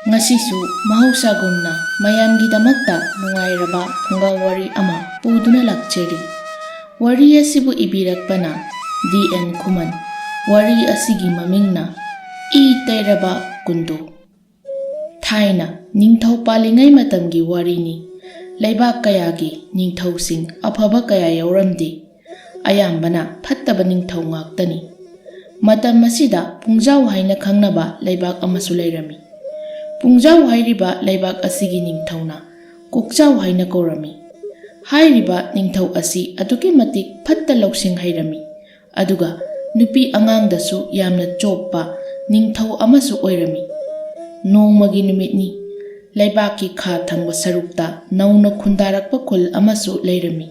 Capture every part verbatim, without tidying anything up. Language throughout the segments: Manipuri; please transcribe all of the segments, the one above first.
ꯉꯁꯤꯁꯨ ꯃꯍꯧꯁꯥꯒꯨꯝꯅ ꯃꯌꯥꯝꯒꯤꯗꯃꯛꯇ ꯅꯨꯡꯉꯥꯏꯔꯕ ꯐꯨꯡꯒꯥ ꯋꯥꯔꯤ ꯑꯃ ꯄꯨꯗꯨꯅ ꯂꯥꯛꯆꯔꯤ꯫ ꯋꯥꯔꯤ ꯑꯁꯤꯕꯨ ꯏꯕꯤꯔꯛꯄꯅ ꯗꯤ ꯑꯦꯟ ꯈꯨꯃꯟ꯫ ꯋꯥꯔꯤ ꯑꯁꯤꯒꯤ ꯃꯃꯤꯡꯅ ꯏ ꯇꯩꯔꯕ ꯀꯨꯟꯗꯣ꯫ ꯊꯥꯏꯅ ꯅꯤꯡꯊꯧ ꯄꯥꯜꯂꯤꯉꯩ ꯃꯇꯝꯒꯤ ꯋꯥꯔꯤꯅꯤ꯫ ꯂꯩꯕꯥꯛ ꯀꯌꯥꯒꯤ ꯅꯤꯡꯊꯧꯁꯤꯡ ꯑꯐꯕ ꯀꯌꯥ ꯌꯥꯎꯔꯝꯗꯦ꯫ ꯑꯌꯥꯝꯕꯅ ꯐꯠꯇꯕ ꯅꯤꯡꯊꯧ ꯉꯥꯛꯇꯅꯤ꯫ ꯃꯇꯝ ꯑꯁꯤꯗ ꯄꯨꯡꯖꯥꯎ ꯍꯥꯏꯅ ꯈꯪꯅꯕ ꯂꯩꯕꯥꯛ ꯑꯃꯁꯨ ꯂꯩꯔꯝꯃꯤ꯫ ꯄꯨꯡꯖꯥꯎ ꯍꯥꯏꯔꯤꯕ ꯂꯩꯕꯥꯛ ꯑꯁꯤꯒꯤ ꯅꯤꯡꯊꯧꯅ ꯀꯣꯛꯆꯥꯎ ꯍꯥꯏꯅ ꯀꯧꯔꯝꯃꯤ꯫ ꯍꯥꯏꯔꯤꯕ ꯅꯤꯡꯊꯧ ꯑꯁꯤ ꯑꯗꯨꯛꯀꯤ ꯃꯇꯤꯛ ꯐꯠꯇ ꯂꯧꯁꯤꯡ ꯍꯩꯔꯝꯃꯤ꯫ ꯑꯗꯨꯒ ꯅꯨꯄꯤ ꯑꯉꯥꯡꯗꯁꯨ ꯌꯥꯝꯅ ꯆꯣꯞꯄ ꯅꯤꯡꯊꯧ ꯑꯃꯁꯨ ꯑꯣꯏꯔꯝꯃꯤ꯫ ꯅꯣꯡꯃꯒꯤ ꯅꯨꯃꯤꯠꯅꯤ꯫ ꯂꯩꯕꯥꯛꯀꯤ ꯈꯥ ꯊꯪꯕ ꯁꯔꯨꯛꯇ ꯅꯧꯅ ꯈꯨꯟꯗꯥꯔꯛꯄ ꯈꯨꯜ ꯑꯃꯁꯨ ꯂꯩꯔꯝꯃꯤ꯫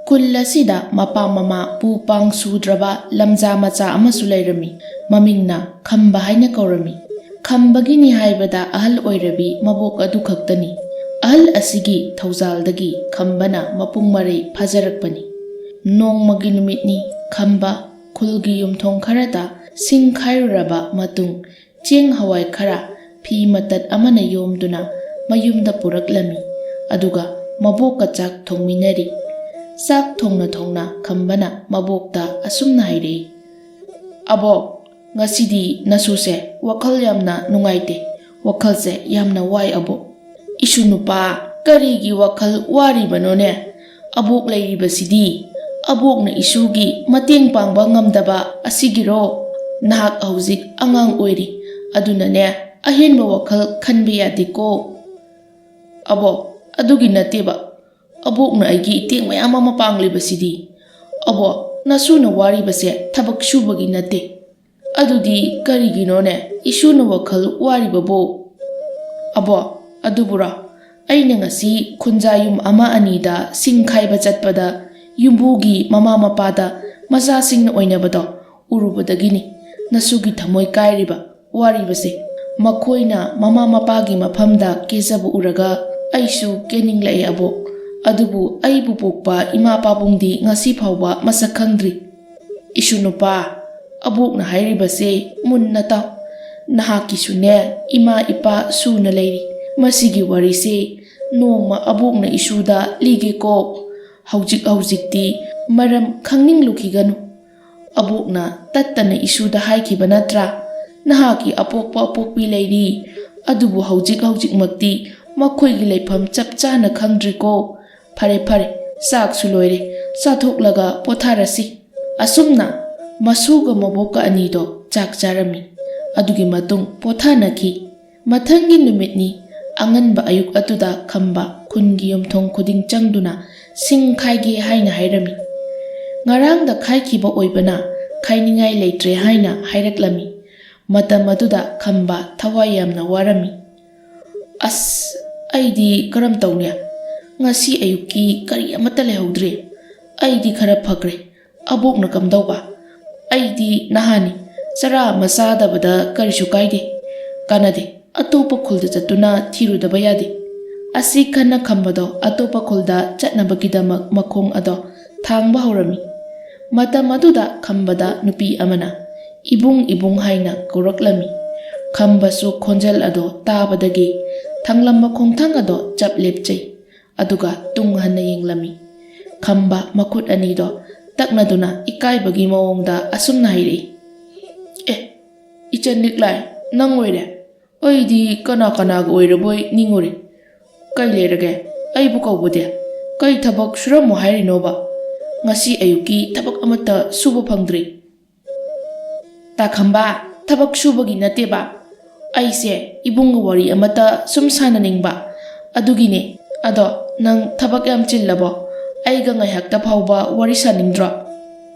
ꯈꯨꯜ ꯑꯁꯤꯗ ꯃꯄꯥ ꯃꯃꯥ ꯄꯨ ꯄꯥꯡ ꯁꯨꯗ꯭ꯔꯕ ꯂꯝꯖꯥ ꯃꯆꯥ ꯑꯃꯁꯨ ꯂꯩꯔꯝꯃꯤ꯫ ꯃꯃꯤꯡꯅ ꯈꯝꯕ ꯍꯥꯏꯅ ꯀꯧꯔꯝꯃꯤ꯫ ꯈꯝꯕꯒꯤꯅꯤ ꯍꯥꯏꯕꯗ ꯑꯍꯜ ꯑꯣꯏꯔꯕꯤ ꯃꯕꯣꯛ ꯑꯗꯨ ꯈꯛꯇꯅꯤ꯫ ꯑꯍꯜ ꯑꯁꯤꯒꯤ ꯊꯧꯖꯥꯜꯗꯒꯤ ꯈꯝꯕꯅ ꯃꯄꯨꯡ ꯃꯔꯩ ꯐꯥꯖꯔꯛꯄꯅꯤ꯫ ꯅꯣꯡꯃꯒꯤ ꯅꯨꯃꯤꯠꯅꯤ꯫ ꯈꯝꯕ ꯈꯨꯜꯒꯤ ꯌꯨꯝꯊꯣꯡ ꯈꯔꯗ ꯁꯤꯡ ꯈꯥꯏꯔꯨꯔꯕ ꯃꯇꯨꯡ, ꯆꯦꯡ ꯍꯋꯥꯏ ꯈꯔ ꯐꯤ ꯃꯇꯠ ꯑꯃꯅ ꯌꯣꯝꯗꯨꯅ ꯃꯌꯨꯝꯗ ꯄꯨꯔꯛꯂꯝꯃꯤ꯫ ꯑꯗꯨꯒ ꯃꯕꯣꯛꯀ ꯆꯥꯛ ꯊꯣꯡꯃꯤꯟꯅꯔꯤ꯫ ꯆꯥꯛ ꯊꯣꯡꯅ ꯊꯣꯡꯅ ꯈꯝꯕꯅ ꯃꯕꯣꯛꯇ ꯑꯁꯨꯝꯅ ꯍꯥꯏꯔꯛꯏ, "ꯑꯕꯣꯛ, ꯉꯁꯤꯗꯤ ꯅꯁꯨꯁꯦ ꯋꯥꯈꯜ ꯌꯥꯝꯅ ꯅꯨꯡꯉꯥꯏꯇꯦ, ꯋꯥꯈꯜꯁꯦ ꯌꯥꯝꯅ ꯋꯥꯏ ꯑꯕꯣꯛ꯫" "ꯏꯁꯨ ꯅꯨꯄꯥ, ꯀꯔꯤꯒꯤ ꯋꯥꯈꯜ ꯋꯥꯔꯤꯕꯅꯣꯅꯦ? ꯑꯕꯣꯛ ꯂꯩꯔꯤꯕꯁꯤꯗꯤ ꯑꯕꯣꯛꯅ ꯏꯁꯨꯒꯤ ꯃꯇꯦꯡ ꯄꯥꯡꯕ ꯉꯝꯗꯕ ꯑꯁꯤꯒꯤꯔꯣ? ꯅꯍꯥꯛ ꯍꯧꯖꯤꯛ ꯑꯉꯥꯡ ꯑꯣꯏꯔꯤ, ꯑꯗꯨꯅꯅꯦ ꯑꯍꯦꯟꯕ ꯋꯥꯈꯜ ꯈꯟꯕ ꯌꯥꯗꯦꯀꯣ꯫" "ꯑꯕꯣꯛ, ꯑꯗꯨꯒꯤ ꯅꯠꯇꯦꯕ꯫ ꯑꯕꯣꯛꯅ ꯑꯩꯒꯤ ꯏꯇꯦꯡ ꯃꯌꯥꯝ ꯑꯃ ꯄꯥꯡꯂꯤꯕꯁꯤꯗꯤ꯫ ꯑꯕꯣꯛ, ꯅꯁꯨꯅ ꯋꯥꯔꯤꯕꯁꯦ ꯊꯕꯛ ꯁꯨꯕꯒꯤ ꯅꯠꯇꯦ꯫ ꯑꯗꯨꯗꯤ ꯀꯔꯤꯒꯤꯅꯣꯅꯦ ꯏꯁꯨꯅ ꯋꯥꯈꯜ ꯋꯥꯔꯤꯕꯕꯨ?" "ꯑꯕꯣꯛ, ꯑꯗꯨꯕꯨꯔꯣ? ꯑꯩꯅ ꯉꯁꯤ ꯈꯨꯟꯖꯥ ꯌꯨꯝ ꯑꯃ ꯑꯅꯤꯗ ꯁꯤꯡ ꯈꯥꯏꯕ ꯆꯠꯄꯗ ꯌꯨꯝꯕꯨꯒꯤ ꯃꯃꯥ ꯃꯄꯥꯗ ꯃꯆꯥꯁꯤꯡꯅ ꯑꯣꯏꯅꯕꯗꯣ ꯎꯔꯨꯕꯗꯒꯤꯅꯤ ꯅꯁꯨꯒꯤ ꯊꯃꯣꯏ ꯀꯥꯏꯔꯤꯕ, ꯋꯥꯔꯤꯕꯁꯦ꯫ ꯃꯈꯣꯏꯅ ꯃꯃꯥ ꯃꯄꯥꯒꯤ ꯃꯐꯝꯗ ꯀꯦꯖꯕ ꯎꯔꯒ ꯑꯩꯁꯨ ꯀꯦꯅꯤꯡꯂꯛꯑꯦ ꯑꯕꯣꯛ꯫ ꯑꯗꯨꯕꯨ ꯑꯩꯕꯨ ꯄꯣꯛꯄ ꯏꯃꯥ ꯄꯥꯕꯨꯡꯗꯤ ꯉꯁꯤ ꯐꯥꯎꯕ ꯃꯁꯛ ꯈꯪꯗ꯭ꯔꯤ꯫" "ꯏꯁꯨ ꯅꯨꯄꯥ, ꯑꯕꯣꯛꯅ ꯍꯥꯏꯔꯤꯕꯁꯦ ꯃꯨꯟꯅ ꯇꯥꯎ꯫ ꯅꯍꯥꯛꯀꯤꯁꯨꯅꯦ, ꯏꯃꯥ ꯏꯄꯥ ꯁꯨꯅ ꯂꯩꯔꯤ꯫ ꯃꯁꯤꯒꯤ ꯋꯥꯔꯤꯁꯦ ꯅꯣꯡꯃ ꯑꯕꯣꯛꯅ ꯏꯁꯨꯗ ꯂꯤꯒꯦꯀꯣ꯫ ꯍꯧꯖꯤꯛ ꯍꯧꯖꯤꯛꯇꯤ ꯃꯔꯝ ꯈꯪꯅꯤꯡꯂꯨꯈꯤꯒꯅꯨ꯫ ꯑꯕꯣꯛꯅ ꯇꯠꯇꯅ ꯏꯁꯨꯗ ꯍꯥꯏꯈꯤꯕ ꯅꯠꯇ꯭ꯔꯥ? ꯅꯍꯥꯛꯀꯤ ꯑꯄꯣꯛꯄ ꯑꯄꯣꯛꯄꯤ ꯂꯩꯔꯤ, ꯑꯗꯨꯕꯨ ꯍꯧꯖꯤꯛ ꯍꯧꯖꯤꯛꯃꯛꯇꯤ ꯃꯈꯣꯏꯒꯤ ꯂꯩꯐꯝ ꯆꯞ ꯆꯥꯅ ꯈꯪꯗ꯭ꯔꯤꯀꯣ꯫ ꯐꯔꯦ ꯐꯔꯦ, ꯆꯥꯛꯁꯨ ꯂꯣꯏꯔꯦ, ꯆꯥꯊꯣꯛꯂꯒ ꯄꯣꯊꯥꯔꯁꯤ꯫ ꯑꯁꯨꯝꯅ ꯃꯁꯨꯒ ꯃꯕꯣꯛꯀ ꯑꯅꯤꯗꯣ ꯆꯥꯛ ꯆꯥꯔꯝꯃꯤ꯫ ꯑꯗꯨꯒꯤ ꯃꯇꯨꯡ ꯄꯣꯊꯥꯅꯈꯤ꯫ ꯃꯊꯪꯒꯤ ꯅꯨꯃꯤꯠꯅꯤ꯫ ꯑꯉꯟꯕ ꯑꯌꯨꯛ ꯑꯗꯨꯗ ꯈꯝꯕ ꯈꯨꯟꯒꯤ ꯌꯨꯝꯊꯣꯡ ꯈꯨꯗꯤꯡ ꯆꯪꯗꯨꯅ ꯁꯤꯡ ꯈꯥꯏꯒꯦ ꯍꯥꯏꯅ ꯍꯥꯏꯔꯝꯃꯤ꯫ ꯉꯔꯥꯡꯗ ꯈꯥꯏꯈꯤꯕ ꯑꯣꯏꯕꯅ ꯈꯥꯏꯅꯤꯡꯉꯥꯏ ꯂꯩꯇ꯭ꯔꯦ ꯍꯥꯏꯅ ꯍꯥꯏꯔꯛꯂꯝꯃꯤ꯫ ꯃꯇꯝ ꯑꯗꯨꯗ ꯈꯝꯕ ꯊꯋꯥꯏ ꯌꯥꯝꯅ ꯋꯥꯔꯝꯃꯤ꯫ "ꯑꯁ, ꯑꯩꯗꯤ ꯀꯔꯝ ꯇꯧꯅꯤ? ꯉꯁꯤ ꯑꯌꯨꯛꯀꯤ ꯀꯔꯤ ꯑꯃꯠꯇ ꯂꯩꯍꯧꯗ꯭ꯔꯦ꯫ ꯑꯩꯗꯤ ꯈꯔ ꯐꯈ꯭ꯔꯦ꯫ ꯑꯕꯣꯛꯅ ꯀꯝꯗꯧꯕ? ꯑꯩꯗꯤ ꯅꯍꯥꯅꯤ, ꯆꯔꯥ ꯑꯃ ꯆꯥꯗꯕꯗ ꯀꯔꯤꯁꯨ ꯀꯥꯏꯗꯦ꯫ ꯀꯥꯟꯅꯗꯦ, ꯑꯇꯣꯞꯄ ꯈꯨꯜꯗ ꯆꯠꯇꯨꯅ ꯊꯤꯔꯨꯗꯕ ꯌꯥꯗꯦ"꯫ ꯑꯁꯤ ꯈꯟꯅ ꯈꯝꯕꯗꯣ ꯑꯇꯣꯞꯄ ꯈꯨꯜꯗ ꯆꯠꯅꯕꯒꯤꯗꯃꯛ ꯃꯈꯣꯡ ꯑꯗꯣ ꯊꯥꯡꯕ ꯍꯧꯔꯝꯃꯤ꯫ ꯃꯇꯝ ꯑꯗꯨꯗ ꯈꯝꯕꯗ ꯅꯨꯄꯤ ꯑꯃꯅ "ꯏꯕꯨꯡ, ꯏꯕꯨꯡ" ꯍꯥꯏꯅ ꯀꯧꯔꯛꯂꯝꯃꯤ꯫ ꯈꯝꯕꯁꯨ ꯈꯣꯟꯖꯦꯜ ꯑꯗꯣ ꯇꯥꯕꯗꯒꯤ ꯊꯥꯡꯂꯝꯕ ꯈꯣꯡꯊꯥꯡ ꯑꯗꯣ ꯆꯞ ꯂꯦꯞꯆꯩ꯫ ꯑꯗꯨꯒ ꯇꯨꯡ ꯍꯟꯅ ꯌꯦꯡꯂꯝꯃꯤ꯫ ꯈꯝꯕ ꯃꯈꯨꯠ ꯑꯅꯤꯗꯣ ꯇꯛꯅꯗꯨꯅ ꯏꯀꯥꯏꯕꯒꯤ ꯃꯑꯣꯡꯗ ꯑꯁꯨꯝꯅ ꯍꯥꯏꯔꯛꯏ, "ꯑꯦ, ꯏꯆꯟ ꯂꯤꯛꯂꯥꯏ, ꯅꯪ ꯑꯣꯏꯔꯦ? ꯑꯩꯗꯤ ꯀꯅꯥ ꯀꯅꯥꯒ ꯑꯣꯏꯔꯕꯣꯏ ꯅꯤꯡꯉꯨꯔꯦ꯫ ꯀꯩ ꯂꯩꯔꯒꯦ? ꯑꯩꯕꯨ ꯀꯧꯕꯗꯤ? ꯀꯩ ꯊꯕꯛ ꯁꯨꯔꯝꯃꯣ ꯍꯥꯏꯔꯤꯅꯣꯕ? ꯉꯁꯤ ꯑꯌꯨꯛꯀꯤ ꯊꯕꯛ ꯑꯃꯠꯇ ꯁꯨꯕ ꯐꯪꯗ꯭ꯔꯤ"꯫ "ꯇꯥ ꯈꯝꯕ, ꯊꯕꯛ ꯁꯨꯕꯒꯤ ꯅꯠꯇꯦꯕ꯫ ꯑꯩꯁꯦ ꯏꯕꯨꯡꯒ ꯋꯥꯔꯤ ꯑꯃꯠꯇ ꯁꯨꯝ ꯁꯥꯟꯅꯅꯤꯡꯕ, ꯑꯗꯨꯒꯤꯅꯦ꯫ ꯑꯗꯣ ꯅꯪ ꯊꯕꯛ ꯌꯥꯝ ꯆꯤꯜꯂꯕꯣ? ꯑꯩꯒ ꯉꯥꯏꯍꯥꯛꯇ ꯐꯥꯎꯕ ꯋꯥꯔꯤ ꯁꯥꯅꯤꯡꯗ꯭ꯔꯣ?"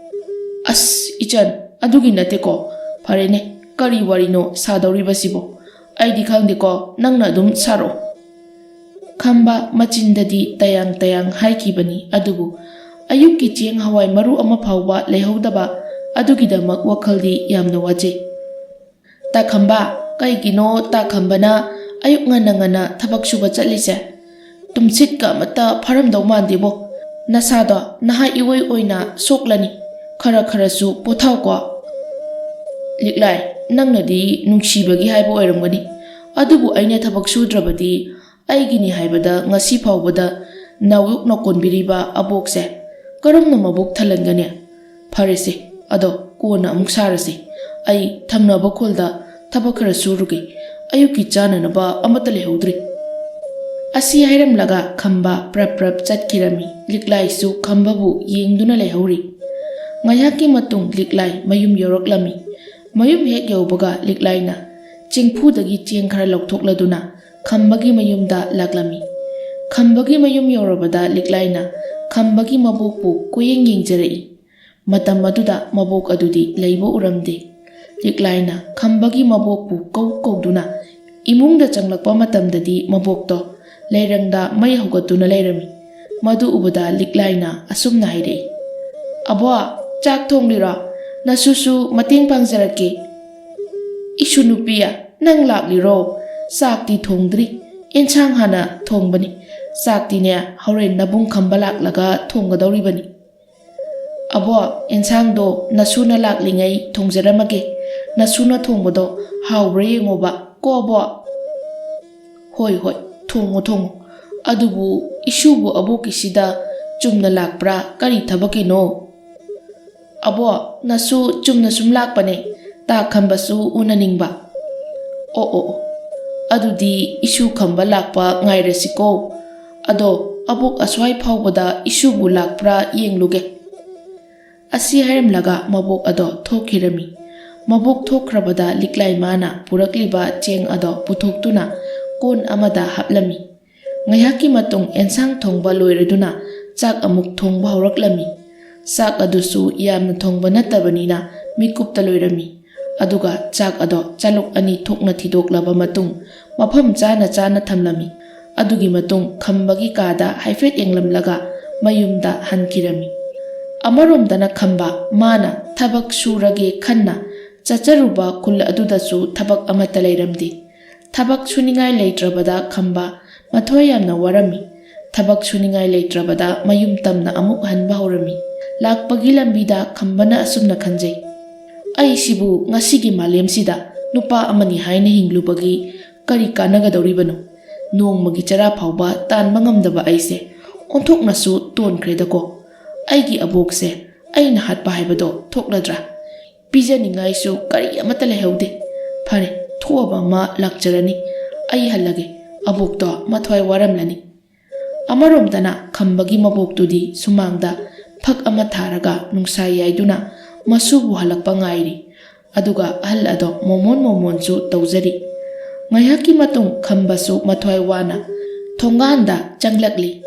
"ꯑꯁ, ꯏꯆꯟ, ꯑꯗꯨꯒꯤ ꯅꯠꯇꯦꯀꯣ꯫ ꯐꯔꯦꯅꯦ, ꯀꯔꯤ ꯋꯥꯔꯤꯅꯣ ꯁꯥꯗꯧꯔꯤꯕꯁꯤꯕꯣ? ꯑꯩꯗꯤ ꯈꯪꯗꯦꯀꯣ, ꯅꯪꯅ ꯑꯗꯨꯝ ꯁꯥꯔꯛꯑꯣ"꯫ ꯈꯝꯕ ꯃꯆꯤꯟꯗꯗꯤ ꯇꯌꯥꯡ ꯇꯌꯥꯡ ꯍꯥꯏꯈꯤꯕꯅꯤ, ꯑꯗꯨꯕꯨ ꯑꯌꯨꯛꯀꯤ ꯆꯦꯡ ꯍꯋꯥꯏ ꯃꯔꯨ ꯑꯃ ꯐꯥꯎꯕ ꯂꯩꯍꯧꯗꯕ ꯑꯗꯨꯒꯤꯗꯃꯛ ꯋꯥꯈꯜꯗꯤ ꯌꯥꯝꯅ ꯋꯥꯖꯩ꯫ "ꯇꯥ ꯈꯝꯕ, ꯀꯩꯒꯤꯅꯣ ꯇꯥ ꯈꯝꯕꯅ ꯑꯌꯨꯛ ꯉꯟꯅ ꯉꯟꯅ ꯊꯕꯛ ꯁꯨꯕ ꯆꯠꯂꯤꯁꯦ? ꯇꯨꯝꯁꯤꯠꯀ ꯑꯃꯠꯇ ꯐꯥꯔꯝꯗꯧ ꯃꯥꯟꯗꯦꯕꯣ꯫ ꯅꯁꯥꯗꯣ ꯅꯍꯥ ꯏꯑꯣꯏ ꯑꯣꯏꯅ ꯁꯣꯛꯂꯅꯤ꯫ ꯈꯔ ꯈꯔꯁꯨ ꯄꯣꯊꯥꯎꯀꯣ"꯫ "ꯂꯤꯛꯂꯥꯏ, ꯅꯪꯅꯗꯤ ꯅꯨꯡꯁꯤꯕꯒꯤ ꯍꯥꯏꯕ ꯑꯣꯏꯔꯝꯒꯅꯤ, ꯑꯗꯨꯕꯨ ꯑꯩꯅ ꯊꯕꯛ ꯁꯨꯗ꯭ꯔꯕꯗꯤ ꯑꯩꯒꯤꯅꯤ ꯍꯥꯏꯕꯗ ꯉꯁꯤ ꯐꯥꯎꯕꯗ ꯅꯥꯌꯣꯛꯅ ꯀꯣꯟꯕꯤꯔꯤꯕ ꯑꯕꯣꯛꯁꯦ ꯀꯔꯝꯅ ꯃꯕꯨꯛ ꯊꯜꯍꯟꯒꯅꯤ? ꯐꯔꯦꯁꯦ, ꯑꯗꯣ ꯀꯣꯟꯅ ꯑꯃꯨꯛ ꯁꯥꯔꯁꯦ꯫ ꯑꯩ ꯊꯪꯅꯕ ꯈꯨꯜꯗ ꯊꯕꯛ ꯈꯔ ꯁꯨꯔꯨꯒꯦ꯫ ꯑꯌꯨꯛꯀꯤ ꯆꯥꯅꯅꯕ ꯑꯃꯠꯇ ꯂꯩꯍꯧꯗ꯭ꯔꯦ꯫ ꯑꯁꯤ ꯍꯥꯏꯔꯝꯂꯒ ꯈꯝꯕ ꯄ꯭ꯔꯞ ꯄ꯭ꯔꯞ ꯆꯠꯈꯤꯔꯝꯃꯤ꯫ ꯂꯤꯛꯂꯥꯏꯁꯨ ꯈꯝꯕꯕꯨ ꯌꯦꯡꯗꯨꯅ ꯂꯩꯍꯧꯔꯤ꯫ ꯉꯥꯏꯍꯥꯛꯀꯤ ꯃꯇꯨꯡ ꯂꯤꯛꯂꯥꯏ ꯃꯌꯨꯝ ꯌꯧꯔꯛꯂꯝꯃꯤ꯫ ꯃꯌꯨꯝ ꯍꯦꯛ ꯌꯧꯕꯒ ꯂꯤꯛꯂꯥꯏꯅ ꯆꯦꯡꯐꯨꯗꯒꯤ ꯆꯦꯡ ꯈꯔ ꯂꯧꯊꯣꯛꯂꯗꯨꯅ ꯈꯝꯕꯒꯤ ꯃꯌꯨꯝꯗ ꯂꯥꯛꯂꯝꯃꯤ꯫ ꯈꯝꯕꯒꯤ ꯃꯌꯨꯝ ꯌꯧꯔꯕꯗ ꯂꯤꯛꯂꯥꯏꯅ ꯈꯝꯕꯒꯤ ꯃꯕꯣꯛꯄꯨ ꯀꯣꯏꯌꯦꯡ ꯌꯦꯡꯖꯔꯛꯏ꯫ ꯃꯇꯝ ꯑꯗꯨꯗ ꯃꯕꯣꯛ ꯑꯗꯨꯗꯤ ꯂꯩꯕ ꯎꯔꯝꯗꯦ꯫ ꯂꯤꯛꯂꯥꯏꯅ ꯈꯝꯕꯒꯤ ꯃꯕꯣꯛꯄꯨ ꯀꯧ ꯀꯧꯗꯨꯅ ꯏꯃꯨꯡꯗ ꯆꯪꯂꯛꯄ ꯃꯇꯝꯗꯗꯤ ꯃꯕꯣꯛꯇꯣ ꯂꯩꯔꯪꯗ ꯃꯩ ꯍꯧꯒꯠꯇꯨꯅ ꯂꯩꯔꯝꯃꯤ꯫ ꯃꯗꯨ ꯎꯕꯗ ꯂꯤꯛꯂꯥꯏꯅ ꯑꯁꯨꯝꯅ ꯍꯥꯏꯔꯛꯏ, "ꯑꯕꯣ, ꯆꯥꯛ ꯊꯣꯡꯂꯤꯔꯣ? ꯅꯁꯨꯁꯨ ꯃꯇꯦꯡ ꯄꯥꯡꯖꯔꯛꯀꯦ꯫" "ꯏꯁꯨ ꯅꯨꯄꯤ, ꯅꯪ ꯂꯥꯛꯂꯤꯔꯣ? ꯆꯥꯛꯇꯤ ꯊꯣꯡꯗ꯭ꯔꯤ, ꯑꯦꯟꯁꯥꯡ ꯍꯥꯟꯅ ꯊꯣꯡꯕꯅꯤ꯫ ꯆꯥꯛꯇꯤꯅꯦ ꯍꯣꯔꯦꯟ ꯅꯕꯨꯡ ꯈꯝꯕ ꯂꯥꯛꯂꯒ ꯊꯣꯡꯒꯗꯧꯔꯤꯕꯅꯤ꯫" "ꯑꯕꯣ, ꯑꯦꯟꯁꯥꯡꯗꯣ ꯅꯁꯨꯅ ꯂꯥꯛꯂꯤꯉꯩ ꯊꯣꯡꯖꯔꯝꯃꯒꯦ꯫ ꯅꯁꯨꯅ ꯊꯣꯡꯕꯗꯣ ꯍꯥꯎꯕ꯭ꯔꯥ ꯌꯦꯡꯉꯣꯕ ꯀꯣ, ꯑꯕꯣ꯫" "ꯍꯣꯏ, ꯍꯣꯏ, ꯊꯣꯡꯉꯣ, ꯊꯣꯡꯉꯣ꯫ ꯑꯗꯨꯕꯨ ꯏꯁꯨꯕꯨ ꯑꯕꯣꯛꯀꯤꯁꯤꯗ ꯆꯨꯝꯅ ꯂꯥꯛꯄ꯭ꯔꯥ, ꯀꯔꯤ ꯊꯕꯛꯀꯤꯅꯣ?" "ꯑꯕꯣ, ꯅꯁꯨ ꯆꯨꯝꯅ ꯁꯨꯝ ꯂꯥꯛꯄꯅꯦ, ꯇꯥ ꯈꯝꯕꯁꯨ ꯎꯅꯅꯤꯡꯕ꯫" "ꯑꯣ, ꯑꯣ, ꯑꯣ, ꯑꯗꯨꯗꯤ ꯏꯁꯨ ꯈꯝꯕ ꯂꯥꯛꯄ ꯉꯥꯏꯔꯁꯤꯀꯣ꯫ ꯑꯗꯣ ꯑꯕꯣꯛ ꯑꯁ꯭ꯋꯥꯏ ꯐꯥꯎꯕꯗ ꯏꯁꯨꯕꯨ ꯂꯥꯛꯄ꯭ꯔꯥ ꯌꯦꯡꯂꯨꯒꯦ꯫" ꯑꯁꯤ ꯍꯥꯏꯔꯝꯂꯒ ꯃꯕꯣꯛ ꯑꯗꯣ ꯊꯣꯛꯈꯤꯔꯝꯃꯤ꯫ ꯃꯕꯣꯛ ꯊꯣꯛꯈ꯭ꯔꯕꯗ ꯂꯤꯛꯂꯥꯏ ꯃꯥꯅ ꯄꯨꯔꯛꯂꯤꯕ ꯆꯦꯡ ꯑꯗꯣ ꯄꯨꯊꯣꯛꯇꯨꯅ ꯀꯣꯟ ꯑꯃꯗ ꯍꯥꯞꯂꯝꯃꯤ꯫ ꯉꯥꯏꯍꯥꯛꯀꯤ ꯃꯇꯨꯡ ꯑꯦꯟꯁꯥꯡ ꯊꯣꯡꯕ ꯂꯣꯏꯔꯗꯨꯅ ꯆꯥꯛ ꯑꯃꯨꯛ ꯊꯣꯡꯕ ꯍꯧꯔꯛꯂꯝꯃꯤ꯫ ꯆꯥꯛ ꯑꯗꯨꯁꯨ ꯌꯥꯝꯅ ꯊꯣꯡꯕ ꯅꯠꯇꯕꯅꯤꯅ ꯃꯤꯀꯨꯞꯇ ꯂꯣꯏꯔꯝꯃꯤ꯫ ꯑꯗꯨꯒ ꯆꯥꯛ ꯑꯗꯣ ꯆꯥꯂꯨꯛ ꯑꯅꯤ ꯊꯣꯛꯅ ꯊꯤꯗꯣꯛꯂꯕ ꯃꯇꯨꯡ ꯃꯐꯝ ꯆꯥꯅ ꯆꯥꯅ ꯊꯝꯂꯝꯃꯤ꯫ ꯑꯗꯨꯒꯤ ꯃꯇꯨꯡ ꯈꯝꯕꯒꯤ ꯀꯥꯗ ꯍꯥꯏꯐꯦꯠ ꯌꯦꯡꯂꯝꯂꯒ ꯃꯌꯨꯝꯗ ꯍꯟꯈꯤꯔꯝꯃꯤ꯫ ꯑꯃꯔꯣꯝꯗꯅ ꯈꯝꯕ ꯃꯥꯅ ꯊꯕꯛ ꯁꯨꯔꯒꯦ ꯈꯟꯅ ꯆꯠꯆꯔꯨꯕ ꯈꯨꯜ ꯑꯗꯨꯗꯁꯨ ꯊꯕꯛ ꯑꯃꯠꯇ ꯂꯩꯔꯝꯗꯦ꯫ ꯊꯕꯛ ꯁꯨꯅꯤꯡꯉꯥꯏ ꯂꯩꯇ꯭ꯔꯕꯗ ꯈꯝꯕ ꯃꯊ꯭ꯋꯥꯏ ꯌꯥꯝꯅ ꯋꯥꯔꯝꯃꯤ꯫ ꯊꯕꯛ ꯁꯨꯅꯤꯡꯉꯥꯏ ꯂꯩꯇ꯭ꯔꯕꯗ ꯃꯌꯨꯝ ꯇꯝꯅ ꯑꯃꯨꯛ ꯍꯟꯕ ꯍꯧꯔꯝꯃꯤ꯫ ꯂꯥꯛꯄꯒꯤ ꯂꯝꯕꯤꯗ ꯈꯝꯕꯅ ꯑꯁꯨꯝꯅ ꯈꯟꯖꯩ, ꯑꯩꯁꯤꯕꯨ ꯉꯁꯤꯒꯤ ꯃꯥꯂꯦꯝꯁꯤꯗ ꯅꯨꯄꯥ ꯑꯃꯅꯤ ꯍꯥꯏꯅ ꯍꯤꯡꯂꯨꯕꯒꯤ ꯀꯔꯤ ꯀꯥꯟꯅꯒꯗꯧꯔꯤꯕꯅꯣ? ꯅꯣꯡꯃꯒꯤ ꯆꯔꯥ ꯐꯥꯎꯕ ꯇꯥꯟꯕ ꯉꯝꯗꯕ ꯑꯩꯁꯦ ꯑꯣꯟꯊꯣꯛꯅꯁꯨ ꯇꯣꯟꯈ꯭ꯔꯦꯗꯀꯣ꯫ ꯑꯩꯒꯤ ꯑꯕꯣꯛꯁꯦ ꯑꯩꯅ ꯍꯥꯠꯄ ꯍꯥꯏꯕꯗꯣ ꯊꯣꯛꯂꯗ꯭ꯔꯥ? ꯄꯤꯖꯅꯤꯡꯉꯥꯏꯁꯨ ꯀꯔꯤ ꯑꯃꯠꯇ ꯂꯩꯍꯧꯗꯦ꯫ ꯐꯔꯦ, ꯊꯣꯛꯑꯕ ꯑꯃ ꯂꯥꯛꯆꯔꯅꯤ꯫ ꯑꯩ ꯍꯜꯂꯒꯦ꯫ ꯑꯕꯣꯛꯇꯣ ꯃꯊ꯭ꯋꯥꯏ ꯋꯥꯔꯝꯂꯅꯤ꯫ ꯑꯃꯔꯣꯝꯗꯅ ꯈꯝꯕꯒꯤ ꯃꯕꯣꯛꯇꯨꯗꯤ ꯁꯨꯃꯥꯡꯗ ꯐꯛ ꯑꯃ ꯊꯥꯔꯒ ꯅꯨꯡꯁꯥ ꯌꯥꯏꯗꯨꯅ ꯃꯁꯨꯕꯨ ꯍꯜꯂꯛꯄ ꯉꯥꯏꯔꯤ꯫ ꯑꯗꯨꯒ ꯑꯍꯜ ꯑꯗꯣ ꯃꯣꯃꯣꯟ ꯃꯣꯃꯣꯟꯁꯨ ꯇꯧꯖꯔꯤ꯫ ꯉꯥꯏꯍꯥꯛꯀꯤ ꯃꯇꯨꯡ ꯈꯝꯕꯁꯨ ꯃꯊ꯭ꯋꯥꯏ ꯋꯥꯅ ꯊꯣꯡꯒꯥꯟꯗ ꯆꯪꯂꯛꯂꯤ꯫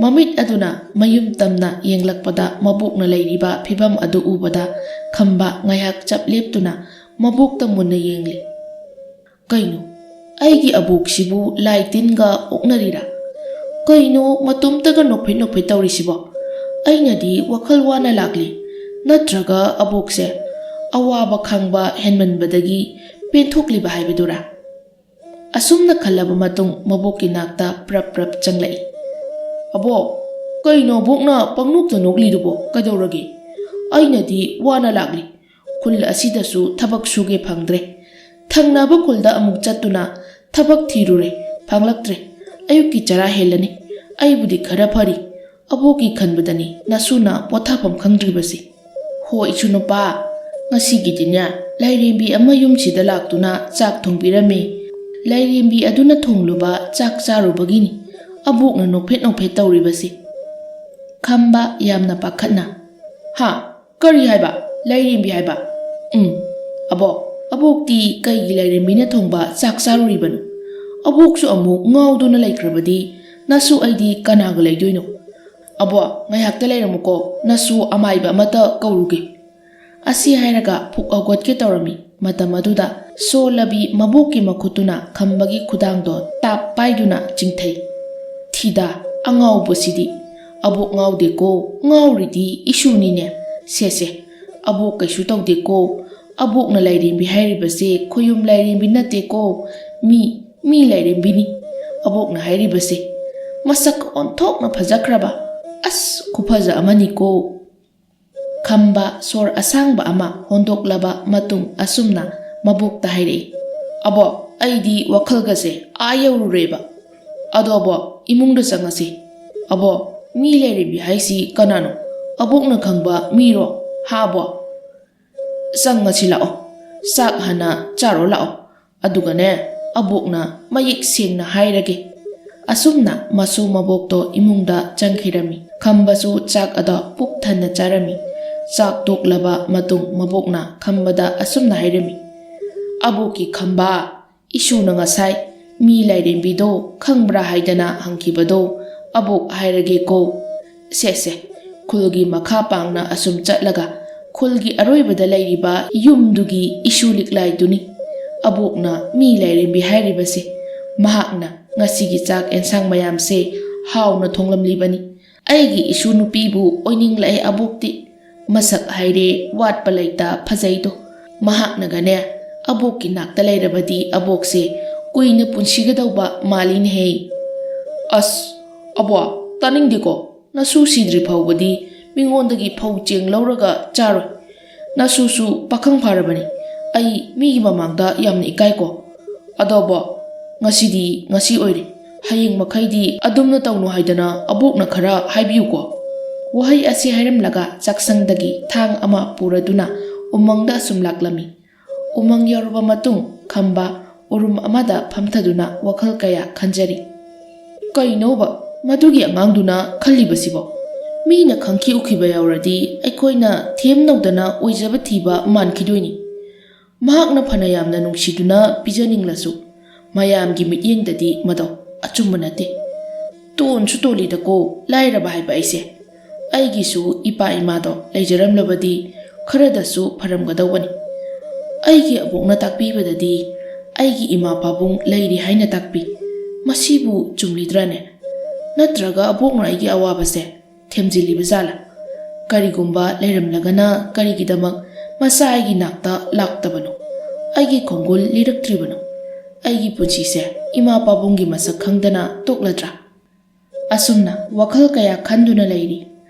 ꯃꯃꯤꯠ ꯑꯗꯨꯅ ꯃꯌꯨꯝ ꯇꯝꯅ ꯌꯦꯡꯂꯛꯄꯗ ꯃꯕꯣꯛꯅ ꯂꯩꯔꯤꯕ ꯐꯤꯕꯝ ꯑꯗꯨ ꯎꯕꯗ ꯈꯝꯕ ꯉꯥꯏꯍꯥꯛ ꯆꯞ ꯂꯦꯞꯇꯨꯅ ꯃꯕꯣꯛꯇ ꯃꯨꯟꯅ ꯌꯦꯡꯂꯤ꯫ "ꯀꯩꯅꯣ? ꯑꯩꯒꯤ ꯑꯕꯣꯛꯁꯤꯕꯨ ꯂꯥꯏ ꯇꯤꯟꯒ ꯑꯣꯛꯅꯔꯤꯔꯥ? ꯀꯩꯅꯣ ꯃꯇꯣꯝꯇꯒ ꯅꯣꯛꯐꯦꯠ ꯅꯣꯛꯐꯦꯠ ꯇꯧꯔꯤꯁꯤꯕꯣ? ꯑꯩꯅꯗꯤ ꯋꯥꯈꯜ ꯋꯥꯅ ꯂꯥꯛꯂꯤ꯫ ꯅꯠꯇ꯭ꯔꯒ ꯑꯕꯣꯛꯁꯦ ꯑꯋꯥꯕ ꯈꯥꯡꯕ ꯍꯦꯟꯃꯟꯕꯗꯒꯤ ꯄꯦꯟꯊꯣꯛꯂꯤꯕ ꯍꯥꯏꯕꯗꯨꯔꯥ?" ꯑꯁꯨꯝꯅ ꯈꯜꯂꯕ ꯃꯇꯨꯡ ꯃꯕꯣꯛꯀꯤ ꯅꯥꯛꯇ ꯄ꯭ꯔꯞ ꯄ꯭ꯔꯞ ꯆꯪꯂꯛꯏ꯫ "ꯑꯕꯣꯛ, ꯀꯩꯅꯣ ꯑꯕꯣꯛꯅ ꯄꯪꯅꯣꯛꯇ ꯅꯣꯛꯂꯤꯗꯨꯕꯣ? ꯀꯩꯗꯧꯔꯒꯦ? ꯑꯩꯅꯗꯤ ꯋꯥꯅ ꯂꯥꯛꯂꯤ꯫ ꯈꯨꯜ ꯑꯁꯤꯗꯁꯨ ꯊꯕꯛ ꯁꯨꯒꯦ ꯐꯪꯗ꯭ꯔꯦ꯫ ꯊꯪꯅꯕ ꯈꯨꯜꯗ ꯑꯃꯨꯛ ꯆꯠꯇꯨꯅ ꯊꯕꯛ ꯊꯤꯔꯨꯔꯦ, ꯐꯪꯂꯛꯇ꯭ꯔꯦ꯫ ꯑꯌꯨꯛꯀꯤ ꯆꯔꯥ ꯍꯦꯜꯂꯅꯤ꯫ ꯑꯩꯕꯨꯗꯤ ꯈꯔ ꯐꯔꯤ꯫ ꯑꯕꯣꯛꯀꯤ ꯈꯟꯕꯗꯅꯤ ꯅꯁꯨꯅ ꯄꯣꯊꯥꯐꯝ ꯈꯪꯗ꯭ꯔꯤꯕꯁꯤ꯫ ꯍꯣ ꯏꯁꯨ ꯅꯨꯄꯥ, ꯉꯁꯤꯒꯤꯗꯤꯅꯦ, ꯂꯥꯏꯔꯦꯝꯕꯤ ꯑꯃ ꯌꯨꯝꯁꯤꯗ ꯂꯥꯛꯇꯨꯅ ꯆꯥꯛ ꯊꯣꯡꯕꯤꯔꯝꯃꯤ꯫ ꯂꯥꯏꯔꯦꯝꯕꯤ ꯑꯗꯨꯅ ꯊꯣꯡꯂꯨꯕ ꯆꯥꯛ ꯆꯥꯔꯨꯕꯒꯤꯅꯤ ꯑꯕꯣꯛꯅ ꯅꯣꯛꯐꯦꯠ ꯅꯣꯛꯐꯦꯠ ꯇꯧꯔꯤꯕꯁꯤ꯫" ꯈꯝꯕ ꯌꯥꯝꯅ ꯄꯥꯈꯠꯅ, "ꯍꯥ? ꯀꯔꯤ ꯍꯥꯏꯕ? ꯂꯥꯏꯔꯦꯝꯕꯤ ꯍꯥꯏꯕ? ꯎꯝ, ꯑꯕꯣꯛ, ꯑꯕꯣꯛꯇꯤ ꯀꯩꯒꯤ ꯂꯥꯏꯔꯦꯝꯕꯤꯅ ꯊꯣꯡꯕ ꯆꯥꯛ ꯆꯥꯔꯨꯔꯤꯕꯅꯣ? ꯑꯕꯣꯛꯁꯨ ꯑꯃꯨꯛ ꯉꯥꯎꯗꯨꯅ ꯂꯩꯈ꯭ꯔꯕꯗꯤ ꯅꯁꯨ ꯑꯩꯗꯤ ꯀꯅꯥꯒ ꯂꯩꯗꯣꯏꯅꯣ? ꯑꯕꯣꯛ, ꯉꯥꯏꯍꯥꯛꯇ ꯂꯩꯔꯝꯃꯨꯀꯣ, ꯅꯁꯨ ꯑꯃꯥꯏꯕ ꯑꯃꯇ ꯀꯧꯔꯨꯒꯦ꯫" ꯑꯁꯤ ꯍꯥꯏꯔꯒ ꯐꯨꯛ ꯍꯧꯒꯠꯀꯦ ꯇꯧꯔꯝꯃꯤ꯫ ꯃꯇꯝ ꯑꯗꯨꯗ ꯁꯣꯜꯂꯕꯤ ꯃꯕꯣꯛꯀꯤ ꯃꯈꯨꯠꯇꯨꯅ ꯈꯝꯕꯒꯤ ꯈꯨꯗꯥꯡꯗꯣ ꯇꯥꯞ ꯄꯥꯏꯗꯨꯅ ꯆꯤꯡꯊꯩ꯫ "ꯊꯤꯗꯥ, ꯑꯉꯥꯎꯕꯁꯤꯗꯤ꯫ ꯑꯕꯣꯛ ꯉꯥꯎꯗꯦꯀꯣ, ꯉꯥꯎꯔꯤꯗꯤ ꯏꯁꯨꯅꯤꯅꯦ꯫ ꯁꯦ ꯁꯦ, ꯑꯕꯣꯛ ꯀꯩꯁꯨ ꯇꯧꯗꯦꯀꯣ꯫ ꯑꯕꯣꯛꯅ ꯂꯥꯏꯔꯦꯝꯕꯤ ꯍꯥꯏꯔꯤꯕꯁꯦ ꯈꯣꯌꯨꯝ ꯂꯥꯏꯔꯦꯝꯕꯤ ꯅꯠꯇꯦꯀꯣ꯫ ꯃꯤ, ꯃꯤ ꯂꯥꯏꯔꯦꯝꯕꯤꯅꯤ ꯑꯕꯣꯛꯅ ꯍꯥꯏꯔꯤꯕꯁꯦ꯫ ꯃꯁꯛ ꯑꯣꯟꯊꯣꯛꯅ ꯐꯖꯈ꯭ꯔꯕ꯫ ꯑꯁ, ꯈꯨꯐꯖ ꯑꯃꯅꯤꯀꯣ꯫" ꯈꯝꯕ ꯁꯣꯔ ꯑꯁꯥꯡꯕ ꯑꯃ ꯍꯣꯟꯗꯣꯛꯂꯕ ꯃꯇꯨꯡ ꯑꯁꯨꯝꯅ ꯃꯕꯣꯛꯇ ꯍꯥꯏꯔꯛꯏ, "ꯑꯕꯣꯛ, ꯑꯩꯗꯤ ꯋꯥꯈꯜꯒꯁꯦ ꯑꯥ ꯌꯧꯔꯨꯔꯦꯕ꯫ ꯑꯗꯣ ꯑꯕꯣꯛ, ꯏꯃꯨꯡꯗ ꯆꯪꯉꯁꯤ꯫ ꯑꯕꯣꯛ, ꯃꯤ ꯂꯩꯔꯤꯕꯤ ꯍꯥꯏꯁꯤ ꯀꯅꯥꯅꯣ? ꯑꯕꯣꯛꯅ ꯈꯪꯕ ꯃꯤꯔꯣ? ꯍꯥ ꯑꯕꯣꯛ? ꯆꯪꯉꯁꯤ ꯂꯥꯛꯑꯣ꯫ ꯆꯥꯛ ꯍꯥꯟꯅ ꯆꯥꯔꯣ ꯂꯥꯛꯑꯣ꯫ ꯑꯗꯨꯒꯅꯦ, ꯑꯕꯣꯛꯅ ꯃꯌꯦꯛ ꯁꯦꯡꯅ ꯍꯥꯏꯔꯒꯦ꯫" ꯑꯁꯨꯝꯅ ꯃꯁꯨ ꯃꯕꯣꯛꯇꯣ ꯏꯃꯨꯡꯗ ꯆꯪꯈꯤꯔꯝꯃꯤ꯫ ꯈꯝꯕꯁꯨ ꯆꯥꯛ ꯑꯗꯣ ꯄꯨꯛ ꯊꯟꯅ ꯆꯥꯔꯝꯃꯤ꯫ ꯆꯥꯛ ꯇꯣꯛꯂꯕ ꯃꯇꯨꯡ ꯃꯕꯣꯛꯅ ꯈꯝꯕꯗ ꯑꯁꯨꯝꯅ ꯍꯥꯏꯔꯝꯃꯤ, "ꯑꯕꯣꯛꯀꯤ ꯈꯝꯕ, ꯏꯁꯨꯅ ꯉꯁꯥꯏ ꯃꯤ ꯂꯥꯏꯔꯦꯝꯕꯤꯗꯣ ꯈꯪꯕ꯭ꯔꯥ ꯍꯥꯏꯗꯅ ꯍꯪꯈꯤꯕꯗꯣ ꯑꯕꯣꯛ ꯍꯥꯏꯔꯒꯦꯀꯣ꯫ ꯁꯦ ꯁꯦ, ꯈꯨꯜꯒꯤ ꯃꯈꯥ ꯄꯥꯡꯅ ꯑꯁꯨꯝ ꯆꯠꯂꯒ ꯈꯨꯜꯒꯤ ꯑꯔꯣꯏꯕꯗ ꯂꯩꯔꯤꯕ ꯌꯨꯝꯗꯨꯒꯤ ꯏꯁꯨ ꯂꯤꯛꯂꯥꯏꯗꯨꯅꯤ꯫ ꯑꯕꯣꯛꯅ ꯃꯤ ꯂꯥꯏꯔꯦꯝꯕꯤ ꯍꯥꯏꯔꯤꯕꯁꯦ꯫ ꯃꯍꯥꯛꯅ ꯉꯁꯤꯒꯤ ꯆꯥꯛ ꯑꯦꯟꯁꯥꯡ ꯃꯌꯥꯝꯁꯦ ꯍꯥꯎꯅ ꯊꯣꯡꯂꯝꯂꯤꯕꯅꯤ꯫ ꯑꯩꯒꯤ ꯏꯁꯨ ꯅꯨꯄꯤꯕꯨ ꯑꯣꯏꯅꯤꯡꯂꯛꯑꯦ ꯑꯕꯣꯛꯇꯤ꯫ ꯃꯁꯛ ꯍꯥꯏꯔꯦ ꯋꯥꯠꯄ ꯂꯩꯇ ꯐꯖꯩꯗꯣ꯫ ꯃꯍꯥꯛꯅꯒꯅꯦ ꯑꯕꯣꯛꯀꯤ ꯅꯥꯛꯇ ꯂꯩꯔꯕꯗꯤ ꯑꯕꯣꯛꯁꯦ ꯀꯨꯏꯅ ꯄꯨꯟꯁꯤꯒꯗꯧꯕ ꯃꯥꯜꯂꯤꯅꯦꯍꯦ꯫" "ꯑꯁ, ꯑꯕꯣꯛ, ꯇꯥꯅꯤꯡꯗꯦꯀꯣ꯫ ꯅꯁꯨ ꯁꯤꯗ꯭ꯔꯤ ꯐꯥꯎꯕꯗꯤ ꯃꯤꯉꯣꯟꯗꯒꯤ ꯐꯧ ꯆꯦꯡ ꯂꯧꯔꯒ ꯆꯥꯔꯣꯏ꯫ ꯅꯁꯨꯁꯨ ꯄꯥꯈꯪ ꯐꯥꯔꯕꯅꯤ꯫ ꯑꯩ ꯃꯤꯒꯤ ꯃꯃꯥꯡꯗ ꯌꯥꯝꯅ ꯏꯀꯥꯏꯀꯣ꯫ ꯑꯗꯣ ꯑꯕꯣꯛ, ꯉꯁꯤꯗꯤ ꯉꯁꯤ ꯑꯣꯏꯔꯦ꯫ ꯍꯌꯦꯡ ꯃꯈꯩꯗꯤ ꯑꯗꯨꯝꯅ ꯇꯧꯅꯨ ꯍꯥꯏꯗꯅ ꯑꯕꯣꯛꯅ ꯈꯔ ꯍꯥꯏꯕꯤꯌꯨꯀꯣ꯫" ꯋꯥꯍꯩ ꯑꯁꯤ ꯍꯥꯏꯔꯝꯂꯒ ꯆꯥꯛꯁꯪꯗꯒꯤ ꯊꯥꯡ ꯑꯃ ꯄꯨꯔꯗꯨꯅ ꯎꯃꯪꯗ ꯑꯁꯨꯝ ꯂꯥꯛꯂꯝꯃꯤ꯫ ꯎꯃꯪ ꯌꯧꯔꯕ ꯃꯇꯨꯡ ꯈꯝꯕ ꯎꯔꯨꯝ ꯑꯃꯗ ꯐꯝꯊꯗꯨꯅ ꯋꯥꯈꯜ ꯀꯌꯥ ꯈꯟꯖꯔꯤ꯫ "ꯀꯩꯅꯣꯕ ꯃꯗꯨꯒꯤ ꯑꯉꯥꯡꯗꯨꯅ ꯈꯜꯂꯤꯕꯁꯤꯕꯣ? ꯃꯤꯅ ꯈꯪꯈꯤ ꯎꯈꯤꯕ ꯌꯥꯎꯔꯗꯤ ꯑꯩꯈꯣꯏꯅ ꯊꯦꯝꯅꯧꯗꯅ ꯑꯣꯏꯖꯕ ꯊꯤꯕ ꯃꯥꯟꯈꯤꯗꯣꯏꯅꯤ꯫ ꯃꯍꯥꯛꯅ ꯐꯅ ꯌꯥꯝꯅ ꯅꯨꯡꯁꯤꯗꯨꯅ ꯄꯤꯖꯅꯤꯡꯂꯁꯨ, ꯃꯌꯥꯝꯒꯤ ꯃꯤꯠꯌꯦꯡꯗꯗꯤ ꯃꯗꯧ ꯑꯆꯨꯝꯕ ꯅꯠꯇꯦ꯫ ꯇꯣꯟꯁꯨ ꯇꯣꯜꯂꯤꯗꯀꯣ ꯂꯥꯏꯔꯕ ꯍꯥꯏꯕ ꯑꯩꯁꯦ꯫ ꯑꯩꯒꯤꯁꯨ ꯏꯄꯥ ꯏꯃꯥꯗꯣ ꯂꯩꯖꯔꯝꯂꯕꯗꯤ ꯈꯔꯗꯁꯨ ꯐꯔꯝꯒꯗꯧꯕꯅꯤ꯫ ꯑꯩꯒꯤ ꯑꯕꯣꯛꯅ ꯇꯥꯛꯄꯤꯕꯗꯗꯤ ꯑꯩꯒꯤ ꯏꯃꯥ ꯄꯥꯕꯨꯡ ꯂꯩꯔꯤ ꯍꯥꯏꯅ ꯇꯥꯛꯄꯤ꯫ ꯃꯁꯤꯕꯨ ꯆꯨꯝꯂꯤꯗ꯭ꯔꯥꯅꯦ? ꯅꯠꯇ꯭ꯔꯒ ꯑꯕꯣꯛꯅ ꯑꯩꯒꯤ ꯑꯋꯥꯕꯁꯦ ꯊꯦꯝꯖꯤꯜꯂꯤꯕ ꯖꯥꯠꯂꯥ? ꯀꯔꯤꯒꯨꯝꯕ ꯂꯩꯔꯝꯂꯒꯅ ꯀꯔꯤꯒꯤꯗꯃꯛ ꯃꯆꯥ ꯑꯩꯒꯤ ꯅꯥꯛꯇ ꯂꯥꯛꯇꯕꯅꯣ? ꯑꯩꯒꯤ ꯈꯣꯡꯒꯨꯜ ꯂꯤꯔꯛꯇ꯭ꯔꯤꯕꯅꯣ? ꯑꯩꯒꯤ ꯄꯨꯟꯁꯤꯁꯦ ꯏꯃꯥ ꯄꯥꯕꯨꯡꯒꯤ ꯃꯁꯛ ꯈꯪꯗꯅ ꯇꯣꯛꯂꯗ꯭ꯔꯥ?" ꯑꯁꯨꯝꯅ ꯋꯥꯈꯜ ꯀꯌꯥ ꯈꯟꯗꯨꯅ ꯂꯩꯔꯤ꯫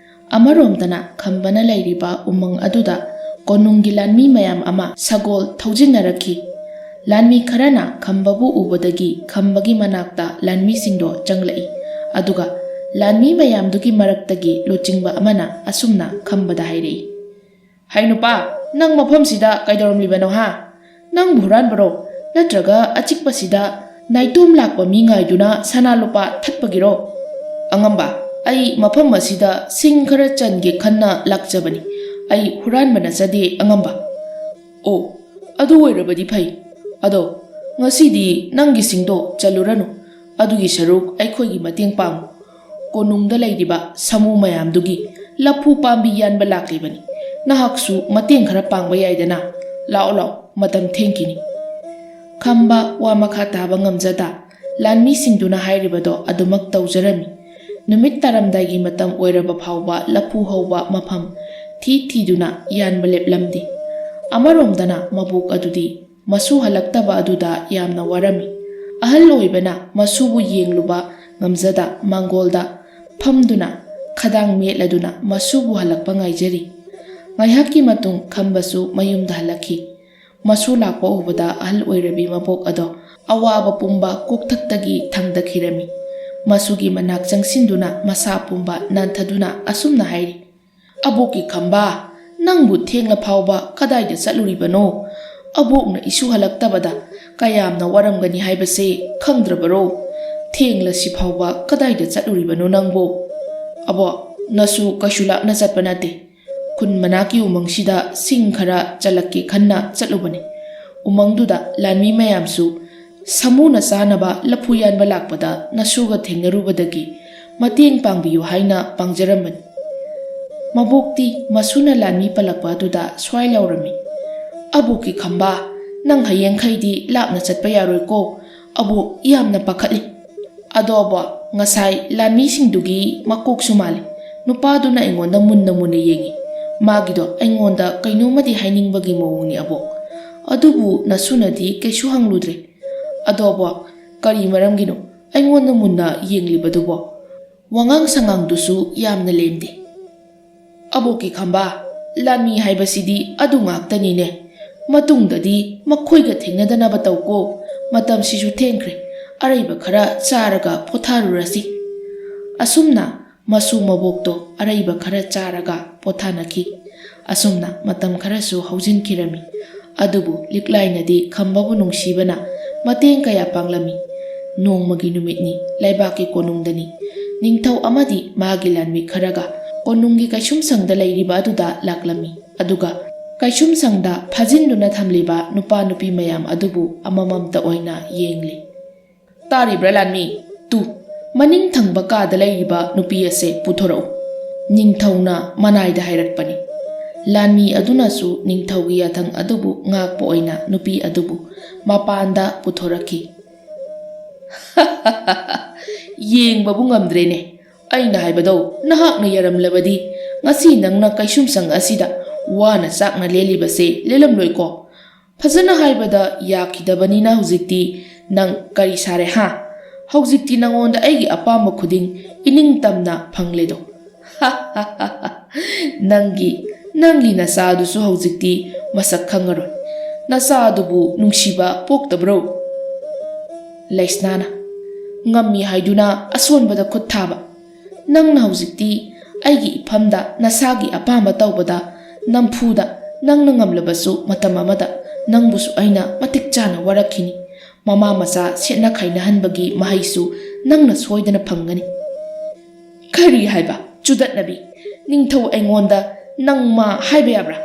ꯑꯃꯔꯣꯝꯗꯅ ꯈꯝꯕꯅ ꯂꯩꯔꯤꯕ ꯎꯃꯪ ꯑꯗꯨꯗ ꯀꯣꯅꯨꯡꯒꯤ ꯂꯥꯟꯃꯤ ꯃꯌꯥꯝ ꯑꯃ ꯁꯒꯣꯜ ꯊꯧꯖꯤꯟꯅꯔꯛꯈꯤ꯫ ꯂꯥꯟꯃꯤ ꯈꯔꯅ ꯈꯝꯕꯕꯨ ꯎꯕꯗꯒꯤ ꯈꯝꯕꯒꯤ ꯃꯅꯥꯛꯇ ꯂꯥꯟꯃꯤꯁꯤꯡꯗꯣ ꯆꯪꯂꯛꯏ꯫ ꯑꯗꯨꯒ ꯂꯥꯟꯃꯤ ꯃꯌꯥꯝꯗꯨꯒꯤ ꯃꯔꯛꯇꯒꯤ ꯂꯨꯆꯤꯡꯕ ꯑꯃꯅ ꯑꯁꯨꯝꯅ ꯈꯝꯕꯗ ꯍꯥꯏꯔꯛꯏ, "ꯍꯩ ꯅꯨꯄꯥ, ꯅꯪ ꯃꯐꯝꯁꯤꯗ ꯀꯩꯗꯧꯔꯝꯂꯤꯕꯅꯣ ꯍꯥ? ꯅꯪꯕꯨ ꯍꯨꯔꯥꯟꯕꯔꯣ? ꯅꯠꯇ꯭ꯔꯒ ꯑꯆꯤꯛꯄꯁꯤꯗ ꯅꯥꯏꯇꯣꯝ ꯂꯥꯛꯄ ꯃꯤ ꯉꯥꯏꯗꯨꯅ ꯁꯅꯥ ꯂꯨꯄꯥ ꯊꯠꯄꯒꯤꯔꯣ?" "ꯑꯉꯝꯕ, ꯑꯩ ꯃꯐꯝ ꯑꯁꯤꯗ ꯁꯤꯡ ꯈꯔ ꯆꯟꯒꯦ ꯈꯟꯅ ꯂꯥꯛꯆꯕꯅꯤ꯫ ꯑꯩ ꯍꯨꯔꯥꯟꯕ ꯅꯠꯆꯗꯦ ꯑꯉꯝꯕ꯫" "ꯑꯣ, ꯑꯗꯨ ꯑꯣꯏꯔꯕꯗꯤ ꯐꯩ꯫ ꯑꯗꯣ ꯉꯁꯤꯗꯤ ꯅꯪꯒꯤ ꯁꯤꯡꯗꯣ ꯆꯜꯂꯨꯔꯅꯨ꯫ ꯑꯗꯨꯒꯤ ꯁꯔꯨꯛ ꯑꯩꯈꯣꯏꯒꯤ ꯃꯇꯦꯡ ꯄꯥꯡꯉꯨ꯫ ꯀꯣꯅꯨꯡꯗ ꯂꯩꯔꯤꯕ ꯁꯥꯃꯨ ꯃꯌꯥꯝꯗꯨꯒꯤ ꯂꯐꯨ ꯄꯥꯝꯕꯤ ꯌꯥꯟꯕ ꯂꯥꯛꯂꯤꯕꯅꯤ꯫ ꯅꯍꯥꯛꯁꯨ ꯃꯇꯦꯡ ꯈꯔ ꯄꯥꯡꯕ ꯌꯥꯏꯗꯅ꯫ ꯂꯥꯛꯑꯣ, ꯂꯥꯛꯑꯣ, ꯃꯇꯝ ꯊꯦꯡꯈꯤꯅꯤ꯫" ꯈꯝꯕ ꯋꯥ ꯃꯈꯥ ꯇꯥꯕ ꯉꯝꯖꯗ ꯂꯥꯟꯃꯤꯁꯤꯡꯗꯨꯅ ꯍꯥꯏꯔꯤꯕꯗꯣ ꯑꯗꯨꯃꯛ ꯇꯧꯖꯔꯝꯃꯤ꯫ ꯅꯨꯃꯤꯠ ꯇꯥꯔꯝꯗꯥꯏꯒꯤ ꯃꯇꯝ ꯑꯣꯏꯔꯕ ꯐꯥꯎꯕ ꯂꯐꯨ ꯍꯧꯕ ꯃꯐꯝ ꯊꯤ ꯊꯤꯗꯨꯅ ꯌꯥꯟꯕ ꯂꯦꯞꯂꯝꯗꯦ꯫ ꯑꯃꯔꯣꯝꯗꯅ ꯃꯕꯣꯛ ꯑꯗꯨꯗꯤ ꯃꯁꯨ ꯍꯜꯂꯛꯇꯕ ꯑꯗꯨꯗ ꯌꯥꯝꯅ ꯋꯥꯔꯝꯃꯤ꯫ ꯑꯍꯜ ꯑꯣꯏꯕꯅ ꯃꯁꯨꯕꯨ ꯌꯦꯡꯂꯨꯕ ꯉꯝꯖꯗ ꯃꯥꯡꯒꯣꯜꯗ ꯐꯝꯗꯨꯅ ꯈꯗꯥꯡ ꯃꯦꯠꯂꯗꯨꯅ ꯃꯁꯨꯕꯨ ꯍꯜꯂꯛꯄ ꯉꯥꯏꯖꯔꯤ꯫ ꯉꯥꯏꯍꯥꯛꯀꯤ ꯃꯇꯨꯡ ꯈꯝꯕꯁꯨ ꯃꯌꯨꯝꯗ ꯍꯜꯂꯛꯈꯤ꯫ ꯃꯁꯨ ꯂꯥꯛꯄ ꯎꯕꯗ ꯑꯍꯜ ꯑꯣꯏꯔꯕꯤ ꯃꯕꯣꯛ ꯑꯗꯣ ꯑꯋꯥꯕ ꯄꯨꯝꯕ ꯀꯣꯛꯊꯛꯇꯒꯤ ꯊꯥꯡꯗꯈꯤꯔꯝꯃꯤ꯫ ꯃꯁꯨꯒꯤ ꯃꯅꯥꯛ ꯆꯪꯁꯤꯟꯗꯨꯅ ꯃꯁꯥ ꯄꯨꯝꯕ ꯅꯥꯟꯊꯗꯨꯅ ꯑꯁꯨꯝꯅ ꯍꯥꯏꯔꯤ, "ꯑꯕꯣꯛꯀꯤ ꯈꯝꯕ, ꯅꯪꯕꯨ ꯊꯦꯡꯂ ꯐꯥꯎꯕ ꯀꯗꯥꯏꯗ ꯆꯠꯂꯨꯔꯤꯕꯅꯣ? ꯑꯕꯣꯛꯅ ꯏꯁꯨ ꯍꯜꯂꯛꯇꯕꯗ ꯀꯌꯥꯝꯅ ꯋꯥꯔꯝꯒꯅꯤ ꯍꯥꯏꯕꯁꯦ ꯈꯪꯗ꯭ꯔꯕꯔꯣ? ꯊꯦꯡꯂꯁꯤ ꯐꯥꯎꯕ ꯀꯗꯥꯏꯗ ꯆꯠꯂꯨꯔꯤꯕꯅꯣ ꯅꯪꯕꯨ?" "ꯑꯕꯣꯛ, ꯅꯁꯨ ꯀꯩꯁꯨ ꯂꯥꯞꯅ ꯆꯠꯄ ꯅꯠꯇꯦ꯫ ꯈꯨꯟ ꯃꯅꯥꯛꯀꯤ ꯎꯃꯪꯁꯤꯗ ꯁꯤꯡ ꯈꯔ ꯆꯜꯂꯛꯀꯦ ꯈꯟꯅ ꯆꯠꯂꯨꯕꯅꯤ꯫ ꯎꯃꯪꯗꯨꯗ ꯂꯥꯟꯃꯤ ꯃꯌꯥꯝꯁꯨ ꯁꯥꯃꯨꯅ ꯆꯥꯅꯕ ꯂꯐꯨ ꯌꯥꯟꯕ ꯂꯥꯛꯄꯗ ꯅꯁꯨꯒ ꯊꯦꯡꯅꯔꯨꯕꯗꯒꯤ ꯃꯇꯦꯡ ꯄꯥꯡꯕꯤꯌꯨ ꯍꯥꯏꯅ ꯄꯥꯡꯖꯔꯝꯕꯅꯤ꯫" ꯃꯕꯣꯛꯇꯤ ꯃꯁꯨꯅ ꯂꯥꯟꯃꯤ ꯄꯜꯂꯛꯄ ꯑꯗꯨꯗ ꯁ꯭ꯋꯥꯏ ꯂꯥꯎꯔꯝꯃꯤ, "ꯑꯕꯣꯛꯀꯤ ꯈꯝꯕ, ꯅꯪ ꯍꯌꯦꯡꯈꯩꯗꯤ ꯂꯥꯞꯅ ꯆꯠꯄ ꯌꯥꯔꯣꯏꯀꯣ꯫ ꯑꯕꯣꯛ ꯌꯥꯝꯅ ꯄꯥꯈꯠꯂꯤ꯫" "ꯑꯗꯣ ꯑꯕꯣꯛ, ꯉꯁꯥꯏ ꯂꯥꯟꯃꯤꯁꯤꯡꯗꯨꯒꯤ ꯃꯀꯣꯛꯁꯨ ꯃꯥꯜꯂꯤ꯫ ꯅꯨꯄꯥꯗꯨꯅ ꯑꯩꯉꯣꯟꯗ ꯃꯨꯟꯅ ꯃꯨꯟꯅ ꯌꯦꯡꯉꯤ꯫ ꯃꯥꯒꯤꯗꯣ ꯑꯩꯉꯣꯟꯗ ꯀꯩꯅꯣꯝꯃꯗꯤ ꯍꯥꯏꯅꯤꯡꯕꯒꯤ ꯃꯑꯣꯡꯅꯤ ꯑꯕꯣꯛ꯫ ꯑꯗꯨꯕꯨ ꯅꯁꯨꯅꯗꯤ ꯀꯩꯁꯨ ꯍꯪꯂꯨꯗ꯭ꯔꯦ꯫ ꯑꯗꯣ ꯑꯕꯣꯛ, ꯀꯔꯤ ꯃꯔꯝꯒꯤꯅꯣ ꯑꯩꯉꯣꯟꯗ ꯃꯨꯟꯅ ꯌꯦꯡꯂꯤꯕꯗꯨꯕꯣ? ꯋꯥꯉꯥꯡ ꯁꯉꯥꯡꯗꯨꯁꯨ ꯌꯥꯝꯅ ꯂꯦꯝꯗꯦ꯫" "ꯑꯕꯣꯛꯀꯤ ꯈꯝꯕ, ꯂꯥꯟꯃꯤ ꯍꯥꯏꯕꯁꯤꯗꯤ ꯑꯗꯨ ꯉꯥꯛꯇꯅꯤꯅꯦ꯫ ꯃꯇꯨꯡꯗꯗꯤ ꯃꯈꯣꯏꯒ ꯊꯦꯡꯅꯗꯅꯕ ꯇꯧꯀꯣ꯫ ꯃꯇꯝꯁꯤꯁꯨ ꯊꯦꯡꯈ꯭ꯔꯦ꯫ ꯑꯔꯩꯕ ꯈꯔ ꯆꯥꯔꯒ ꯄꯣꯊꯥꯔꯨꯔꯁꯤ"꯫ ꯑꯁꯨꯝꯅ ꯃꯁꯨ ꯃꯕꯣꯛꯇꯣ ꯑꯔꯩꯕ ꯈꯔ ꯆꯥꯔꯒ ꯄꯣꯊꯥꯅꯈꯤ꯫ ꯑꯁꯨꯝꯅ ꯃꯇꯝ ꯈꯔꯁꯨ ꯍꯧꯖꯤꯟꯈꯤꯔꯝꯃꯤ꯫ ꯑꯗꯨꯕꯨ ꯂꯤꯛꯂꯥꯏꯅꯗꯤ ꯈꯝꯕꯕꯨ ꯅꯨꯡꯁꯤꯕꯅ ꯃꯇꯦꯡ ꯀꯌꯥ ꯄꯥꯡꯂꯝꯃꯤ꯫ ꯅꯣꯡꯃꯒꯤ ꯅꯨꯃꯤꯠꯅꯤ, ꯂꯩꯕꯥꯛꯀꯤ ꯀꯣꯅꯨꯡꯗꯅꯤ꯫ ꯅꯤꯡꯊꯧ ꯑꯃꯗꯤ ꯃꯥꯒꯤ ꯂꯥꯟꯃꯤ ꯈꯔꯒ ꯀꯣꯅꯨꯡꯒꯤ ꯀꯩꯁꯨꯝꯁꯪꯗ ꯂꯩꯔꯤꯕ ꯑꯗꯨꯗ ꯂꯥꯛꯂꯝꯃꯤ꯫ ꯑꯗꯨꯒ ꯀꯩꯁꯨꯝꯁꯪꯗ ꯐꯥꯖꯤꯟꯗꯨꯅ ꯊꯝꯂꯤꯕ ꯅꯨꯄꯥ ꯅꯨꯄꯤ ꯃꯌꯥꯝ ꯑꯗꯨꯕꯨ ꯑꯃꯃꯝꯇ ꯑꯣꯏꯅ ꯌꯦꯡꯂꯤ꯫ "ꯇꯥꯔꯤꯕ꯭ꯔꯥ ꯂꯥꯟꯃꯤ? ꯇꯨ, ꯃꯅꯤꯡ ꯊꯪꯕ ꯀꯥꯗ ꯂꯩꯔꯤꯕ ꯅꯨꯄꯤ ꯑꯁꯦ ꯄꯨꯊꯣꯔꯛꯎ", ꯅꯤꯡꯊꯧꯅ ꯃꯅꯥꯏꯗ ꯍꯥꯏꯔꯛꯄꯅꯤ꯫ ꯂꯥꯟꯃꯤ ꯑꯗꯨꯅꯁꯨ ꯅꯤꯡꯊꯧꯒꯤ ꯌꯥꯊꯪ ꯑꯗꯨꯕꯨ ꯉꯥꯛꯄ ꯑꯣꯏꯅ ꯅꯨꯄꯤ ꯑꯗꯨꯕꯨ ꯃꯄꯥꯟꯗ ꯄꯨꯊꯣꯔꯛꯈꯤ꯫ "ꯌꯦꯡꯕꯕꯨ ꯉꯝꯗ꯭ꯔꯦꯅꯦ꯫ ꯑꯩꯅ ꯍꯥꯏꯕꯗꯣ ꯅꯍꯥꯛꯅ ꯌꯥꯔꯝꯂꯕꯗꯤ, ꯉꯁꯤ ꯅꯪꯅ ꯀꯩꯁꯨꯝꯁꯪ ꯑꯁꯤꯗ ꯋꯥꯅ ꯆꯥꯛꯅ ꯂꯦꯜꯂꯤꯕꯁꯦ ꯂꯦꯜꯂꯝꯂꯣꯏꯀꯣ꯫ ꯐꯖꯅ ꯍꯥꯏꯕꯗ ꯌꯥꯈꯤꯗꯕꯅꯤꯅ ꯍꯧꯖꯤꯛꯇꯤ ꯅꯪ ꯀꯔꯤ ꯁꯥꯔꯦ, ꯍꯥ? ꯍꯧꯖꯤꯛꯇꯤ ꯅꯪꯉꯣꯟꯗ ꯑꯩꯒꯤ ꯑꯄꯥꯝꯕ ꯈꯨꯗꯤꯡ ꯏꯅꯤꯡ ꯇꯝꯅ ꯐꯪꯂꯦꯗꯣ"꯫ "ꯅꯪꯒꯤ, ꯅꯪꯒꯤ ꯅꯆꯥꯗꯨꯁꯨ ꯍꯧꯖꯤꯛꯇꯤ ꯃꯁꯛ ꯈꯪꯉꯔꯣꯏ꯫ ꯅꯆꯥꯗꯨꯕꯨ ꯅꯨꯡꯁꯤꯕ ꯄꯣꯛꯇꯕ꯭ꯔꯣ?" ꯂꯩꯁꯅꯥꯅ ꯉꯝꯃꯤ ꯍꯥꯏꯗꯨꯅ ꯑꯁꯣꯟꯕꯗ ꯈꯨꯠ ꯊꯥꯕ꯫ "ꯅꯪꯅ ꯍꯧꯖꯤꯛꯇꯤ ꯑꯩꯒꯤ ꯏꯐꯝꯗ ꯅꯁꯥꯒꯤ ꯑꯄꯥꯝꯕ ꯇꯧꯕꯗ ꯅꯝꯐꯨꯗ ꯅꯪꯅ ꯉꯝꯂꯕꯁꯨ, ꯃꯇꯝ ꯑꯃꯗ ꯅꯪꯕꯨꯁꯨ ꯑꯩꯅ ꯃꯇꯤꯛ ꯆꯥꯅ ꯋꯥꯔꯛꯈꯤꯅꯤ꯫ ꯃꯃꯥ ꯃꯆꯥ ꯁꯦꯠꯅ ꯈꯥꯏꯅꯍꯟꯕꯒꯤ ꯃꯍꯩꯁꯨ ꯅꯪꯅ ꯁꯣꯏꯗꯅ ꯐꯪꯒꯅꯤ"꯫ "ꯀꯔꯤ ꯍꯥꯏꯕ? ꯆꯨꯗꯠꯅꯕꯤ! ꯅꯤꯡꯊꯧ ꯑꯩꯉꯣꯟꯗ ꯅꯪ ꯃꯥ ꯍꯥꯏꯕ ꯌꯥꯕ꯭ꯔꯥ?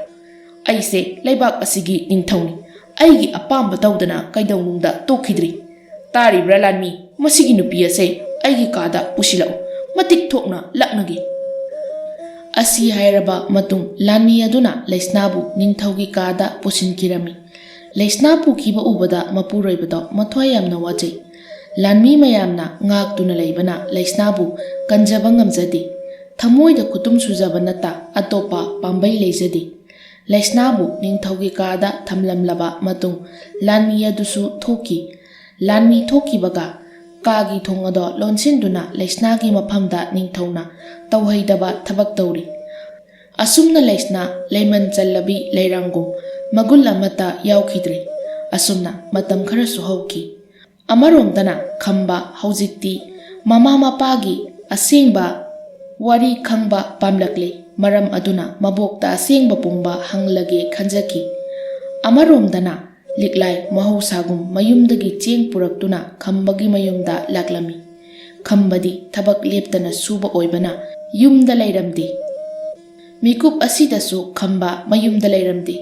ꯑꯩꯁꯦ ꯂꯩꯕꯥꯛ ꯑꯁꯤꯒꯤ ꯅꯤꯡꯊꯧꯅꯤ꯫ ꯑꯩꯒꯤ ꯑꯄꯥꯝꯕ ꯇꯧꯗꯅ ꯀꯩꯗꯧꯅꯨꯡꯗ ꯇꯣꯛꯈꯤꯗ꯭ꯔꯤ꯫ ꯇꯥꯔꯤꯕ꯭ꯔꯥ ꯂꯥꯟꯃꯤ? ꯃꯁꯤꯒꯤ ꯅꯨꯄꯤ ꯑꯁꯦ ꯑꯩꯒꯤ ꯀꯥꯗ ꯄꯨꯁꯤꯜꯂꯛꯎ꯫ ꯃꯇꯤꯛ ꯊꯣꯛꯅ ꯂꯛꯅꯒꯦ"꯫ ꯑꯁꯤ ꯍꯥꯏꯔꯕ ꯃꯇꯨꯡ ꯂꯥꯟꯃꯤ ꯑꯗꯨꯅ ꯂꯩꯁꯅꯥꯕꯨ ꯅꯤꯡꯊꯧꯒꯤ ꯀꯥꯗ ꯄꯨꯁꯤꯟꯈꯤꯔꯝꯃꯤ꯫ ꯂꯩꯁꯅꯥ ꯄꯨꯈꯤꯕ ꯎꯕꯗ ꯃꯄꯨꯔꯣꯏꯕꯗꯣ ꯃꯊ꯭ꯋꯥꯏ ꯌꯥꯝꯅ ꯋꯥꯖꯩ꯫ ꯂꯥꯟꯃꯤ ꯃꯌꯥꯝꯅ ꯉꯥꯛꯇꯨꯅ ꯂꯩꯕꯅ ꯂꯩꯁꯅꯥꯕꯨ ꯀꯟꯖꯕ ꯉꯝꯖꯗꯦ꯫ ꯊꯃꯣꯏꯗ ꯈꯨꯇꯨꯝ ꯁꯨꯖꯕ ꯅꯠꯇ ꯑꯇꯣꯞꯄ ꯄꯥꯝꯕꯩ ꯂꯩꯖꯗꯦ꯫ ꯂꯩꯁꯅꯥꯕꯨ ꯅꯤꯡꯊꯧꯒꯤ ꯀꯥꯗ ꯊꯝꯂꯝꯂꯕ ꯃꯇꯨꯡ ꯂꯥꯟꯃꯤ ꯑꯗꯨꯁꯨ ꯊꯣꯛꯈꯤ꯫ ꯂꯥꯟꯃꯤ ꯊꯣꯛꯈꯤꯕꯒ ꯀꯥꯒꯤ ꯊꯣꯡ ꯑꯗꯣ ꯂꯣꯟꯁꯤꯟꯗꯨꯅ ꯂꯩꯁꯅꯥꯒꯤ ꯃꯐꯝꯗ ꯅꯤꯡꯊꯧꯅ ꯇꯧꯍꯩꯗꯕ ꯊꯕꯛ ꯇꯧꯔꯤ꯫ ꯑꯁꯨꯝꯅ ꯂꯩꯁꯅ ꯂꯩꯃꯟ ꯆꯜꯂꯕꯤ ꯂꯩꯔꯥꯡꯒꯨꯝ ꯃꯒꯨꯟ ꯑꯃꯠꯇ ꯌꯥꯎꯈꯤꯗ꯭ꯔꯦ꯫ ꯑꯁꯨꯝꯅ ꯃꯇꯝ ꯈꯔꯁꯨ ꯍꯧꯈꯤ꯫ ꯑꯃꯔꯣꯝꯗꯅ ꯈꯝꯕ ꯍꯧꯖꯤꯛꯇꯤ ꯃꯃꯥ ꯃꯄꯥꯒꯤ ꯑꯁꯦꯡꯕ ꯋꯥꯔꯤ ꯈꯪꯕ ꯄꯥꯝꯂꯛꯂꯦ꯫ ꯃꯔꯝ ꯑꯗꯨꯅ ꯃꯕꯣꯛꯇ ꯑꯁꯦꯡꯕ ꯄꯨꯝꯕ ꯍꯪꯂꯒꯦ ꯈꯟꯖꯈꯤ꯫ ꯑꯃꯔꯣꯝꯗꯅ ꯂꯤꯛꯂꯥꯏ ꯃꯍꯧꯁꯥꯒꯨꯝ ꯃꯌꯨꯝꯗꯒꯤ ꯆꯦꯡ ꯄꯨꯔꯛꯇꯨꯅ ꯈꯝꯕꯒꯤ ꯃꯌꯨꯝꯗ ꯂꯥꯛꯂꯝꯃꯤ꯫ ꯈꯝꯕꯗꯤ ꯊꯕꯛ ꯂꯦꯞꯇꯅ ꯁꯨꯕ ꯑꯣꯏꯕꯅ ꯌꯨꯝꯗ ꯂꯩꯔꯝꯗꯦ꯫ ꯃꯤꯀꯨꯞ ꯑꯁꯤꯗꯁꯨ ꯈꯝꯕ ꯃꯌꯨꯝꯗ ꯂꯩꯔꯝꯗꯦ꯫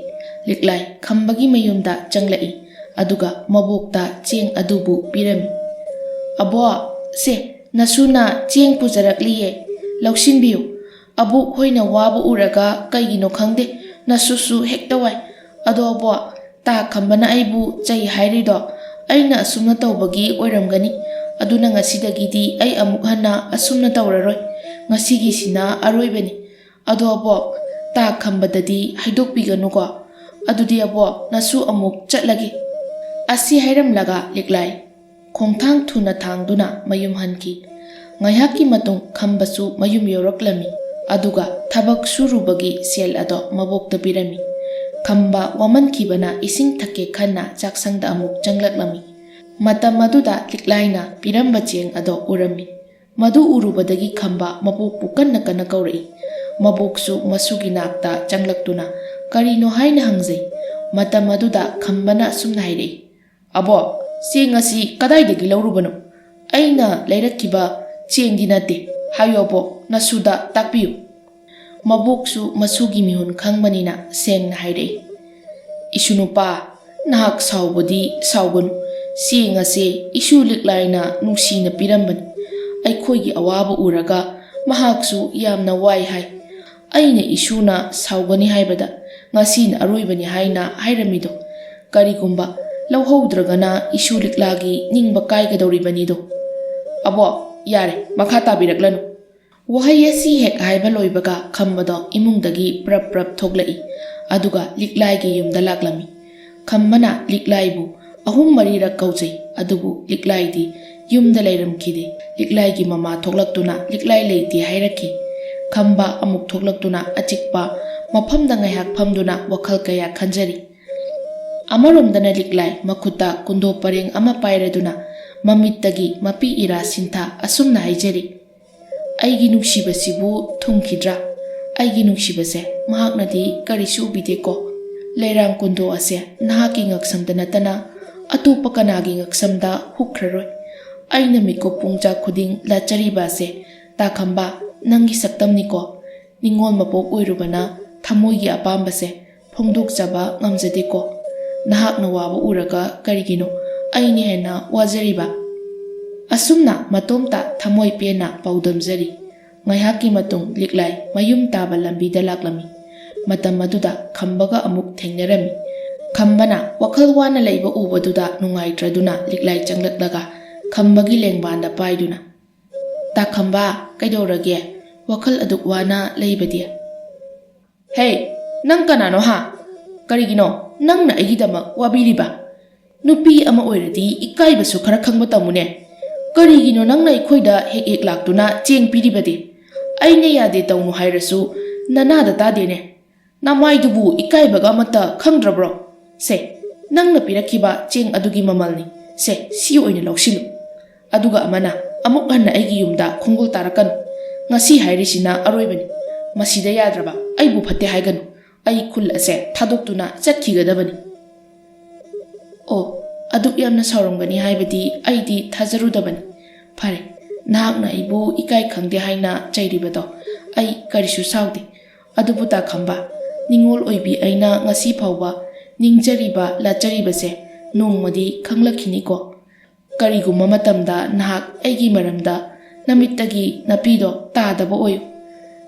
ꯂꯤꯛꯂꯥꯏ ꯈꯝꯕꯒꯤ ꯃꯌꯨꯝꯗ ꯆꯪꯂꯛꯏ, ꯑꯗꯨꯒ ꯃꯕꯣꯛꯇ ꯆꯦꯡ ꯑꯗꯨꯕꯨ ꯄꯤꯔꯝꯃꯤ꯫ "ꯑꯕꯣꯛ, ꯁꯦ, ꯅꯁꯨꯅ ꯆꯦꯡ ꯄꯨꯖꯔꯛꯂꯤꯌꯦ, ꯂꯧꯁꯤꯟꯕꯤꯌꯨ꯫ ꯑꯕꯣꯛ ꯍꯣꯏꯅ ꯋꯥꯕ ꯎꯔꯒ ꯀꯩꯒꯤꯅꯣ ꯈꯪꯗꯦ, ꯅꯁꯨꯁꯨ ꯍꯦꯛꯇ ꯋꯥꯏ꯫ ꯑꯗꯣ ꯑꯕꯣꯛ, ꯇꯥ ꯈꯝꯕꯅ ꯑꯩꯕꯨ ꯆꯩ ꯍꯥꯏꯔꯤꯗꯣ ꯑꯩꯅ ꯑꯁꯨꯝꯅ ꯇꯧꯕꯒꯤ ꯑꯣꯏꯔꯝꯒꯅꯤ꯫ ꯑꯗꯨꯅ ꯉꯁꯤꯗꯒꯤꯗꯤ ꯑꯩ ꯑꯃꯨꯛ ꯍꯟꯅ ꯑꯁꯨꯝꯅ ꯇꯧꯔꯔꯣꯏ꯫ ꯉꯁꯤꯒꯤꯁꯤꯅ ꯑꯔꯣꯏꯕꯅꯤ꯫ ꯑꯗꯣ ꯑꯕꯣꯛ, ꯇꯥ ꯈꯝꯕꯗꯗꯤ ꯍꯥꯏꯗꯣꯛꯄꯤꯒꯅꯨꯀꯣ꯫ ꯑꯗꯨꯗꯤ ꯑꯕꯣꯛ, ꯅꯁꯨ ꯑꯃꯨꯛ ꯆꯠꯂꯒꯦ꯫" ꯑꯁꯤ ꯍꯥꯏꯔꯝꯂꯒ ꯂꯤꯛꯂꯥꯏ ꯈꯣꯡꯊꯥꯡ ꯊꯨꯅ ꯊꯥꯡꯗꯨꯅ ꯃꯌꯨꯝ ꯍꯟꯈꯤ꯫ ꯉꯥꯏꯍꯥꯛꯀꯤ ꯃꯇꯨꯡ ꯈꯝꯕꯁꯨ ꯃꯌꯨꯝ ꯌꯧꯔꯛꯂꯝꯃꯤ, ꯑꯗꯨꯒ ꯊꯕꯛ ꯁꯨꯔꯨꯕꯒꯤ ꯁꯦꯜ ꯑꯗꯣ ꯃꯕꯣꯛꯇ ꯄꯤꯔꯝꯃꯤ꯫ ꯈꯝꯕ ꯋꯥꯃꯟꯈꯤꯕꯅ ꯏꯁꯤꯡ ꯊꯛꯀꯦ ꯈꯟꯅ ꯆꯥꯛꯁꯪꯗ ꯑꯃꯨꯛ ꯆꯪꯂꯛꯂꯝꯃꯤ꯫ ꯃꯇꯝ ꯑꯗꯨꯗ ꯂꯤꯛꯂꯥꯏꯅ ꯄꯤꯔꯝꯕ ꯆꯦꯡ ꯑꯗꯣ ꯎꯔꯝꯃꯤ꯫ ꯃꯗꯨ ꯎꯔꯨꯕꯗꯒꯤ ꯈꯝꯕ ꯃꯕꯣꯛꯄꯨ ꯀꯟꯅ ꯀꯟꯅ ꯀꯧꯔꯛꯏ꯫ ꯃꯕꯣꯛꯁꯨ ꯃꯁꯨꯒꯤ ꯅꯥꯛꯇ ꯆꯪꯂꯛꯇꯨꯅ ꯀꯔꯤꯅꯣ ꯍꯥꯏꯅ ꯍꯪꯖꯩ꯫ ꯃꯇꯝ ꯑꯗꯨꯗ ꯈꯝꯕꯅ ꯑꯁꯨꯝꯅ ꯍꯥꯏꯔꯛꯏ, "ꯑꯕꯣꯛ, ꯆꯦꯡ ꯑꯁꯤ ꯀꯗꯥꯏꯗꯒꯤ ꯂꯧꯔꯨꯕꯅꯣ? ꯑꯩꯅ ꯂꯩꯔꯛꯈꯤꯕ ꯆꯦꯡꯗꯤ ꯅꯠꯇꯦ꯫ ꯍꯥꯏꯌꯣ ꯑꯕꯣꯛ, ꯅꯁꯨꯗ ꯇꯥꯛꯄꯤꯌꯨ꯫" ꯃꯕꯣꯛꯁꯨ ꯃꯁꯨꯒꯤ ꯃꯤꯍꯨꯟ ꯈꯪꯕꯅꯤꯅ ꯁꯦꯡꯅ ꯍꯥꯏꯔꯛꯏ, "ꯏꯁꯨ ꯅꯨꯄꯥ, ꯅꯍꯥꯛ ꯁꯥꯎꯕꯗꯤ ꯁꯥꯎꯒꯅꯨ꯫ ꯆꯦꯡ ꯑꯁꯦ ꯏꯁꯨ ꯂꯤꯛꯂꯥꯏꯅ ꯅꯨꯡꯁꯤꯅ ꯄꯤꯔꯝꯕꯅꯤ꯫ ꯑꯩꯈꯣꯏꯒꯤ ꯑꯋꯥꯕ ꯎꯔꯒ ꯃꯍꯥꯛꯁꯨ ꯌꯥꯝꯅ ꯋꯥꯏ ꯍꯥꯏ꯫ ꯑꯩꯅ ꯏꯁꯨꯅ ꯁꯥꯎꯒꯅꯤ ꯍꯥꯏꯕꯗ ꯉꯁꯤꯅ ꯑꯔꯣꯏꯕꯅꯤ ꯍꯥꯏꯅ ꯍꯥꯏꯔꯝꯃꯤꯗꯣ꯫ ꯀꯔꯤꯒꯨꯝꯕ ꯂꯧꯍꯧꯗ꯭ꯔꯒꯅ ꯏꯁꯨ ꯂꯤꯛꯂꯥꯒꯤ ꯅꯤꯡꯕ ꯀꯥꯏꯒꯗꯧꯔꯤꯕꯅꯤꯗꯣ꯫ ꯑꯕꯣꯛ, ꯌꯥꯔꯦ, ꯃꯈꯥ ꯇꯥꯕꯤꯔꯛꯂꯅꯨ꯫" ꯋꯥꯍꯩ ꯑꯁꯤ ꯍꯦꯛ ꯍꯥꯏꯕ ꯂꯣꯏꯕꯒ ꯈꯝꯕꯗꯣ ꯏꯃꯨꯡꯗꯒꯤ ꯄ꯭ꯔꯞ ꯄ꯭ꯔꯞ ꯊꯣꯛꯂꯛꯏ, ꯑꯗꯨꯒ ꯂꯤꯛꯂꯥꯏꯒꯤ ꯌꯨꯝꯗ ꯂꯥꯛꯂꯝꯃꯤ꯫ ꯈꯝꯕꯅ ꯂꯤꯛꯂꯥꯏꯕꯨ ꯑꯍꯨꯝ ꯃꯔꯤꯔꯛ ꯀꯧꯖꯩ, ꯑꯗꯨꯕꯨ ꯂꯤꯛꯂꯥꯏꯗꯤ ꯌꯨꯝꯗ ꯂꯩꯔꯝꯈꯤꯗꯦ꯫ ꯂꯤꯛꯂꯥꯏꯒꯤ ꯃꯃꯥ ꯊꯣꯛꯂꯛꯇꯨꯅ ꯂꯤꯛꯂꯥꯏ ꯂꯩꯇꯦ ꯍꯥꯏꯔꯛꯈꯤ꯫ ꯈꯝꯕ ꯑꯃꯨꯛ ꯊꯣꯛꯂꯛꯇꯨꯅ ꯑꯆꯤꯛꯄ ꯃꯐꯝꯗ ꯉꯥꯏꯍꯥꯛ ꯐꯝꯗꯨꯅ ꯋꯥꯈꯜ ꯀꯌꯥ ꯈꯟꯖꯔꯤ꯫ ꯑꯃꯔꯣꯝꯗꯅ ꯂꯤꯛꯂꯥꯏ ꯃꯈꯨꯠꯇ ꯀꯨꯟꯗꯣ ꯄꯔꯦꯡ ꯑꯃ ꯄꯥꯏꯔꯗꯨꯅ ꯃꯃꯤꯠꯇꯒꯤ ꯃꯄꯤ ꯏꯔꯥ ꯁꯤꯟꯊ ꯑꯁꯨꯝꯅ ꯍꯥꯏꯖꯔꯤ, "ꯑꯩꯒꯤ ꯅꯨꯡꯁꯤꯕꯁꯤꯕꯨ ꯊꯨꯡꯈꯤꯗ꯭ꯔꯥ? ꯑꯩꯒꯤ ꯅꯨꯡꯁꯤꯕꯁꯦ ꯃꯍꯥꯛꯅꯗꯤ ꯀꯔꯤꯁꯨ ꯎꯕꯤꯗꯦꯀꯣ꯫ ꯂꯩꯔꯥꯡ ꯀꯨꯟꯗꯣ ꯑꯁꯦ ꯅꯍꯥꯛꯀꯤ ꯉꯛꯁꯝꯗ ꯅꯠꯇꯅ ꯑꯇꯣꯞꯄ ꯀꯅꯥꯒꯤ ꯉꯛꯁꯝꯗ ꯍꯨꯛꯈ꯭ꯔꯔꯣꯏ꯫ ꯑꯩꯅ ꯃꯤꯀꯨꯞ ꯄꯨꯡꯖꯥ ꯈꯨꯗꯤꯡ ꯂꯥꯠꯆꯔꯤꯕ ꯑꯁꯦ ꯇꯥꯈꯝꯕ, ꯅꯪꯒꯤ ꯁꯛꯇꯝꯅꯤꯀꯣ꯫ ꯅꯤꯡꯉꯣꯜ ꯃꯄꯣꯛ ꯑꯣꯏꯔꯨꯕꯅ ꯊꯃꯣꯏꯒꯤ ꯑꯄꯥꯝꯕꯁꯦ ꯐꯣꯡꯗꯣꯛꯆꯕ ꯉꯝꯖꯗꯦꯀꯣ꯫ ꯅꯍꯥꯛꯅ ꯋꯥꯕ ꯎꯔꯒ ꯀꯔꯤꯒꯤꯅꯣ ꯑꯩꯅ ꯍꯦꯟꯅ ꯋꯥꯖꯔꯤꯕ?" ꯑꯁꯨꯝꯅ ꯃꯇꯣꯝꯇ ꯊꯃꯣꯏ ꯄꯦꯟꯅ ꯄꯥꯎꯗꯝꯖꯔꯤ꯫ ꯉꯥꯏꯍꯥꯛꯀꯤ ꯃꯇꯨꯡ ꯂꯤꯛꯂꯥꯏ ꯃꯌꯨꯝ ꯇꯥꯕ ꯂꯝꯕꯤꯗ ꯂꯥꯛꯂꯝꯃꯤ꯫ ꯃꯇꯝ ꯑꯗꯨꯗ ꯈꯝꯕꯒ ꯑꯃꯨꯛ ꯊꯦꯡꯅꯔꯝꯃꯤ꯫ ꯈꯝꯕꯅ ꯋꯥꯈꯜ ꯋꯥꯅ ꯂꯩꯕ ꯎꯕꯗꯨꯗ ꯅꯨꯡꯉꯥꯏꯇ꯭ꯔꯗꯨꯅ ꯂꯤꯛꯂꯥꯏ ꯆꯪꯂꯛꯂꯒ ꯈꯝꯕꯒꯤ ꯂꯦꯡꯕꯥꯟꯗ ꯄꯥꯏꯗꯨꯅ, "ꯇꯥ ꯈꯝꯕ, ꯀꯩꯗꯧꯔꯒꯦ? ꯋꯥꯈꯜ ꯑꯗꯨꯛ ꯋꯥꯅ ꯂꯩꯕꯗꯤ?" "ꯍꯦ, ꯅꯪ ꯀꯅꯥꯅꯣ ꯍꯥ? ꯀꯔꯤꯒꯤꯅꯣ ꯅꯪꯅ ꯑꯩꯒꯤꯗꯃꯛ ꯋꯥꯕꯤꯔꯤꯕ? ꯅꯨꯄꯤ ꯑꯃ ꯑꯣꯏꯔꯗꯤ ꯏꯀꯥꯏꯕꯁꯨ ꯈꯔ ꯈꯪꯕ ꯇꯝꯃꯨꯅꯦ꯫ ꯀꯔꯤꯒꯤꯅꯣ ꯅꯪꯅ ꯑꯩꯈꯣꯏꯗ ꯍꯦꯛ ꯍꯦꯛ ꯂꯥꯛꯇꯨꯅ ꯆꯦꯡ ꯄꯤꯔꯤꯕꯗꯤ? ꯑꯩꯅ ꯌꯥꯗꯦ ꯇꯧꯅꯨ ꯍꯥꯏꯔꯁꯨ ꯅꯅꯥꯗ ꯇꯥꯗꯦꯅꯦ꯫ ꯅꯃꯥꯏꯗꯨꯕꯨ ꯏꯀꯥꯏꯕꯒ ꯑꯃꯠꯇ ꯈꯪꯗ꯭ꯔꯕ꯭ꯔꯣ? ꯁꯦ, ꯅꯪꯅ ꯄꯤꯔꯛꯈꯤꯕ ꯆꯦꯡ ꯑꯗꯨꯒꯤ ꯃꯃꯜꯅꯤ꯫ ꯁꯦ, ꯁꯤ ꯑꯣꯏꯅ ꯂꯧꯁꯤꯜꯂꯨ꯫ ꯑꯗꯨꯒ ꯑꯃꯅ ꯑꯃꯨꯛ ꯍꯟꯅ ꯑꯩꯒꯤ ꯌꯨꯝꯗ ꯈꯣꯡꯒꯨꯜ ꯇꯥꯔꯛꯀꯅꯨ꯫ ꯉꯁꯤ ꯍꯥꯏꯔꯤꯁꯤꯅ ꯑꯔꯣꯏꯕꯅꯤ꯫ ꯃꯁꯤꯗ ꯌꯥꯗ꯭ꯔꯕ ꯑꯩꯕꯨ ꯐꯠꯇꯦ ꯍꯥꯏꯒꯅꯨ꯫ ꯑꯩ ꯈꯨꯜ ꯑꯁꯦ ꯊꯥꯗꯣꯛꯇꯨꯅ ꯆꯠꯈꯤꯒꯗꯕꯅꯤ꯫" "ꯑꯣ, ꯑꯗꯨꯛ ꯌꯥꯝꯅ ꯁꯥꯎꯔꯝꯒꯅꯤ ꯍꯥꯏꯕꯗꯤ ꯑꯩꯗꯤ ꯊꯥꯖꯔꯨꯗꯕꯅꯤ꯫ ꯐꯔꯦ, ꯅꯍꯥꯛꯅ ꯑꯩꯕꯨ ꯏꯀꯥꯏ ꯈꯪꯗꯦ ꯍꯥꯏꯅ ꯆꯩꯔꯤꯕꯗꯣ ꯑꯩ ꯀꯔꯤꯁꯨ ꯁꯥꯎꯗꯦ꯫ ꯑꯗꯨꯕꯨ ꯇꯥꯈꯝꯕ, ꯅꯤꯡꯉꯣꯜ ꯑꯣꯏꯕꯤ ꯑꯩꯅ ꯉꯁꯤ ꯐꯥꯎꯕ ꯅꯤꯡꯖꯔꯤꯕ ꯂꯥꯠꯆꯔꯤꯕꯁꯦ ꯅꯣꯡꯃꯗꯤ ꯈꯪꯂꯛꯈꯤꯅꯤꯀꯣ꯫ ꯀꯔꯤꯒꯨꯝꯕ ꯃꯇꯝꯗ ꯅꯍꯥꯛ ꯑꯩꯒꯤ ꯃꯔꯝꯗ ꯅꯃꯤꯠꯇꯒꯤ ꯅꯥꯄꯤꯗꯣ ꯇꯥꯗꯕ ꯑꯣꯏꯌꯨ꯫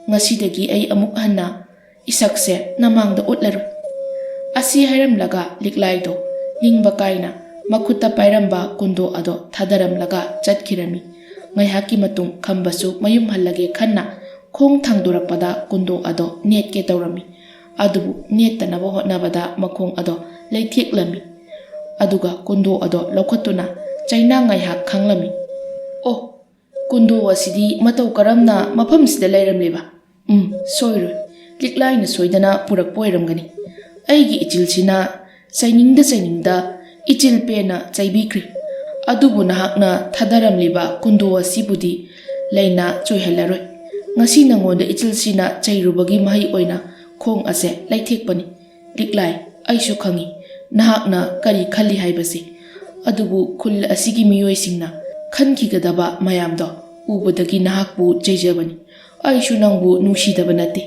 ꯉꯁꯤꯗꯒꯤ ꯑꯩ ꯑꯃꯨꯛ ꯍꯟꯅ ꯏꯁꯛꯁꯦ ꯅꯃꯥꯡꯗ ꯎꯠꯂꯔꯣꯏ꯫" ꯑꯁꯤ ꯍꯥꯏꯔꯝꯂꯒ ꯂꯤꯛꯂꯥꯏꯗꯣ ꯅꯤꯡꯕ ꯀꯥꯏꯅ ꯃꯈꯨꯠꯇ ꯄꯥꯏꯔꯝꯕ ꯀꯨꯟꯗꯣ ꯑꯗꯣ ꯊꯥꯗꯔꯝꯂꯒ ꯆꯠꯈꯤꯔꯝꯃꯤ꯫ ꯉꯥꯏꯍꯥꯛꯀꯤ ꯃꯇꯨꯡ ꯈꯝꯕꯁꯨ ꯃꯌꯨꯝ ꯍꯜꯂꯒꯦ ꯈꯟꯅ ꯈꯣꯡ ꯊꯥꯡꯗꯣꯔꯛꯄꯗ ꯀꯨꯟꯗꯣ ꯑꯗꯣ ꯅꯦꯠꯀꯦ ꯇꯧꯔꯝꯃꯤ꯫ ꯑꯗꯨꯕꯨ ꯅꯦꯠꯇꯅꯕ ꯍꯣꯠꯅꯕꯗ ꯃꯈꯣꯡ ꯑꯗꯣ ꯂꯩꯊꯦꯛꯂꯝꯃꯤ꯫ ꯑꯗꯨꯒ ꯀꯨꯟꯗꯣ ꯑꯗꯣ ꯂꯧꯈꯠꯇꯨꯅ ꯆꯩꯅꯥ ꯉꯥꯏꯍꯥꯛ ꯈꯥꯡꯂꯝꯃꯤ꯫ "ꯑꯣ, "ꯀꯨꯟꯗꯣ ꯑꯁꯤꯗꯤ ꯃꯇꯧ ꯀꯔꯝꯅ ꯃꯐꯝꯁꯤꯗ ꯂꯩꯔꯝꯂꯤꯕ? ꯎꯝ, ꯁꯣꯏꯔꯣꯏ꯫ ꯂꯤꯛꯂꯥꯏꯅ ꯁꯣꯏꯗꯅ ꯄꯨꯔꯛꯄ ꯑꯣꯏꯔꯝꯒꯅꯤ꯫ ꯑꯩꯒꯤ ꯏꯆꯤꯜꯁꯤꯅ ꯆꯩꯅꯤꯡꯗ ꯆꯩꯅꯤꯡꯗ ꯏꯆꯤꯜ ꯄꯦꯟꯅ ꯆꯩꯕꯤꯈ꯭ꯔꯦ꯫ ꯑꯗꯨꯕꯨ ꯅꯍꯥꯛꯅ ꯊꯥꯗꯔꯝꯂꯤꯕ ꯀꯨꯟꯗꯣ ꯑꯁꯤꯕꯨꯗꯤ ꯂꯩꯅꯥ ꯆꯣꯏꯍꯜꯂꯔꯣꯏ꯫ ꯉꯁꯤ ꯅꯉꯣꯟꯗ ꯏꯆꯤꯜꯁꯤꯅ ꯆꯩꯔꯨꯕꯒꯤ ꯃꯍꯩ ꯑꯣꯏꯅ ꯈꯣꯡ ꯑꯁꯦ ꯂꯩꯊꯦꯛꯄꯅꯤ꯫ ꯂꯤꯛꯂꯥꯏ, ꯑꯩꯁꯨ ꯈꯪꯏ ꯅꯍꯥꯛꯅ ꯀꯔꯤ ꯈꯜꯂꯤ ꯍꯥꯏꯕꯁꯦ꯫ ꯑꯗꯨꯕꯨ ꯈꯨꯜ ꯑꯁꯤꯒꯤ ꯃꯤꯑꯣꯏꯁꯤꯡꯅ ꯈꯟꯈꯤꯒꯗꯕ ꯃꯌꯥꯝꯗꯣ ꯎꯕꯗꯒꯤ ꯅꯍꯥꯛꯄꯨ ꯆꯩꯖꯕꯅꯤ꯫ ꯑꯩꯁꯨ ꯅꯪꯕꯨ ꯅꯨꯡꯁꯤꯗꯕ ꯅꯠꯇꯦ꯫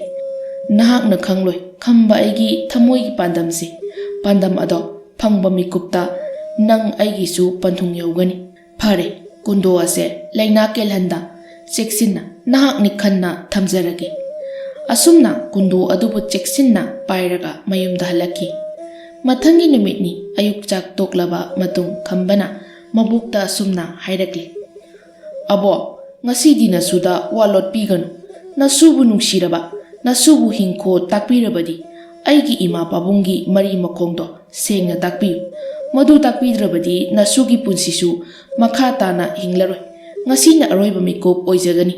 ꯅꯍꯥꯛꯅ ꯈꯪꯂꯣꯏ ꯈꯝꯕ ꯑꯩꯒꯤ ꯊꯃꯣꯏꯒꯤ ꯄꯥꯟꯗꯝꯁꯦ꯫ ꯄꯥꯟꯗꯝ ꯑꯗꯣ ꯐꯪꯕ ꯃꯤꯀꯨꯞꯇ ꯅꯪ ꯑꯩꯒꯤꯁꯨ ꯄꯟꯊꯨꯡ ꯌꯧꯒꯅꯤ꯫ ꯐꯔꯦ, ꯀꯨꯟꯗꯣ ꯑꯁꯦ ꯂꯩꯅꯥ ꯀꯦꯜꯍꯟꯗ ꯆꯦꯛꯁꯤꯟꯅ ꯅꯍꯥꯛꯅꯤ ꯈꯟꯅ ꯊꯝꯖꯔꯒꯦ꯫" ꯑꯁꯨꯝꯅ ꯀꯨꯟꯗꯣ ꯑꯗꯨꯕꯨ ꯆꯦꯛꯁꯤꯟꯅ ꯄꯥꯏꯔꯒ ꯃꯌꯨꯝꯗ ꯍꯜꯂꯛꯈꯤ꯫ ꯃꯊꯪꯒꯤ ꯅꯨꯃꯤꯠꯅꯤ꯫ ꯑꯌꯨꯛ ꯆꯥꯛ ꯇꯣꯛꯂꯕ ꯃꯇꯨꯡ ꯈꯝꯕꯅ ꯃꯕꯣꯛꯇ ꯑꯁꯨꯝꯅ ꯍꯥꯏꯔꯛꯂꯤ, "ꯑꯕꯣꯛ, ꯉꯁꯤꯗꯤ ꯅꯁꯨꯗ ꯋꯥ ꯂꯣꯠꯄꯤꯒꯅꯨ꯫ ꯅꯁꯨꯕꯨ ꯅꯨꯡꯁꯤꯔꯕ, ꯅꯁꯨꯕꯨ ꯍꯤꯡꯈꯣ ꯇꯥꯛꯄꯤꯔꯕꯗꯤ ꯑꯩꯒꯤ ꯏꯃꯥ ꯄꯥꯕꯨꯡꯒꯤ ꯃꯔꯤ ꯃꯈꯣꯡꯗꯣ ꯁꯦꯡꯅ ꯇꯥꯛꯄꯤꯌꯨ꯫ ꯃꯗꯨ ꯇꯥꯛꯄꯤꯗ꯭ꯔꯕꯗꯤ ꯅꯁꯨꯒꯤ ꯄꯨꯟꯁꯤꯁꯨ ꯃꯈꯥ ꯇꯥꯅ ꯍꯤꯡꯂꯔꯣꯏ꯫ ꯉꯁꯤꯅ ꯑꯔꯣꯏꯕ ꯃꯤꯀꯨꯞ ꯑꯣꯏꯖꯒꯅꯤ꯫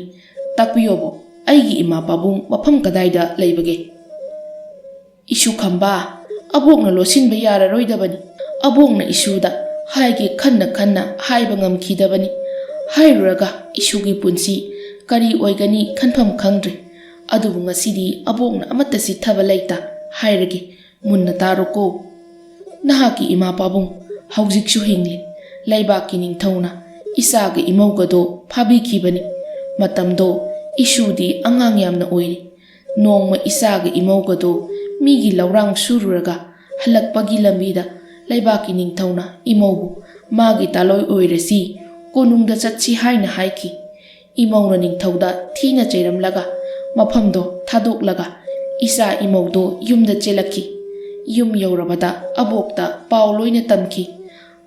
ꯇꯥꯛꯄꯤꯌꯣꯕꯣ, ꯑꯩꯒꯤ ꯏꯃꯥ ꯄꯥꯕꯨꯡ ꯃꯐꯝ ꯀꯗꯥꯏꯗ ꯂꯩꯕꯒꯦ?" "ꯏꯁꯨ ꯈꯝꯕ, ꯑꯕꯣꯛꯅ ꯂꯣꯠꯁꯤꯟꯕ ꯌꯥꯔꯔꯣꯏꯗꯕꯅꯤ꯫ ꯑꯕꯣꯛꯅ ꯏꯁꯨꯗ ꯍꯥꯏꯒꯦ ꯈꯟꯅ ꯈꯟꯅ ꯍꯥꯏꯕ ꯉꯝꯈꯤꯗꯕꯅꯤ꯫ ꯍꯥꯏꯔꯨꯔꯒ ꯏꯁꯨꯒꯤ ꯄꯨꯟꯁꯤ ꯀꯔꯤ ꯑꯣꯏꯒꯅꯤ ꯈꯟꯐꯝ ꯈꯪꯗ꯭ꯔꯦ꯫ ꯑꯗꯨꯕꯨ ꯉꯁꯤꯗꯤ ꯑꯕꯣꯛꯅ ꯑꯃꯠꯇ ꯆꯤꯠꯊꯕ ꯂꯩꯇ ꯍꯥꯏꯔꯒꯦ꯫ ꯃꯨꯟꯅ ꯇꯥꯔꯣꯀꯣ꯫ ꯅꯍꯥꯛꯀꯤ ꯏꯃꯥ ꯄꯥꯕꯨꯡ ꯍꯧꯖꯤꯛꯁꯨ ꯍꯤꯡꯂꯤ꯫ ꯂꯩꯕꯥꯛꯀꯤ ꯅꯤꯡꯊꯧꯅ ꯏꯆꯥꯒ ꯏꯃꯧꯒꯗꯣ ꯐꯥꯕꯤꯈꯤꯕꯅꯤ꯫ ꯃꯇꯝꯗꯣ ꯏꯁꯨꯗꯤ ꯑꯉꯥꯡ ꯌꯥꯝꯅ ꯑꯣꯏꯔꯤ꯫ ꯅꯣꯡꯃ ꯏꯆꯥꯒ ꯏꯃꯧꯒꯗꯣ ꯃꯤꯒꯤ ꯂꯧꯔꯥꯡ ꯁꯨꯔꯨꯔꯒ ꯍꯜꯂꯛꯄꯒꯤ ꯂꯝꯕꯤꯗ ꯂꯩꯕꯥꯛꯀꯤ ꯅꯤꯡꯊꯧꯅ ꯏꯃꯧꯕꯨ ꯃꯥꯒꯤ ꯇꯥꯂꯣꯏ ꯑꯣꯏꯔꯁꯤ ꯀꯣꯅꯨꯡꯗ ꯆꯠꯁꯤ ꯍꯥꯏꯅ ꯍꯥꯏꯈꯤ꯫ ꯏꯃꯧꯅ ꯅꯤꯡꯊꯧꯗ ꯊꯤꯅ ꯆꯩꯔꯝꯂꯒ ꯃꯐꯝꯗꯣ ꯊꯥꯗꯣꯛꯂꯒ ꯏꯆꯥ ꯏꯃꯧꯗꯣ ꯌꯨꯝꯗ ꯆꯦꯜꯂꯛꯈꯤ꯫ ꯌꯨꯝ ꯌꯧꯔꯕꯗ ꯑꯕꯣꯛꯇ ꯄꯥꯎ ꯂꯣꯏꯅ ꯇꯝꯈꯤ꯫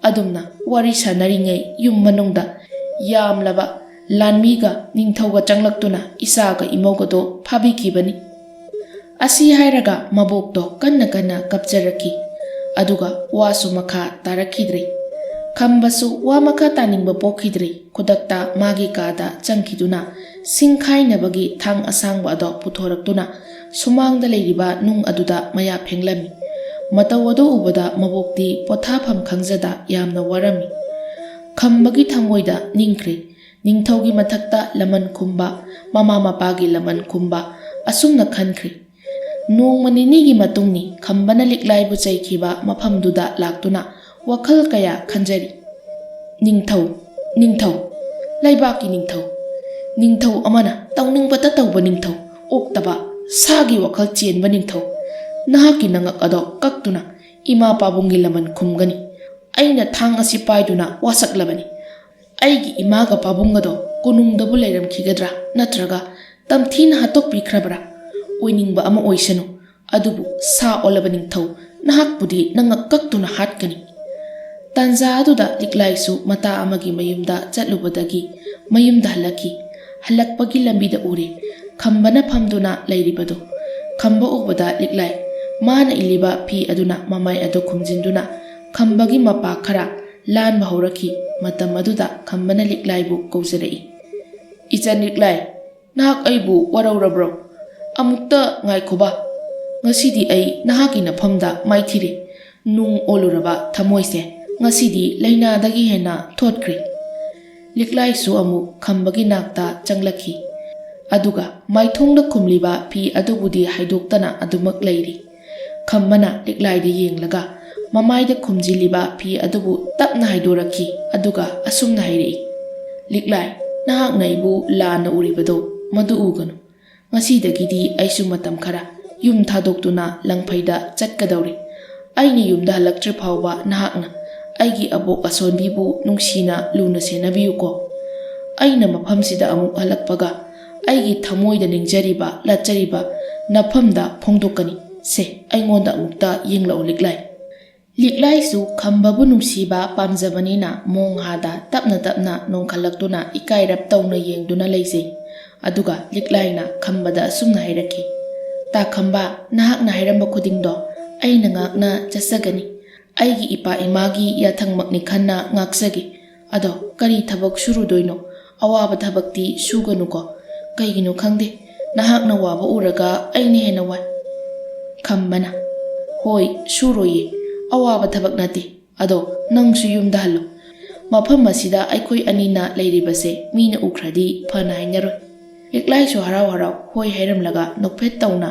ꯑꯗꯨꯝꯅ ꯋꯥꯔꯤ ꯁꯥꯟꯅꯔꯤꯉꯩ ꯌꯨꯝ ꯃꯅꯨꯡꯗ ꯌꯥꯝꯂꯕ ꯂꯥꯟꯃꯤꯒ ꯅꯤꯡꯊꯧꯒ ꯆꯪꯂꯛꯇꯨꯅ ꯏꯆꯥꯒ ꯏꯃꯧꯒꯗꯣ ꯐꯥꯕꯤꯈꯤꯕꯅꯤ꯫ ꯑꯁꯤ ꯍꯥꯏꯔꯒ ꯃꯕꯣꯛꯇꯣ ꯀꯟꯅ ꯀꯟꯅ ꯀꯞꯆꯔꯛꯈꯤ꯫ ꯑꯗꯨꯒ ꯋꯥꯁꯨ ꯃꯈꯥ ꯇꯥꯔꯛꯈꯤꯗ꯭ꯔꯦ꯫ ꯈꯝꯕꯁꯨ ꯋꯥ ꯃꯈꯥ ꯇꯥꯅꯤꯡꯕ ꯄꯣꯛꯈꯤꯗ꯭ꯔꯦ꯫ ꯈꯨꯗꯛꯇ ꯃꯥꯒꯤ ꯀꯥꯗ ꯆꯪꯈꯤꯗꯨꯅ ꯁꯤꯡ ꯈꯥꯏꯅꯕꯒꯤ ꯊꯥꯡ ꯑꯁꯥꯡꯕ ꯑꯗꯣ ꯄꯨꯊꯣꯔꯛꯇꯨꯅ ꯁꯨꯃꯥꯡꯗ ꯂꯩꯔꯤꯕ ꯅꯨꯡ ꯑꯗꯨꯗ ꯃꯌꯥ ꯐꯦꯡꯂꯝꯃꯤ꯫ ꯃꯇꯧ ꯑꯗꯨ ꯎꯕꯗ ꯃꯕꯣꯛꯇꯤ ꯄꯣꯊꯥꯐꯝ ꯈꯪꯖꯗ ꯌꯥꯝꯅ ꯋꯥꯔꯝꯃꯤ꯫ ꯈꯝꯕꯒꯤ ꯊꯃꯣꯏꯗ ꯅꯤꯡꯈ꯭ꯔꯦ꯫ ꯅꯤꯡꯊꯧꯒꯤ ꯃꯊꯛꯇ ꯂꯃꯟ ꯈꯨꯝꯕ, ꯃꯃꯥ ꯃꯄꯥꯒꯤ ꯂꯃꯟ ꯈꯨꯝꯕ, ꯑꯁꯨꯝꯅ ꯈꯟꯈ꯭ꯔꯦ꯫ ꯅꯣꯡꯃ ꯅꯤꯅꯤꯒꯤ ꯃꯇꯨꯡꯅꯤ ꯈꯝꯕꯅ ꯂꯤꯛꯂꯥꯏꯕꯨ ꯆꯩꯈꯤꯕ ꯃꯐꯝꯗꯨꯗ ꯂꯥꯛꯇꯨꯅ ꯋꯥꯈꯜ ꯀꯌꯥ ꯈꯟꯖꯔꯤ꯫ "ꯅꯤꯡꯊꯧ, ꯅꯤꯡꯊꯧ, ꯂꯩꯕꯥꯛꯀꯤ ꯅꯤꯡꯊꯧ, ꯅꯤꯡꯊꯧ ꯑꯃꯅ ꯇꯧꯅꯤꯡꯕꯇ ꯇꯧꯕ ꯅꯤꯡꯊꯧ, ꯑꯣꯛꯇꯕ, ꯁꯥꯒꯤ ꯋꯥꯈꯜ ꯆꯦꯟꯕ ꯅꯤꯡꯊꯧ, ꯅꯍꯥꯛꯀꯤ ꯅꯉꯛ ꯑꯗꯣ ꯀꯛꯇꯨꯅ ꯏꯃꯥ ꯄꯥꯕꯨꯡꯒꯤ ꯂꯃꯟ ꯈꯨꯝꯒꯅꯤ꯫ ꯑꯩꯅ ꯊꯥꯡ ꯑꯁꯤ ꯄꯥꯏꯗꯨꯅ ꯋꯥꯁꯛꯂꯕꯅꯤ꯫ ꯑꯩꯒꯤ ꯏꯃꯥꯒ ꯄꯥꯕꯨꯡ ꯑꯗꯣ ꯀꯣꯅꯨꯡꯗꯕꯨ ꯂꯩꯔꯝꯈꯤꯒꯗ꯭ꯔꯥ, ꯅꯠꯇ꯭ꯔꯒ ꯇꯝꯊꯤꯅ ꯍꯥꯠꯇꯣꯛꯄꯤꯈ꯭ꯔꯕ꯭ꯔꯥ? ꯑꯣꯏꯅꯤꯡꯕ ꯑꯃ ꯑꯣꯏꯁꯅꯨ, ꯑꯗꯨꯕꯨ ꯁꯥ ꯑꯣꯜꯂꯕ ꯅꯤꯡꯊꯧ ꯅꯍꯥꯛꯄꯨꯗꯤ ꯅꯉꯛ ꯀꯛꯇꯨꯅ ꯍꯥꯠꯀꯅꯤ꯫" ꯇꯥꯟꯖꯥ ꯑꯗꯨꯗ ꯂꯤꯛꯂꯥꯏꯁꯨ ꯃꯇꯥ ꯑꯃꯒꯤ ꯃꯌꯨꯝꯗ ꯆꯠꯂꯨꯕꯗꯒꯤ ꯃꯌꯨꯝꯗ ꯍꯜꯂꯛꯈꯤ꯫ ꯍꯜꯂꯛꯄꯒꯤ ꯂꯝꯕꯤꯗ ꯎꯔꯦ ꯈꯝꯕꯅ ꯐꯝꯗꯨꯅ ꯂꯩꯔꯤꯕꯗꯨ꯫ ꯈꯝꯕ ꯎꯕꯗ ꯂꯤꯛꯂꯥꯏ ꯃꯥꯅ ꯏꯜꯂꯤꯕ ꯐꯤ ꯑꯗꯨꯅ ꯃꯃꯥꯏ ꯑꯗꯨ ꯈꯨꯝꯖꯤꯟꯗꯨꯅ ꯈꯝꯕꯒꯤ ꯃꯄꯥ ꯈꯔ ꯂꯥꯟꯕ ꯍꯧꯔꯛꯈꯤ꯫ ꯃꯇꯝ ꯑꯗꯨꯗ ꯈꯝꯕꯅ ꯂꯤꯛꯂꯥꯏꯕꯨ ꯀꯧꯖꯔꯛꯏ꯫ "ꯏꯆꯟ ꯂꯤꯛꯂꯥꯏ, ꯅꯍꯥꯛ ꯑꯩꯕꯨ ꯋꯥꯔꯧꯔꯕ꯭ꯔꯣ? ꯑꯃꯨꯛꯇ ꯉꯥꯏꯈꯣꯕ꯫ ꯉꯁꯤꯗꯤ ꯑꯩ ꯅꯍꯥꯛꯀꯤ ꯅꯐꯝꯗ ꯃꯥꯏꯊꯤꯔꯦ꯫ ꯅꯨꯡ ꯑꯣꯜꯂꯨꯔꯕ ꯊꯃꯣꯏꯁꯦ ꯉꯁꯤꯗꯤ ꯂꯥꯏꯅꯥꯗꯒꯤ ꯍꯦꯟꯅ ꯊꯣꯠꯈ꯭ꯔꯦ꯫" ꯂꯤꯛꯂꯥꯏꯁꯨ ꯑꯃꯨꯛ ꯈꯝꯕꯒꯤ ꯅꯥꯛꯇ ꯆꯪꯂꯛꯈꯤ꯫ ꯑꯗꯨꯒ ꯃꯥꯏꯊꯣꯡꯗ ꯈꯨꯝꯂꯤꯕ ꯐꯤ ꯑꯗꯨꯕꯨꯗꯤ ꯍꯥꯏꯗꯣꯛꯇꯅ ꯑꯗꯨꯃꯛ ꯂꯩꯔꯤ꯫ ꯈꯝꯕꯅ ꯂꯤꯛꯂꯥꯏꯗ ꯌꯦꯡꯂꯒ ꯃꯃꯥꯏꯗ ꯈꯨꯝꯖꯤꯜꯂꯤꯕ ꯐꯤ ꯑꯗꯨꯕꯨ ꯇꯞꯅ ꯍꯥꯏꯗꯣꯔꯛꯈꯤ꯫ ꯑꯗꯨꯒ ꯑꯁꯨꯝꯅ ꯍꯥꯏꯔꯛꯏ, "ꯂꯤꯛꯂꯥꯏ, ꯅꯍꯥꯛꯅ ꯑꯩꯕꯨ ꯂꯥꯟꯅ ꯎꯔꯤꯕꯗꯣ ꯃꯗꯨ ꯎꯒꯅꯨ꯫ ꯉꯁꯤꯗꯒꯤꯗꯤ ꯑꯩꯁꯨ ꯃꯇꯝ ꯈꯔ ꯌꯨꯝ ꯊꯥꯗꯣꯛꯇꯨꯅ ꯂꯪꯐꯩꯗ ꯆꯠꯀꯗꯧꯔꯤ꯫ ꯑꯩꯅ ꯌꯨꯝꯗ ꯍꯜꯂꯛꯇ꯭ꯔꯤ ꯐꯥꯎꯕ ꯅꯍꯥꯛꯅ ꯑꯩꯒꯤ ꯑꯕꯣꯛ ꯑꯁꯣꯟꯕꯤꯕꯨ ꯅꯨꯡꯁꯤꯅ ꯂꯨꯅ ꯁꯦꯟꯅꯕꯤꯌꯨꯀꯣ꯫ ꯑꯩꯅ ꯃꯐꯝꯁꯤꯗ ꯑꯃꯨꯛ ꯍꯜꯂꯛꯄꯒ ꯑꯩꯒꯤ ꯊꯃꯣꯏꯗ ꯅꯤꯡꯖꯔꯤꯕ, ꯂꯥꯠꯆꯔꯤꯕ ꯅꯐꯝꯗ ꯐꯣꯡꯗꯣꯛꯀꯅꯤ꯫ ꯁꯦ, ꯑꯩꯉꯣꯟꯗ ꯑꯃꯨꯛꯇ ꯌꯦꯡꯂꯛꯎ ꯂꯤꯛꯂꯥꯏ꯫" ꯂꯤꯛꯂꯥꯏꯁꯨ ꯈꯝꯕꯕꯨ ꯅꯨꯡꯁꯤꯕ ꯄꯥꯝꯖꯕꯅꯤꯅ ꯃꯣꯡꯍꯥꯗ ꯇꯞꯅ ꯇꯞꯅ ꯅꯣꯡꯈꯠꯂꯛꯇꯨꯅ ꯏꯀꯥꯏꯔꯞ ꯇꯧꯅ ꯌꯦꯡꯗꯨꯅ ꯂꯩꯖꯩ꯫ ꯑꯗꯨꯒ ꯂꯤꯛꯂꯥꯏꯅ ꯈꯝꯕꯗ ꯑꯁꯨꯝꯅ ꯍꯥꯏꯔꯛꯈꯤ, "ꯇꯥ ꯈꯝꯕ, ꯅꯍꯥꯛꯅ ꯍꯥꯏꯔꯝꯕ ꯈꯨꯗꯤꯡꯗꯣ ꯑꯩꯅ ꯉꯥꯛꯅ ꯆꯠꯆꯒꯅꯤ꯫ ꯑꯩꯒꯤ ꯏꯄꯥ ꯏꯃꯥꯒꯤ ꯌꯥꯊꯪꯃꯛꯅꯤ ꯈꯟꯅ ꯉꯥꯛꯆꯒꯦ꯫ ꯑꯗꯣ ꯀꯔꯤ ꯊꯕꯛ ꯁꯨꯔꯨꯗꯣꯏꯅꯣ? ꯑꯋꯥꯕ ꯊꯕꯛꯇꯤ ꯁꯨꯒꯅꯨꯀꯣ꯫ ꯀꯩꯒꯤꯅꯣ ꯈꯪꯗꯦ, ꯅꯍꯥꯛꯅ ꯋꯥꯕ ꯎꯔꯒ ꯑꯩꯅ ꯍꯦꯟꯅ ꯋꯥꯏ꯫ ꯈꯝꯕꯅ, ꯍꯣꯏ, ꯁꯨꯔꯣꯏꯌꯦ, ꯑꯋꯥꯕ ꯊꯕꯛ ꯅꯠꯇꯦ꯫ ꯑꯗꯣ ꯅꯪꯁꯨ ꯌꯨꯝꯗ ꯍꯜꯂꯣ꯫ ꯃꯐꯝ ꯑꯁꯤꯗ ꯑꯩꯈꯣꯏ ꯑꯅꯤꯅ ꯂꯩꯔꯤꯕꯁꯦ ꯃꯤꯅ ꯎꯈ꯭ꯔꯗꯤ ꯐꯅ ꯍꯥꯏꯅꯔꯣꯏ꯫ ꯂꯤꯛꯂꯥꯏꯁꯨ ꯍꯔꯥꯎ ꯍꯔꯥꯎ ꯍꯣꯏ ꯍꯥꯏꯔꯝꯂꯒ ꯅꯣꯛꯐꯦꯠ ꯇꯧꯅ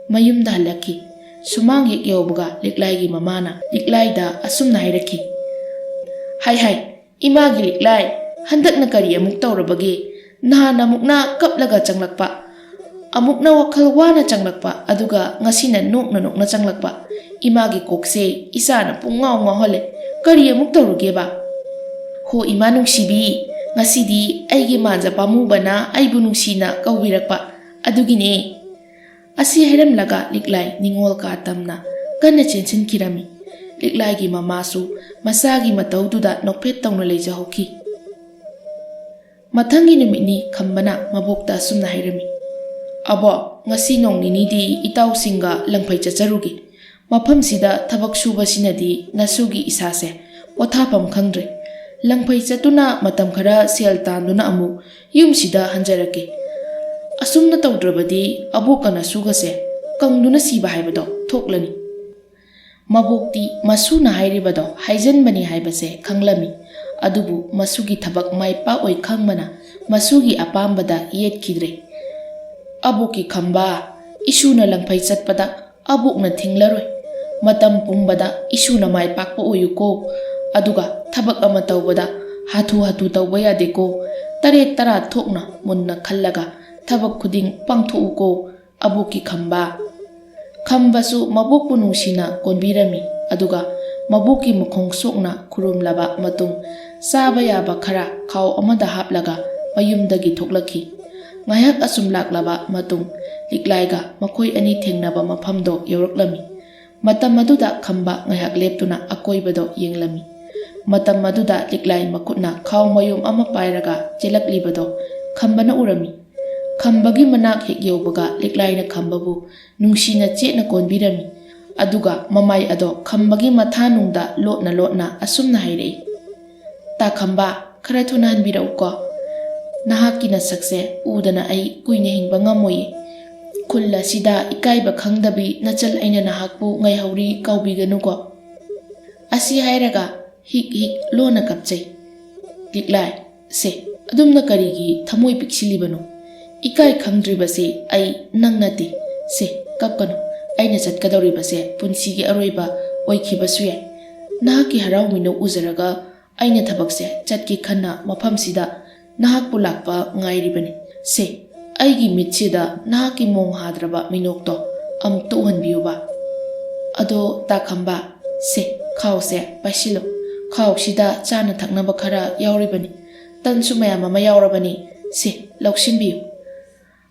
ꯃꯌꯨꯝꯗ ꯍꯜꯂꯛꯈꯤ꯫ ꯁꯨꯃꯥꯡ ꯍꯦꯛ ꯌꯧꯕꯒ ꯂꯤꯛꯂꯥꯏꯒꯤ ꯃꯃꯥꯅ ꯂꯤꯛꯂꯥꯏꯗ ꯑꯁꯨꯝꯅ ꯍꯥꯏꯔꯛꯈꯤ, ꯍꯥꯏ ꯍꯥꯏ, ꯏꯃꯥꯒꯤ ꯂꯤꯛꯂꯥꯏ, ꯍꯟꯗꯛꯅ ꯀꯔꯤ ꯑꯃꯨꯛ ꯇꯧꯔꯕꯒꯦ? ꯅꯍꯥꯟ ꯑꯃꯨꯛꯅ ꯀꯞꯂꯒ ꯆꯪꯂꯛꯄ, ꯑꯃꯨꯛꯅ ꯋꯥꯈꯜ ꯋꯥꯅ ꯆꯪꯂꯛꯄ, ꯑꯗꯨꯒ ꯉꯁꯤꯅ ꯅꯣꯛꯅ ꯅꯣꯛꯅ ꯆꯪꯂꯛꯄ꯫ ꯏꯃꯥꯒꯤ ꯀꯣꯛꯁꯦ ꯏꯆꯥꯅ ꯄꯨꯡꯉꯥꯎ ꯉꯥꯎꯍꯜꯂꯦ꯫ ꯀꯔꯤ ꯑꯃꯨꯛ ꯇꯧꯔꯨꯒꯦꯕ? ꯍꯣ ꯏꯃꯥ ꯅꯨꯡꯁꯤꯕꯤ, ꯉꯁꯤꯗꯤ ꯑꯩꯒꯤ ꯃꯥꯟꯖ ꯄꯥꯝꯃꯨꯕꯅ ꯑꯩꯕꯨ ꯅꯨꯡꯁꯤꯅ ꯀꯧꯕꯤꯔꯛꯄ ꯑꯗꯨꯒꯤꯅꯦ꯫ ꯑꯁꯤ ꯍꯥꯏꯔꯝꯂꯒ ꯂꯤꯛꯂꯥꯏ ꯅꯤꯡꯉꯣꯜ ꯀꯥ ꯇꯝꯅ ꯀꯟꯅ ꯆꯦꯟꯁꯤꯟꯈꯤꯔꯝꯃꯤ꯫ ꯂꯤꯛꯂꯥꯏꯒꯤ ꯃꯃꯥꯁꯨ ꯃꯆꯥꯒꯤ ꯃꯇꯧꯗꯨꯗ ꯅꯣꯛꯐꯦꯠ ꯇꯧꯅ ꯂꯩꯖꯍꯧꯈꯤ꯫ ꯃꯊꯪꯒꯤ ꯅꯨꯃꯤꯠꯅꯤ ꯈꯝꯕꯅ ꯃꯕꯣꯛꯇ ꯑꯁꯨꯝꯅ ꯍꯥꯏꯔꯝꯃꯤ, "ꯑꯕꯣꯛ, ꯉꯁꯤ ꯅꯣꯡ ꯅꯤꯅꯤꯗꯤ ꯏꯇꯥꯎꯁꯤꯡꯒ ꯂꯪꯐꯩ ꯆꯠꯆꯔꯨꯒꯦ꯫ ꯃꯐꯝꯁꯤꯗ ꯊꯕꯛ ꯁꯨꯕꯁꯤꯅꯗꯤ ꯅꯁꯨꯒꯤ ꯏꯁꯥꯁꯦ ꯄꯣꯊꯥꯐꯝ ꯈꯪꯗ꯭ꯔꯦ꯫ ꯂꯪꯐꯩ ꯆꯠꯇꯨꯅ ꯃꯇꯝ ꯈꯔ ꯁꯦꯜ ꯇꯥꯟꯗꯨꯅ ꯑꯃꯨꯛ ꯌꯨꯝꯁꯤꯗ ꯍꯟꯖꯔꯛꯀꯦ꯫ ꯑꯁꯨꯝꯅ ꯇꯧꯗ꯭ꯔꯕꯗꯤ ꯑꯕꯣꯛꯀ ꯅꯁꯨꯒꯁꯦ ꯀꯪꯗꯨꯅ ꯁꯤꯕ ꯍꯥꯏꯕꯗꯣ ꯊꯣꯛꯂꯅꯤ꯫" ꯃꯕꯣꯛꯇꯤ ꯃꯁꯨꯅ ꯍꯥꯏꯔꯤꯕꯗꯣ ꯍꯥꯏꯖꯟꯕꯅꯤ ꯍꯥꯏꯕꯁꯦ ꯈꯪꯂꯝꯃꯤ꯫ ꯑꯗꯨꯕꯨ ꯃꯁꯨꯒꯤ ꯊꯕꯛ ꯃꯥꯏ ꯄꯥꯛꯑꯣꯏ ꯈꯪꯕꯅ ꯃꯁꯨꯒꯤ ꯑꯄꯥꯝꯕꯗ ꯌꯦꯠꯈꯤꯗ꯭ꯔꯦ꯫ "ꯑꯕꯣꯛꯀꯤ ꯈꯝꯕ, ꯏꯁꯨꯅ ꯂꯪꯐꯩ ꯆꯠꯄꯗ ꯑꯕꯣꯛꯅ ꯊꯤꯡꯂꯔꯣꯏ꯫ ꯃꯇꯝ ꯄꯨꯝꯕꯗ ꯏꯁꯨꯅ ꯃꯥꯏ ꯄꯥꯛꯄ ꯑꯣꯏꯌꯨꯀꯣ꯫ ꯑꯗꯨꯒ ꯊꯕꯛ ꯑꯃ ꯇꯧꯕꯗ ꯍꯥꯊꯨ ꯍꯥꯊꯨ ꯇꯧꯕ ꯌꯥꯗꯦꯀꯣ꯫ ꯇꯔꯦꯠ ꯇꯔꯥ ꯊꯣꯛꯅ ꯃꯨꯟꯅ ꯈꯜꯂꯒ ꯊꯕꯛ ꯈꯨꯗꯤꯡ ꯄꯥꯡꯊꯣꯛꯎꯀꯣ, ꯑꯕꯣꯛꯀꯤ ꯈꯝꯕ꯫" ꯈꯝꯕꯁꯨ ꯃꯕꯣꯛꯄꯨ ꯅꯨꯡꯁꯤꯅ ꯀꯣꯟꯕꯤꯔꯝꯃꯤ꯫ ꯑꯗꯨꯒ ꯃꯕꯣꯛꯀꯤ ꯃꯈꯣꯡ ꯁꯣꯛꯅ ꯈꯨꯔꯨꯝꯂꯕ ꯃꯇꯨꯡ, ꯆꯥꯕ ꯌꯥꯕ ꯈꯔ ꯈꯥꯎ ꯑꯃꯗ ꯍꯥꯞꯂꯒ ꯃꯌꯨꯝꯗꯒꯤ ꯊꯣꯛꯂꯛꯈꯤ꯫ ꯉꯥꯏꯍꯥꯛ ꯑꯁꯨꯝ ꯂꯥꯛꯂꯕ ꯃꯇꯨꯡ, ꯂꯤꯛꯂꯥꯏꯒ ꯃꯈꯣꯏ ꯑꯅꯤ ꯊꯦꯡꯅꯕ ꯃꯐꯝꯗꯣ ꯌꯧꯔꯛꯂꯝꯃꯤ꯫ ꯃꯇꯝ ꯑꯗꯨꯗ ꯈꯝꯕ ꯉꯥꯏꯍꯥꯛ ꯂꯦꯞꯇꯨꯅ ꯑꯀꯣꯏꯕꯗꯣ ꯌꯦꯡꯂꯝꯃꯤ꯫ ꯃꯇꯝ ꯑꯗꯨꯗ ꯂꯤꯛꯂꯥꯏ ꯃꯈꯨꯠꯅ ꯈꯥꯎ ꯃꯌꯨꯝ ꯑꯃ ꯄꯥꯏꯔꯒ ꯆꯦꯜꯂꯛꯂꯤꯕꯗꯣ ꯈꯝꯕꯅ ꯎꯔꯝꯃꯤ꯫ ꯈꯝꯕꯒꯤ ꯃꯅꯥꯛ ꯍꯦꯛ ꯌꯧꯕꯒ ꯂꯤꯛꯂꯥꯏꯅ ꯈꯝꯕꯕꯨ ꯅꯨꯡꯁꯤꯅ ꯆꯦꯠꯅ ꯀꯣꯟꯕꯤꯔꯝꯃꯤ꯫ ꯑꯗꯨꯒ ꯃꯃꯥꯏ ꯑꯗꯣ ꯈꯝꯕꯒꯤ ꯃꯊꯥꯅꯨꯡꯗ ꯂꯣꯠꯅ ꯂꯣꯠꯅ ꯑꯁꯨꯝꯅ ꯍꯥꯏꯔꯛꯏ, "ꯇꯥ ꯈꯝꯕ, ꯈꯔ ꯊꯨꯅ ꯍꯟꯕꯤꯔꯛꯎꯀꯣ꯫ ꯅꯍꯥꯛꯀꯤ ꯅꯁꯛꯁꯦ ꯎꯗꯅ ꯑꯩ ꯀꯨꯏꯅ ꯍꯤꯡꯕ ꯉꯝꯃꯣꯏꯌꯦ꯫ ꯈꯨꯜ ꯑꯁꯤꯗ ꯏꯀꯥꯏꯕ ꯈꯪꯗꯕꯤ ꯅꯆꯜ ꯑꯩꯅ ꯅꯍꯥꯛꯄꯨ ꯉꯥꯏꯍꯧꯔꯤ, ꯀꯥꯎꯕꯤꯒꯅꯨꯀꯣ꯫" ꯑꯁꯤ ꯍꯥꯏꯔꯒ ꯍꯤꯛ ꯍꯤꯛ ꯂꯣꯟꯅ ꯀꯞꯆꯩ꯫ "ꯂꯤꯛꯂꯥꯏ, ꯁꯦ, ꯑꯗꯨꯝꯅ ꯀꯔꯤꯒꯤ ꯊꯃꯣꯏ ꯄꯤꯛꯁꯤꯜꯂꯤꯕꯅꯣ? ꯏꯀꯥꯏ ꯈꯪꯗ꯭ꯔꯤꯕꯁꯦ ꯑꯩ ꯅꯪ ꯅꯠꯇꯦ꯫ ꯁꯦ, ꯀꯞꯀꯅꯨ꯫ ꯑꯩꯅ ꯆꯠꯀꯗꯧꯔꯤꯕꯁꯦ ꯄꯨꯟꯁꯤꯒꯤ ꯑꯔꯣꯏꯕ ꯑꯣꯏꯈꯤꯕꯁꯨ ꯌꯥꯏ꯫ ꯅꯍꯥꯛꯀꯤ ꯍꯔꯥꯎ ꯃꯤꯅꯣꯛ ꯎꯖꯔꯒ ꯑꯩꯅ ꯊꯕꯛꯁꯦ ꯆꯠꯀꯦ ꯈꯟꯅ ꯃꯐꯝꯁꯤꯗ ꯅꯍꯥꯛꯄꯨ ꯂꯥꯛꯄ ꯉꯥꯏꯔꯤꯕꯅꯤ꯫ ꯁꯦ, ꯑꯩꯒꯤ ꯃꯤꯠꯁꯤꯗ ꯅꯍꯥꯛꯀꯤ ꯃꯣꯡ ꯍꯥꯗ꯭ꯔꯕ ꯃꯤꯅꯣꯛꯇꯣ ꯑꯃꯨꯛꯇ ꯎꯍꯟꯕꯤꯌꯨꯕ꯫ ꯑꯗꯣ ꯇꯥꯈꯝꯕ, ꯁꯦ, ꯈꯥꯎꯁꯦ ꯄꯥꯏꯁꯤꯜꯂꯨ꯫ ꯈꯥꯎꯁꯤꯗ ꯆꯥꯅ ꯊꯛꯅꯕ ꯈꯔ ꯌꯥꯎꯔꯤꯕꯅꯤ꯫ ꯇꯟꯁꯨ ꯃꯌꯥꯝ ꯑꯃ ꯌꯥꯎꯔꯕꯅꯤ꯫ ꯁꯦ, ꯂꯧꯁꯤꯟꯕꯤꯌꯨ꯫"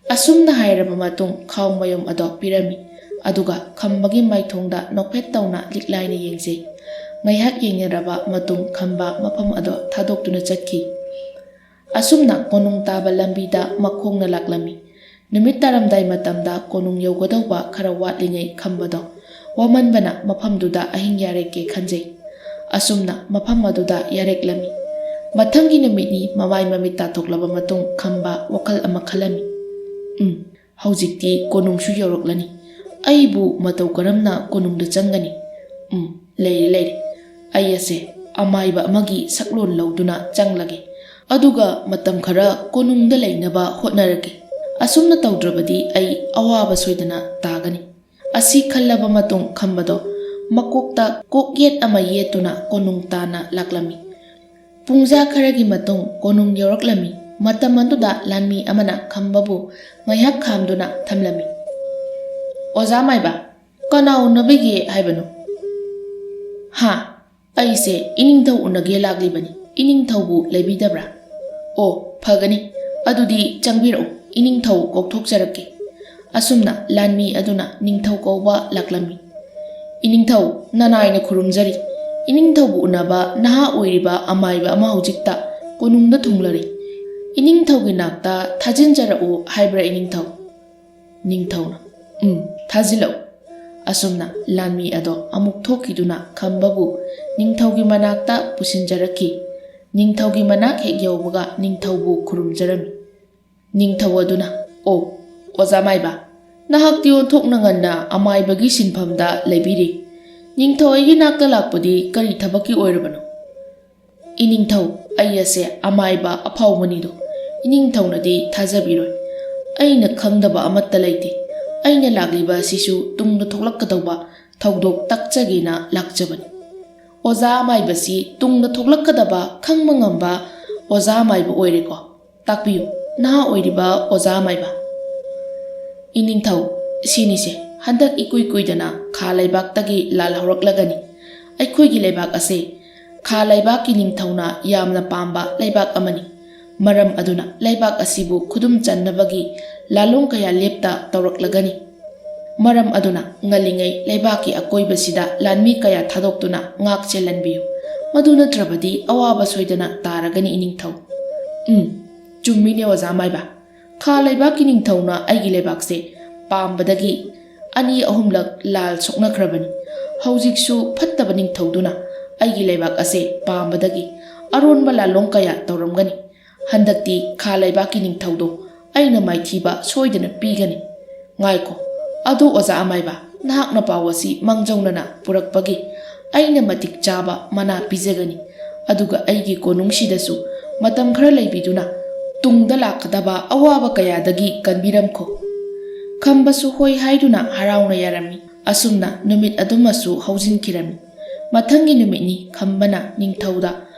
ꯑꯁꯨꯝꯅ ꯍꯥꯏꯔꯕ ꯃꯇꯨꯡ ꯈꯥꯎ ꯃꯌꯨꯝ ꯑꯗꯣ ꯄꯤꯔꯝꯃꯤ꯫ ꯑꯗꯨꯒ ꯈꯝꯕꯒꯤ ꯃꯥꯏꯊꯣꯡꯗ ꯅꯣꯛꯐꯦꯠ ꯇꯧꯅ ꯂꯤꯛꯂꯥꯏꯅ ꯌꯦꯡꯖꯩ꯫ ꯉꯥꯏꯍꯥꯛ ꯌꯦꯡꯅꯔꯕ ꯃꯇꯨꯡ ꯈꯝꯕ ꯃꯐꯝ ꯑꯗꯣ ꯊꯥꯗꯣꯛꯇꯨꯅ ꯆꯠꯈꯤ꯫ ꯑꯁꯨꯝꯅ ꯀꯣꯅꯨꯡ ꯇꯥꯕ ꯂꯝꯕꯤꯗ ꯃꯈꯣꯡꯅ ꯂꯥꯛꯂꯝꯃꯤ꯫ ꯅꯨꯃꯤꯠ ꯇꯥꯔꯝꯗꯥꯏ ꯃꯇꯝꯗ ꯀꯣꯅꯨꯡ ꯌꯧꯒꯗꯧꯕ ꯈꯔ ꯋꯥꯠꯂꯤꯉꯩ ꯈꯝꯕꯗꯣ ꯋꯥꯃꯟꯕꯅ ꯃꯐꯝꯗꯨꯗ ꯑꯍꯤꯡ ꯌꯥꯔꯦꯛꯀꯦ ꯈꯟꯖꯩ꯫ ꯑꯁꯨꯝꯅ ꯃꯐꯝ ꯑꯗꯨꯗ ꯌꯥꯔꯦꯛꯂꯝꯃꯤ꯫ ꯃꯊꯪꯒꯤ ꯅꯨꯃꯤꯠꯅꯤ ꯃꯃꯥꯏ ꯃꯃꯤꯠ ꯇꯥꯊꯣꯛꯂꯕ ꯃꯇꯨꯡ ꯈꯝꯕ ꯋꯥꯈꯜ ꯑꯃ ꯈꯜꯂꯝꯃꯤ꯫ "ꯎꯝ, ꯍꯧꯖꯤꯛꯇꯤ ꯀꯣꯅꯨꯡꯁꯨ ꯌꯧꯔꯛꯂꯅꯤ꯫ ꯑꯩꯕꯨ ꯃꯇꯧ ꯀꯔꯝꯅ ꯀꯣꯅꯨꯡꯗ ꯆꯪꯒꯅꯤ? ꯎꯝ, ꯂꯩꯔꯦ, ꯂꯩꯔꯦ꯫ ꯑꯩ ꯑꯁꯦ ꯑꯃꯥꯏꯕ ꯑꯃꯒꯤ ꯁꯛꯂꯣꯟ ꯂꯧꯗꯨꯅ ꯆꯪꯂꯒꯦ꯫ ꯑꯗꯨꯒ ꯃꯇꯝ ꯈꯔ ꯀꯣꯅꯨꯡꯗ ꯂꯩꯅꯕ ꯍꯣꯠꯅꯔꯒꯦ꯫ ꯑꯁꯨꯝꯅ ꯇꯧꯗ꯭ꯔꯕꯗꯤ ꯑꯩ ꯑꯋꯥꯕ ꯁꯣꯏꯗꯅ ꯇꯥꯒꯅꯤ꯫" ꯑꯁꯤ ꯈꯜꯂꯕ ꯃꯇꯨꯡ ꯈꯝꯕꯗꯣ ꯃꯀꯣꯛꯇ ꯀꯣꯛ ꯌꯦꯠ ꯑꯃ ꯌꯦꯠꯇꯨꯅ ꯀꯣꯅꯨꯡ ꯇꯥꯅ ꯂꯥꯛꯂꯝꯃꯤ꯫ ꯄꯨꯡꯖꯥ ꯈꯔꯒꯤ ꯃꯇꯨꯡ ꯀꯣꯅꯨꯡ ꯌꯧꯔꯛꯂꯝꯃꯤ꯫ ꯃꯇꯝ ꯑꯗꯨꯗ ꯂꯥꯟꯃꯤ ꯑꯃꯅ ꯈꯝꯕꯕꯨ ꯉꯥꯏꯍꯥꯛ ꯈꯥꯝꯗꯨꯅ ꯊꯝꯂꯝꯃꯤ꯫ "ꯑꯣꯖꯥ ꯃꯥꯏꯕ, ꯀꯅꯥ ꯎꯅꯕꯤꯒꯦ ꯍꯥꯏꯕꯅꯣ?" "ꯍꯥ? ꯑꯩꯁꯦ ꯏꯅꯤꯡꯊꯧ ꯎꯅꯒꯦ ꯂꯥꯛꯂꯤꯕꯅꯤ꯫ ꯏꯅꯤꯡꯊꯧꯕꯨ ꯂꯩꯕꯤꯗꯕ꯭ꯔꯥ? ꯑꯣ, ꯐꯒꯅꯤ꯫ ꯑꯗꯨꯗꯤ ꯆꯪꯕꯤꯔꯛꯎ, ꯏꯅꯤꯡꯊꯧ ꯀꯧꯊꯣꯛꯆꯔꯛꯀꯦ꯫" ꯑꯁꯨꯝꯅ ꯂꯥꯟꯃꯤ ꯑꯗꯨꯅ ꯅꯤꯡꯊꯧ ꯀꯧꯕ ꯂꯥꯛꯂꯝꯃꯤ꯫ "ꯏꯅꯤꯡꯊꯧ, ꯅꯅꯥꯏꯅ ꯈꯨꯔꯨꯝꯖꯔꯤ꯫ ꯏꯅꯤꯡꯊꯧꯕꯨ ꯎꯅꯕ ꯅꯍꯥ ꯑꯣꯏꯔꯤꯕ ꯑꯃꯥꯏꯕ ꯑꯃ ꯍꯧꯖꯤꯛꯇ ꯀꯣꯅꯨꯡꯗ ꯊꯨꯡꯂꯔꯤ꯫ ꯏꯅꯤꯡꯊꯧꯒꯤ ꯅꯥꯛꯇ ꯊꯥꯖꯤꯟꯖꯔꯛꯎ ꯍꯥꯏꯕ꯭ꯔꯥ, ꯏꯅꯤꯡꯊꯧ?" ꯅꯤꯡꯊꯧꯅ, "ꯎꯝ, ꯊꯥꯖꯤꯜꯂꯛꯎ꯫" ꯑꯁꯨꯝꯅ ꯂꯥꯟꯃꯤ ꯑꯗꯣ ꯑꯃꯨꯛ ꯊꯣꯛꯈꯤꯗꯨꯅ ꯈꯝꯕꯕꯨ ꯅꯤꯡꯊꯧꯒꯤ ꯃꯅꯥꯛꯇ ꯄꯨꯁꯤꯟꯖꯔꯛꯈꯤ꯫ ꯅꯤꯡꯊꯧꯒꯤ ꯃꯅꯥꯛ ꯍꯦꯛ ꯌꯧꯕꯒ ꯅꯤꯡꯊꯧꯕꯨ ꯈꯨꯔꯨꯝꯖꯔꯝꯃꯤ꯫ ꯅꯤꯡꯊꯧ ꯑꯗꯨꯅ, "ꯑꯣ, ꯑꯣꯖꯥ ꯃꯥꯏꯕ, ꯅꯍꯥꯛꯇꯤ ꯑꯣꯟꯊꯣꯛꯅ ꯉꯟꯅ ꯑꯃꯥꯏꯕꯒꯤ ꯁꯤꯟꯐꯝꯗ ꯂꯩꯕꯤꯔꯤ꯫ ꯅꯤꯡꯊꯧ ꯑꯩꯒꯤ ꯅꯥꯛꯇ ꯂꯥꯛꯄꯗꯤ ꯀꯔꯤ ꯊꯕꯛꯀꯤ ꯑꯣꯏꯔꯕꯅꯣ?" "ꯏꯅꯤꯡꯊꯧ, ꯑꯩ ꯑꯁꯦ ꯑꯃꯥꯏꯕ ꯑꯐꯥꯎꯕꯅꯤꯗꯣ, ꯏꯅꯤꯡꯊꯧꯅꯗꯤ ꯊꯥꯖꯕꯤꯔꯣꯏ꯫ ꯑꯩꯅ ꯈꯪꯗꯕ ꯑꯃꯠꯇ ꯂꯩꯇꯦ꯫ ꯑꯩꯅ ꯂꯥꯛꯂꯤꯕ ꯑꯁꯤꯁꯨ ꯇꯨꯡꯗ ꯊꯣꯛꯂꯛꯀꯗꯧꯕ ꯊꯧꯗꯣꯛ ꯇꯥꯛꯆꯒꯦꯅ ꯂꯥꯛꯆꯕꯅꯤ꯫" "ꯑꯣꯖꯥ ꯑꯃꯥꯏꯕꯁꯤ ꯇꯨꯡꯗ ꯊꯣꯛꯂꯛꯀꯗꯕ ꯈꯪꯕ ꯉꯝꯕ ꯑꯣꯖꯥ ꯑꯃꯥꯏꯕ ꯑꯣꯏꯔꯦꯀꯣ? ꯇꯥꯛꯄꯤꯌꯨ, ꯅꯍꯥ ꯑꯣꯏꯔꯤꯕ ꯑꯣꯖꯥ ꯑꯃꯥꯏꯕ꯫" "ꯏꯅꯤꯡꯊꯧ, ꯁꯤꯅꯤꯁꯦ, ꯍꯟꯗꯛ ꯏꯀꯨꯏ ꯀꯨꯏꯗꯅ ꯈꯥ ꯂꯩꯕꯥꯛꯇꯒꯤ ꯂꯥꯜ ꯍꯧꯔꯛꯂꯒꯅꯤ꯫ ꯑꯩꯈꯣꯏꯒꯤ ꯂꯩꯕꯥꯛ ꯑꯁꯦ ꯈꯥ ꯂꯩꯕꯥꯛꯀꯤ ꯅꯤꯡꯊꯧꯅ ꯌꯥꯝꯅ ꯄꯥꯝꯕ ꯂꯩꯕꯥꯛ ꯑꯃꯅꯤ꯫ ꯃꯔꯝ ꯑꯗꯨꯅ ꯂꯩꯕꯥꯛ ꯑꯁꯤꯕꯨ ꯈꯨꯗꯨꯝ ꯆꯟꯅꯕꯒꯤ ꯂꯥꯂꯣꯡ ꯀꯌꯥ ꯂꯦꯞꯇ ꯇꯧꯔꯛꯂꯒꯅꯤ꯫ ꯃꯔꯝ ꯑꯗꯨꯅ ꯉꯜꯂꯤꯉꯩ ꯂꯩꯕꯥꯛꯀꯤ ꯑꯀꯣꯏꯕꯁꯤꯗ ꯂꯥꯟꯃꯤ ꯀꯌꯥ ꯊꯥꯗꯣꯛꯇꯨꯅ ꯉꯥꯛ ꯆꯦꯜꯍꯟꯕꯤꯌꯨ꯫ ꯃꯗꯨ ꯅꯠꯇ꯭ꯔꯕꯗꯤ ꯑꯋꯥꯕ ꯁꯣꯏꯗꯅ ꯇꯥꯔꯒꯅꯤ, ꯏꯅꯤꯡꯊꯧ꯫" "ꯎꯝ, ꯆꯨꯝꯃꯤꯅꯦ ꯑꯣꯖꯥ ꯃꯥꯏꯕ꯫ ꯈꯥ ꯂꯩꯕꯥꯛꯀꯤ ꯅꯤꯡꯊꯧꯅ ꯑꯩꯒꯤ ꯂꯩꯕꯥꯛꯁꯦ ꯄꯥꯝꯕꯗꯒꯤ ꯑꯅꯤ ꯑꯍꯨꯝꯂꯛ ꯂꯥꯜ ꯁꯣꯛꯅꯈ꯭ꯔꯕꯅꯤ꯫ ꯍꯧꯖꯤꯛꯁꯨ ꯐꯠꯇꯕ ꯅꯤꯡꯊꯧꯗꯨꯅ ꯑꯩꯒꯤ ꯂꯩꯕꯥꯛ ꯑꯁꯦ ꯄꯥꯝꯕꯗꯒꯤ ꯑꯔꯣꯟꯕ ꯂꯥꯂꯣꯡ ꯀꯌꯥ ꯇꯧꯔꯝꯒꯅꯤ꯫ ꯍꯟꯗꯛꯇꯤ ꯈꯥ ꯂꯩꯕꯥꯛꯀꯤ ꯅꯤꯡꯊꯧꯗꯣ ꯑꯩꯅ ꯃꯥꯏꯊꯤꯕ ꯁꯣꯏꯗꯅ ꯄꯤꯒꯅꯤ꯫ ꯉꯥꯏꯈꯣ, ꯑꯗꯣ ꯑꯣꯖꯥ ꯑꯃꯥꯏꯕ, ꯅꯍꯥꯛꯅ ꯄꯥꯎ ꯑꯁꯤ ꯃꯥꯡꯖꯧꯅꯅ ꯄꯨꯔꯛꯄꯒꯤ ꯑꯩꯅ ꯃꯇꯤꯛ ꯆꯥꯕ ꯃꯅꯥ ꯄꯤꯖꯒꯅꯤ꯫ ꯑꯗꯨꯒ ꯑꯩꯒꯤ ꯀꯣꯅꯨꯡꯁꯤꯗꯁꯨ ꯃꯇꯝ ꯈꯔ ꯂꯩꯕꯤꯗꯨꯅ ꯇꯨꯡꯗ ꯂꯥꯛꯀꯗꯕ ꯑꯋꯥꯕ ꯀꯌꯥꯗꯒꯤ ꯀꯟꯕꯤꯔꯝꯈꯣ꯫" ꯈꯝꯕꯁꯨ ꯍꯣꯏ ꯍꯥꯏꯗꯨꯅ ꯍꯔꯥꯎꯅ ꯌꯥꯔꯝꯃꯤ꯫ ꯑꯁꯨꯝꯅ ꯅꯨꯃꯤꯠ ꯑꯗꯨꯃꯁꯨ ꯍꯧꯖꯤꯟꯈꯤꯔꯝꯃꯤ꯫ ꯃꯊꯪꯒꯤ ꯅꯨꯃꯤꯠꯅꯤ ꯈꯝꯕꯅ ꯅꯤꯡꯊꯧꯗ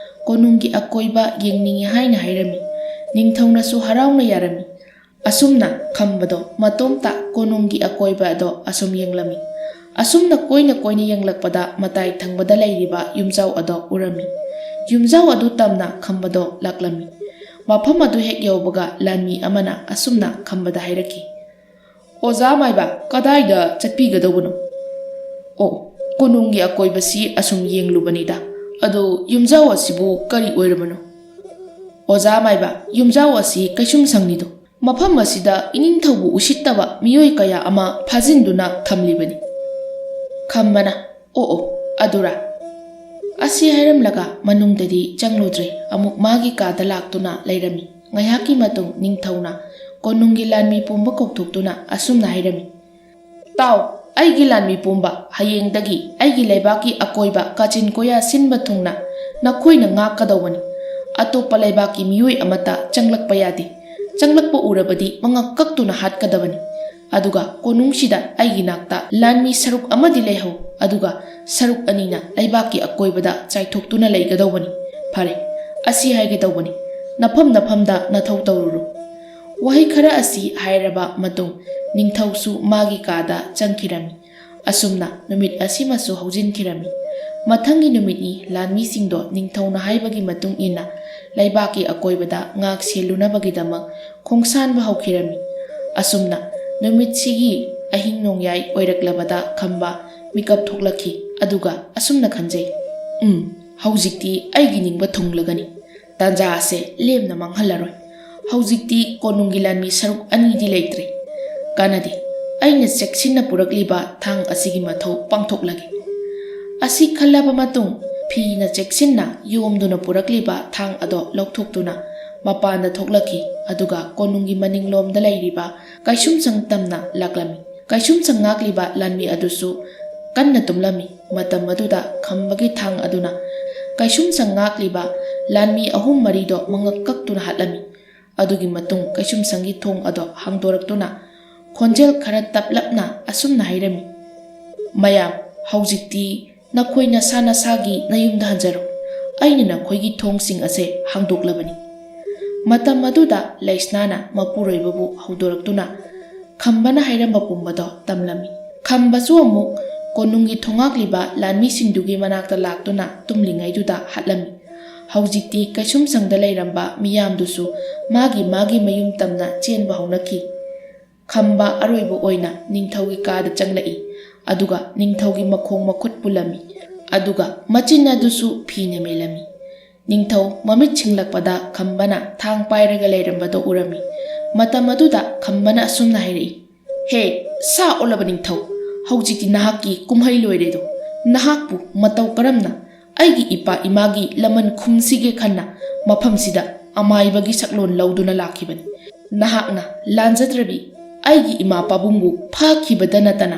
ꯀꯣꯅꯨꯡꯒꯤ ꯑꯀꯣꯏꯕ ꯌꯦꯡꯅꯤꯡꯏ ꯍꯥꯏꯅ ꯍꯥꯏꯔꯝꯃꯤ꯫ ꯅꯤꯡꯊꯧꯅꯁꯨ ꯍꯔꯥꯎꯅ ꯌꯥꯔꯝꯃꯤ꯫ ꯑꯁꯨꯝꯅ ꯈꯝꯕꯗꯣ ꯃꯇꯣꯝꯇ ꯀꯣꯅꯨꯡꯒꯤ ꯑꯀꯣꯏꯕ ꯑꯗꯣ ꯑꯁꯨꯝ ꯌꯦꯡꯂꯝꯃꯤ꯫ ꯑꯁꯨꯝꯅ ꯀꯣꯏꯅ ꯀꯣꯏꯅ ꯌꯦꯡꯂꯛꯄꯗ ꯃꯇꯥꯏ ꯊꯪꯕꯗ ꯂꯩꯔꯤꯕ ꯌꯨꯝꯖꯥꯎ ꯑꯗꯣ ꯎꯔꯝꯃꯤ꯫ ꯌꯨꯝꯖꯥꯎ ꯑꯗꯨ ꯇꯝꯅ ꯈꯝꯕꯗꯣ ꯂꯥꯛꯂꯝꯃꯤ꯫ ꯃꯐꯝ ꯑꯗꯨ ꯍꯦꯛ ꯌꯧꯕꯒ ꯂꯥꯟꯃꯤ ꯑꯃꯅ ꯑꯁꯨꯝꯅ ꯈꯝꯕꯗ ꯍꯥꯏꯔꯛꯈꯤ, "ꯑꯣꯖꯥ ꯃꯥꯏꯕ, ꯀꯗꯥꯏꯗ ꯆꯠꯄꯤꯒꯗꯧꯕꯅꯣ?" "ꯑꯣ, ꯀꯣꯅꯨꯡꯒꯤ ꯑꯀꯣꯏꯕꯁꯤ ꯑꯁꯨꯝ ꯌꯦꯡꯂꯨꯕꯅꯤꯗ꯫ ꯑꯗꯨ ꯌꯨꯝꯖꯥꯎ ꯑꯁꯤꯕꯨ ꯀꯔꯤ ꯑꯣꯏꯔꯕꯅꯣ?" "ꯑꯣꯖꯥ ꯃꯥꯏꯕ, ꯌꯨꯝꯖꯥꯎ ꯑꯁꯤ ꯀꯩꯁꯨꯝ ꯁꯪꯅꯤꯗꯣ꯫ ꯃꯐꯝ ꯑꯁꯤꯗ ꯏꯅꯤꯡꯊꯧꯕꯨ ꯎꯁꯤꯠꯇꯕ ꯃꯤꯑꯣꯏ ꯀꯌꯥ ꯑꯃ ꯐꯥꯖꯤꯟꯗꯨꯅ ꯊꯝꯂꯤꯕꯅꯤ꯫" ꯈꯝꯕꯅ, "ꯑꯣ ꯑꯣ, ꯑꯗꯨꯔꯥ?" ꯑꯁꯤ ꯍꯥꯏꯔꯝꯂꯒ ꯃꯅꯨꯡꯗꯗꯤ ꯆꯪꯂꯨꯗ꯭ꯔꯦ꯫ ꯑꯃꯨꯛ ꯃꯥꯒꯤ ꯀꯥꯗ ꯂꯥꯛꯇꯨꯅ ꯂꯩꯔꯝꯃꯤ꯫ ꯉꯥꯏꯍꯥꯛꯀꯤ ꯃꯇꯨꯡ ꯅꯤꯡꯊꯧꯅ ꯀꯣꯅꯨꯡꯒꯤ ꯂꯥꯟꯃꯤ ꯄꯨꯝꯕ ꯀꯧꯊꯣꯛꯇꯨꯅ ꯑꯁꯨꯝꯅ ꯍꯥꯏꯔꯝꯃꯤ, "ꯇꯥꯎ, ꯑꯩꯒꯤ ꯂꯥꯟꯃꯤ ꯄꯨꯝꯕ, ꯍꯌꯦꯡꯗꯒꯤ ꯑꯩꯒꯤ ꯂꯩꯕꯥꯛꯀꯤ ꯑꯀꯣꯏꯕ ꯀꯥꯆꯤꯟ ꯀꯣꯌꯥ ꯁꯤꯟꯕ ꯊꯨꯡꯅ ꯅꯈꯣꯏꯅ ꯉꯥꯛꯀꯗꯧꯕꯅꯤ꯫ ꯑꯇꯣꯞꯄ ꯂꯩꯕꯥꯛꯀꯤ ꯃꯤꯑꯣꯏ ꯑꯃꯠꯇ ꯆꯪꯂꯛꯄ ꯌꯥꯗꯦ꯫ ꯆꯪꯂꯛꯄ ꯎꯔꯕꯗꯤ ꯃꯉꯛ ꯀꯛꯇꯨꯅ ꯍꯥꯠꯀꯗꯕꯅꯤ꯫ ꯑꯗꯨꯒ ꯀꯣꯅꯨꯡꯁꯤꯗ ꯑꯩꯒꯤ ꯅꯥꯛꯇ ꯂꯥꯟꯃꯤ ꯁꯔꯨꯛ ꯑꯃꯗꯤ ꯂꯩꯍꯧ, ꯑꯗꯨꯒ ꯁꯔꯨꯛ ꯑꯅꯤꯅ ꯂꯩꯕꯥꯛꯀꯤ ꯑꯀꯣꯏꯕꯗ ꯆꯥꯏꯊꯣꯛꯇꯨꯅ ꯂꯩꯒꯗꯧꯕꯅꯤ꯫ ꯐꯔꯦ, ꯑꯁꯤ ꯍꯥꯏꯒꯦ ꯇꯧꯕꯅꯤ, ꯅꯐꯝ ꯅꯐꯝꯗ ꯅꯊꯧ ꯇꯧꯔꯨꯔꯣ꯫" ꯋꯥꯍꯩ ꯈꯔ ꯑꯁꯤ ꯍꯥꯏꯔꯕ ꯃꯇꯨꯡ ꯅꯤꯡꯊꯧꯁꯨ ꯃꯥꯒꯤ ꯀꯥꯗ ꯆꯪꯈꯤꯔꯝꯃꯤ꯫ ꯑꯁꯨꯝꯅ ꯅꯨꯃꯤꯠ ꯑꯁꯤꯃꯁꯨ ꯍꯧꯖꯤꯟꯈꯤꯔꯝꯃꯤ꯫ ꯃꯊꯪꯒꯤ ꯅꯨꯃꯤꯠꯅꯤ ꯂꯥꯟꯃꯤꯁꯤꯡꯗꯣ ꯅꯤꯡꯊꯧꯅ ꯍꯥꯏꯕꯒꯤ ꯃꯇꯨꯡ ꯏꯟꯅ ꯂꯩꯕꯥꯛꯀꯤ ꯑꯀꯣꯏꯕꯗ ꯉꯥꯛ ꯁꯦꯜꯂꯨꯅꯕꯒꯤꯗꯃꯛ ꯈꯣꯡꯁꯥꯟꯕ ꯍꯧꯈꯤꯔꯝꯃꯤ꯫ ꯑꯁꯨꯝꯅ ꯅꯨꯃꯤꯠꯁꯤꯒꯤ ꯑꯍꯤꯡ ꯅꯣꯡꯌꯥꯏ ꯑꯣꯏꯔꯛꯂꯕꯗ ꯈꯝꯕ ꯃꯤꯀꯞ ꯊꯣꯛꯂꯛꯈꯤ꯫ ꯑꯗꯨꯒ ꯑꯁꯨꯝꯅ ꯈꯟꯖꯩ, "ꯎꯝ, ꯍꯧꯖꯤꯛꯇꯤ ꯑꯩꯒꯤ ꯅꯤꯡꯕ ꯊꯨꯡꯂꯒꯅꯤ꯫ ꯇꯥꯟꯖꯥ ꯑꯁꯦ ꯂꯦꯝꯅ ꯃꯥꯡꯍꯜꯂꯔꯣꯏ꯫ ꯍꯧꯖꯤꯛꯇꯤ ꯀꯣꯅꯨꯡꯒꯤ ꯂꯥꯟꯃꯤ ꯁꯔꯨꯛ ꯑꯅꯤꯗꯤ ꯂꯩꯇ꯭ꯔꯦ꯫ ꯀꯥꯟꯅꯗꯦ, ꯑꯩꯅ ꯆꯦꯛꯁꯤꯟꯅ ꯄꯨꯔꯛꯂꯤꯕ ꯊꯥꯡ ꯑꯁꯤꯒꯤ ꯃꯊꯧ ꯄꯥꯡꯊꯣꯛꯂꯒꯦ꯫" ꯑꯁꯤ ꯈꯜꯂꯕ ꯃꯇꯨꯡ ꯐꯤꯅ ꯆꯦꯛꯁꯤꯟꯅ ꯌꯣꯝꯗꯨꯅ ꯄꯨꯔꯛꯂꯤꯕ ꯊꯥꯡ ꯑꯗꯣ ꯂꯧꯊꯣꯛꯇꯨꯅ ꯃꯄꯥꯟꯗ ꯊꯣꯛꯂꯛꯈꯤ꯫ ꯑꯗꯨꯒ ꯀꯣꯅꯨꯡꯒꯤ ꯃꯅꯤꯡꯂꯣꯝꯗ ꯂꯩꯔꯤꯕ ꯀꯩꯁꯨꯝꯁꯪ ꯇꯝꯅ ꯂꯥꯛꯂꯝꯃꯤ꯫ ꯀꯩꯁꯨꯝꯁꯪ ꯉꯥꯛꯂꯤꯕ ꯂꯥꯟꯃꯤ ꯑꯗꯨꯁꯨ ꯀꯟꯅ ꯇꯨꯝꯂꯝꯃꯤ꯫ ꯃꯇꯝ ꯑꯗꯨꯗ ꯈꯝꯕꯒꯤ ꯊꯥꯡ ꯑꯗꯨꯅ ꯀꯩꯁꯨꯝꯁꯪ ꯉꯥꯛꯂꯤꯕ ꯂꯥꯟꯃꯤ ꯑꯍꯨꯝ ꯃꯔꯤꯗꯣ ꯃꯉꯛ ꯀꯛꯇꯨꯅ ꯍꯥꯠꯂꯝꯃꯤ꯫ ꯑꯗꯨꯒꯤ ꯃꯇꯨꯡ ꯀꯩꯁꯨꯝꯁꯪꯒꯤ ꯊꯣꯡ ꯑꯗꯣ ꯍꯥꯡꯗꯣꯔꯛꯇꯨꯅ ꯈꯣꯟꯖꯦꯜ ꯈꯔ ꯇꯞꯂꯞꯅ ꯑꯁꯨꯝꯅ ꯍꯥꯏꯔꯝꯃꯤ, "ꯃꯌꯥꯝ, ꯍꯧꯖꯤꯛꯇꯤ ꯅꯈꯣꯏ ꯅꯁꯥ ꯅꯁꯥꯒꯤ ꯅꯌꯨꯝꯗ ꯍꯟꯖꯔꯣ꯫ ꯑꯩꯅ ꯅꯈꯣꯏꯒꯤ ꯊꯣꯡꯁꯤꯡ ꯑꯁꯦ ꯍꯥꯡꯗꯣꯛꯂꯕꯅꯤ꯫" ꯃꯇꯝ ꯑꯗꯨꯗ ꯂꯩꯁꯅꯥꯅ ꯃꯄꯨꯔꯣꯏꯕꯕꯨ ꯍꯧꯗꯣꯔꯛꯇꯨꯅ ꯈꯝꯕꯅ ꯍꯥꯏꯔꯝꯕ ꯄꯨꯝꯕꯗꯣ ꯇꯝꯂꯝꯃꯤ꯫ ꯈꯝꯕꯁꯨ ꯑꯃꯨꯛ ꯀꯣꯅꯨꯡꯒꯤ ꯊꯣꯉꯥꯛꯂꯤꯕ ꯂꯥꯟꯃꯤꯁꯤꯡꯗꯨꯒꯤ ꯃꯅꯥꯛꯇ ꯂꯥꯛꯇꯨꯅ ꯇꯨꯝꯂꯤꯉꯩꯗꯨꯗ ꯍꯥꯠꯂꯝꯃꯤ꯫ ꯍꯧꯖꯤꯛꯇꯤ ꯀꯩꯁꯨꯝꯁꯪꯗ ꯂꯩꯔꯝꯕ ꯃꯤꯌꯥꯝꯗꯨꯁꯨ ꯃꯥꯒꯤ ꯃꯥꯒꯤ ꯃꯌꯨꯝ ꯇꯝꯅ ꯆꯦꯟꯕ ꯍꯧꯅꯈꯤ꯫ ꯈꯝꯕ ꯑꯔꯣꯏꯕ ꯑꯣꯏꯅ ꯅꯤꯡꯊꯧꯒꯤ ꯀꯥꯗ ꯆꯪꯂꯛꯏ꯫ ꯑꯗꯨꯒ ꯅꯤꯡꯊꯧꯒꯤ ꯃꯈꯣꯡ ꯃꯈꯨꯠ ꯄꯨꯜꯂꯝꯃꯤ꯫ ꯑꯗꯨꯒ ꯃꯆꯤꯟ ꯑꯗꯨꯁꯨ ꯐꯤꯅ ꯃꯦꯜꯂꯝꯃꯤ꯫ ꯅꯤꯡꯊꯧ ꯃꯃꯤꯠ ꯁꯤꯡꯂꯛꯄꯗ ꯈꯝꯕꯅ ꯊꯥꯡ ꯄꯥꯏꯔꯒ ꯂꯩꯔꯝꯕꯗꯣ ꯎꯔꯝꯃꯤ꯫ ꯃꯇꯝ ꯑꯗꯨꯗ ꯈꯝꯕꯅ ꯑꯁꯨꯝꯅ ꯍꯥꯏꯔꯛꯏ, "ꯍꯦ, ꯁꯥ ꯑꯣꯜꯂꯕ ꯅꯤꯡꯊꯧ, ꯍꯧꯖꯤꯛꯇꯤ ꯅꯍꯥꯛꯀꯤ ꯀꯨꯝꯍꯩ ꯂꯣꯏꯔꯦꯗꯣ꯫ ꯅꯍꯥꯛꯄꯨ ꯃꯇꯧ ꯀꯔꯝꯅ ꯑꯩꯒꯤ ꯏꯄꯥ ꯏꯃꯥꯒꯤ ꯂꯃꯟ ꯈꯨꯝꯁꯤꯒꯦ ꯈꯟꯅ ꯃꯐꯝꯁꯤꯗ ꯑꯃꯥꯏꯕꯒꯤ ꯁꯛꯂꯣꯟ ꯂꯧꯗꯨꯅ ꯂꯥꯛꯈꯤꯕꯅꯤ꯫ ꯅꯍꯥꯛꯅ ꯂꯥꯟꯖꯗ꯭ꯔꯕꯤ ꯑꯩꯒꯤ ꯏꯃꯥ ꯄꯥꯕꯨꯡꯕꯨ ꯐꯥꯈꯤꯕꯗ ꯅꯠꯇꯅ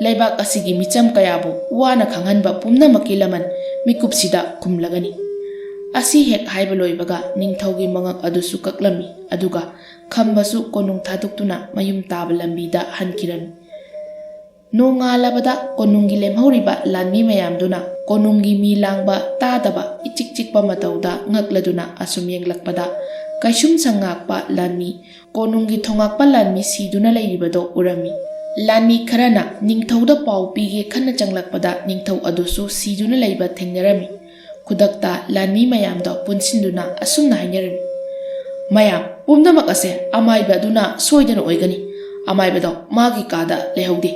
ꯂꯩꯕꯥꯛ ꯑꯁꯤꯒꯤ ꯃꯤꯆꯝ ꯀꯌꯥꯕꯨ ꯋꯥꯅ ꯈꯪꯍꯟꯕ ꯄꯨꯝꯅꯃꯛꯀꯤ ꯂꯃꯟ ꯃꯤꯀꯨꯞꯁꯤꯗ ꯈꯨꯝꯂꯒꯅꯤ꯫ ꯑꯁꯤ ꯍꯦꯛ ꯍꯥꯏꯕ ꯂꯣꯏꯕꯒ ꯅꯤꯡꯊꯧꯒꯤ ꯃꯉꯛ ꯑꯗꯨꯁꯨ ꯀꯛꯂꯝꯃꯤ, ꯑꯗꯨꯒ ꯈꯝꯕꯁꯨ ꯀꯣꯅꯨꯡ ꯊꯥꯗꯣꯛꯇꯨꯅ ꯃꯌꯨꯝ ꯇꯥꯕ ꯂꯝꯕꯤꯗ ꯍꯟꯈꯤꯔꯝꯃꯤ꯫ ꯅꯣꯡꯉꯥꯜꯂꯕꯗ ꯀꯣꯅꯨꯡꯒꯤ ꯂꯦꯝꯍꯧꯔꯤꯕ ꯂꯥꯟꯃꯤ ꯃꯌꯥꯝꯗꯨꯅ ꯀꯣꯅꯨꯡꯒꯤ ꯃꯤ ꯂꯥꯡꯕ ꯇꯥꯗꯕ ꯏꯆꯤꯛ ꯆꯤꯛꯄ ꯃꯇꯧꯗ ꯉꯛꯂꯗꯨꯅ ꯑꯁꯨꯝ ꯌꯦꯡꯂꯛꯄꯗ ꯀꯩꯁꯨꯝꯁꯪ ꯉꯥꯛꯄ ꯂꯥꯟꯃꯤ, ꯀꯣꯅꯨꯡꯒꯤ ꯊꯣꯉꯥꯛꯄ ꯂꯥꯟꯃꯤ ꯁꯤꯗꯨꯅ ꯂꯩꯔꯤꯕꯗꯣ ꯎꯔꯝꯃꯤ꯫ ꯂꯥꯟꯃꯤ ꯈꯔꯅ ꯅꯤꯡꯊꯧꯗ ꯄꯥꯎ ꯄꯤꯒꯦ ꯈꯟꯅ ꯆꯪꯂꯛꯄꯗ ꯅꯤꯡꯊꯧ ꯑꯗꯨꯁꯨ ꯁꯤꯗꯨꯅ ꯂꯩꯕ ꯊꯦꯡꯅꯔꯝꯃꯤ꯫ ꯈꯨꯗꯛꯇ ꯂꯥꯟꯃꯤ ꯃꯌꯥꯝꯗꯣ ꯄꯨꯟꯁꯤꯟꯗꯨꯅ ꯑꯁꯨꯝꯅ ꯍꯥꯏꯅꯔꯝꯃꯤ, "ꯃꯌꯥꯝ ꯄꯨꯝꯅꯃꯛ ꯑꯁꯦ ꯑꯃꯥꯏꯕ ꯑꯗꯨꯅ ꯁꯣꯏꯗꯅ ꯑꯣꯏꯒꯅꯤ꯫ ꯑꯃꯥꯏꯕꯗꯣ ꯃꯥꯒꯤ ꯀꯥꯗ ꯂꯩꯍꯧꯗꯦ꯫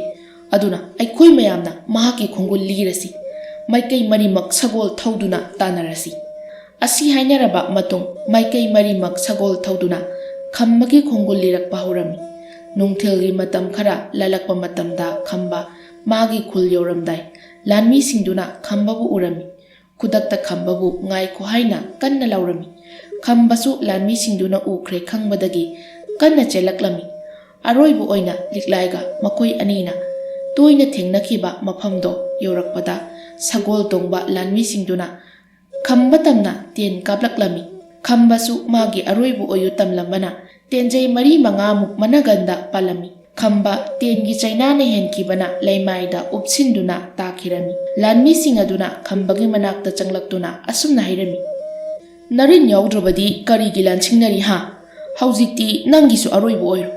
ꯑꯗꯨꯅ ꯑꯩꯈꯣꯏ ꯃꯌꯥꯝꯅ ꯃꯍꯥꯛꯀꯤ ꯈꯣꯡꯒꯨꯜ ꯂꯤꯔꯁꯤ꯫ ꯃꯥꯏꯀꯩ ꯃꯔꯤꯃꯛ ꯁꯒꯣꯜ ꯊꯧꯗꯨꯅ ꯇꯥꯟꯅꯔꯁꯤ꯫" ꯑꯁꯤ ꯍꯥꯏꯅꯔꯕ ꯃꯇꯨꯡ ꯃꯥꯏꯀꯩ ꯃꯔꯤꯃꯛ ꯁꯒꯣꯜ ꯊꯧꯗꯨꯅ ꯈꯝꯕꯒꯤ ꯈꯣꯡꯒꯨꯜ ꯂꯤꯔꯛꯄ ꯍꯧꯔꯝꯃꯤ꯫ ꯅꯨꯡꯊꯤꯜꯒꯤ ꯃꯇꯝ ꯈꯔ ꯂꯥꯜꯂꯛꯄ ꯃꯇꯝꯗ ꯈꯝꯕ ꯃꯥꯒꯤ ꯈꯨꯜ ꯌꯧꯔꯝꯗꯥꯏ ꯂꯥꯟꯃꯤꯁꯤꯡꯗꯨꯅ ꯈꯝꯕꯕꯨ ꯎꯔꯝꯃꯤ꯫ ꯈꯨꯗꯛꯇ ꯈꯝꯕꯕꯨ ꯉꯥꯏꯈꯣ ꯍꯥꯏꯅ ꯀꯟꯅ ꯂꯥꯎꯔꯝꯃꯤ꯫ ꯈꯝꯕꯁꯨ ꯂꯥꯟꯃꯤꯁꯤꯡꯗꯨꯅ ꯎꯈ꯭ꯔꯦ ꯈꯪꯕꯗꯒꯤ ꯀꯟꯅ ꯆꯦꯜꯂꯛꯂꯝꯃꯤ꯫ ꯑꯔꯣꯏꯕ ꯑꯣꯏꯅ ꯂꯤꯛꯂꯥꯏꯒ ꯃꯈꯣꯏ ꯑꯅꯤꯅ ꯇꯣꯏꯅ ꯊꯦꯡꯅꯈꯤꯕ ꯃꯐꯝꯗꯣ ꯌꯧꯔꯛꯄꯗ ꯁꯒꯣꯜ ꯇꯣꯡꯕ ꯂꯥꯟꯃꯤꯁꯤꯡꯗꯨꯅ ꯈꯝꯕ ꯇꯝꯅ ꯇꯦꯟ ꯀꯥꯞꯂꯛꯂꯝꯃꯤ꯫ ꯈꯝꯕꯁꯨ ꯃꯥꯒꯤ ꯑꯔꯣꯏꯕ ꯑꯣꯏꯌꯨ ꯇꯝꯂꯝꯕꯅ ꯇꯦꯟꯖꯩ ꯃꯔꯤ ꯃꯉꯥꯃꯨꯛ ꯃꯅꯒꯟꯗ ꯄꯥꯜꯂꯝꯃꯤ꯫ ꯈꯝꯕ ꯇꯦꯟꯒꯤ ꯆꯩꯅꯥꯅ ꯍꯦꯟꯈꯤꯕꯅ ꯂꯩꯃꯥꯏꯗ ꯎꯞꯁꯤꯟꯗꯨꯅ ꯇꯥꯈꯤꯔꯝꯃꯤ꯫ ꯂꯥꯟꯃꯤꯁꯤꯡ ꯑꯗꯨꯅ ꯈꯝꯕꯒꯤ ꯃꯅꯥꯛꯇ ꯆꯪꯂꯛꯇꯨꯅ ꯑꯁꯨꯝꯅ ꯍꯥꯏꯔꯝꯃꯤ, "ꯅꯔꯤꯟ ꯌꯥꯎꯗ꯭ꯔꯕꯗꯤ ꯀꯔꯤꯒꯤ ꯂꯥꯟꯁꯤꯡꯅꯔꯤ ꯍꯥ? ꯍꯧꯖꯤꯛꯇꯤ ꯅꯪꯒꯤꯁꯨ ꯑꯔꯣꯏꯕ ꯑꯣꯏꯔꯣ꯫"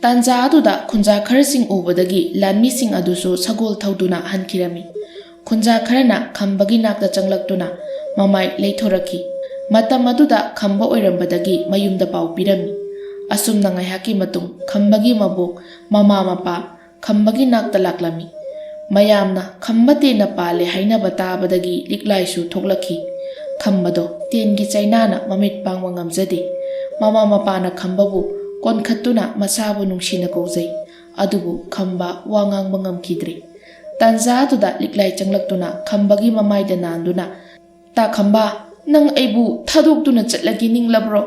ꯇꯥꯟꯖꯥ ꯑꯗꯨꯗ ꯈꯨꯟꯖꯥ ꯈꯔꯁꯤꯡ ꯎꯕꯗꯒꯤ ꯂꯥꯟꯃꯤꯁꯤꯡ ꯑꯗꯨꯁꯨ ꯁꯒꯣꯜ ꯊꯧꯗꯨꯅ ꯍꯟꯈꯤꯔꯝꯃꯤ꯫ ꯈꯨꯟꯖꯥ ꯈꯔꯅ ꯈꯝꯕꯒꯤ ꯅꯥꯛꯇ ꯆꯪꯂꯛꯇꯨꯅ ꯃꯃꯥꯏ ꯂꯩꯊꯣꯔꯛꯈꯤ꯫ ꯃꯇꯝ ꯑꯗꯨꯗ ꯈꯝꯕ ꯑꯣꯏꯔꯝꯕꯗꯒꯤ ꯃꯌꯨꯝꯗ ꯄꯥꯎ ꯄꯤꯔꯝꯃꯤ꯫ ꯑꯁꯨꯝꯅ ꯉꯥꯏꯍꯥꯛꯀꯤ ꯃꯇꯨꯡ ꯈꯝꯕꯒꯤ ꯃꯕꯣꯛ, ꯃꯃꯥ ꯃꯄꯥ ꯈꯝꯕꯒꯤ ꯅꯥꯛꯇ ꯂꯥꯛꯂꯝꯃꯤ꯫ ꯃꯌꯥꯝꯅ ꯈꯝꯕ ꯇꯦꯟꯅ ꯄꯥꯜꯂꯦ ꯍꯥꯏꯅꯕ ꯇꯥꯕꯗꯒꯤ ꯂꯤꯛꯂꯥꯏꯁꯨ ꯊꯣꯛꯂꯛꯈꯤ꯫ ꯈꯝꯕꯗꯣ ꯇꯦꯟꯒꯤ ꯆꯩꯅꯥꯅ ꯃꯃꯤꯠ ꯄꯥꯡꯕ ꯉꯝꯖꯗꯦ꯫ ꯃꯃꯥ ꯃꯄꯥꯅ ꯈꯝꯕꯕꯨ ꯀꯣꯟꯈꯠꯇꯨꯅ ꯃꯁꯥꯕꯨ ꯅꯨꯡꯁꯤꯅ ꯀꯧꯖꯩ꯫ ꯑꯗꯨꯕꯨ ꯈꯝꯕ ꯋꯥ ꯉꯥꯡꯕ ꯉꯝꯈꯤꯗ꯭ꯔꯦ꯫ ꯇꯥꯟꯖꯥꯗꯨꯗ ꯂꯤꯛꯂꯥꯏ ꯆꯪꯂꯛꯇꯨꯅ ꯈꯝꯕꯒꯤ ꯃꯃꯥꯏꯗ ꯅꯥꯟꯗꯨꯅ, "ꯇꯥ ꯈꯝꯕ, ꯅꯪ ꯑꯩꯕꯨ ꯊꯥꯗꯣꯛꯇꯨꯅ ꯆꯠꯂꯒꯦ ꯅꯤꯡꯂꯕ꯭ꯔꯣ?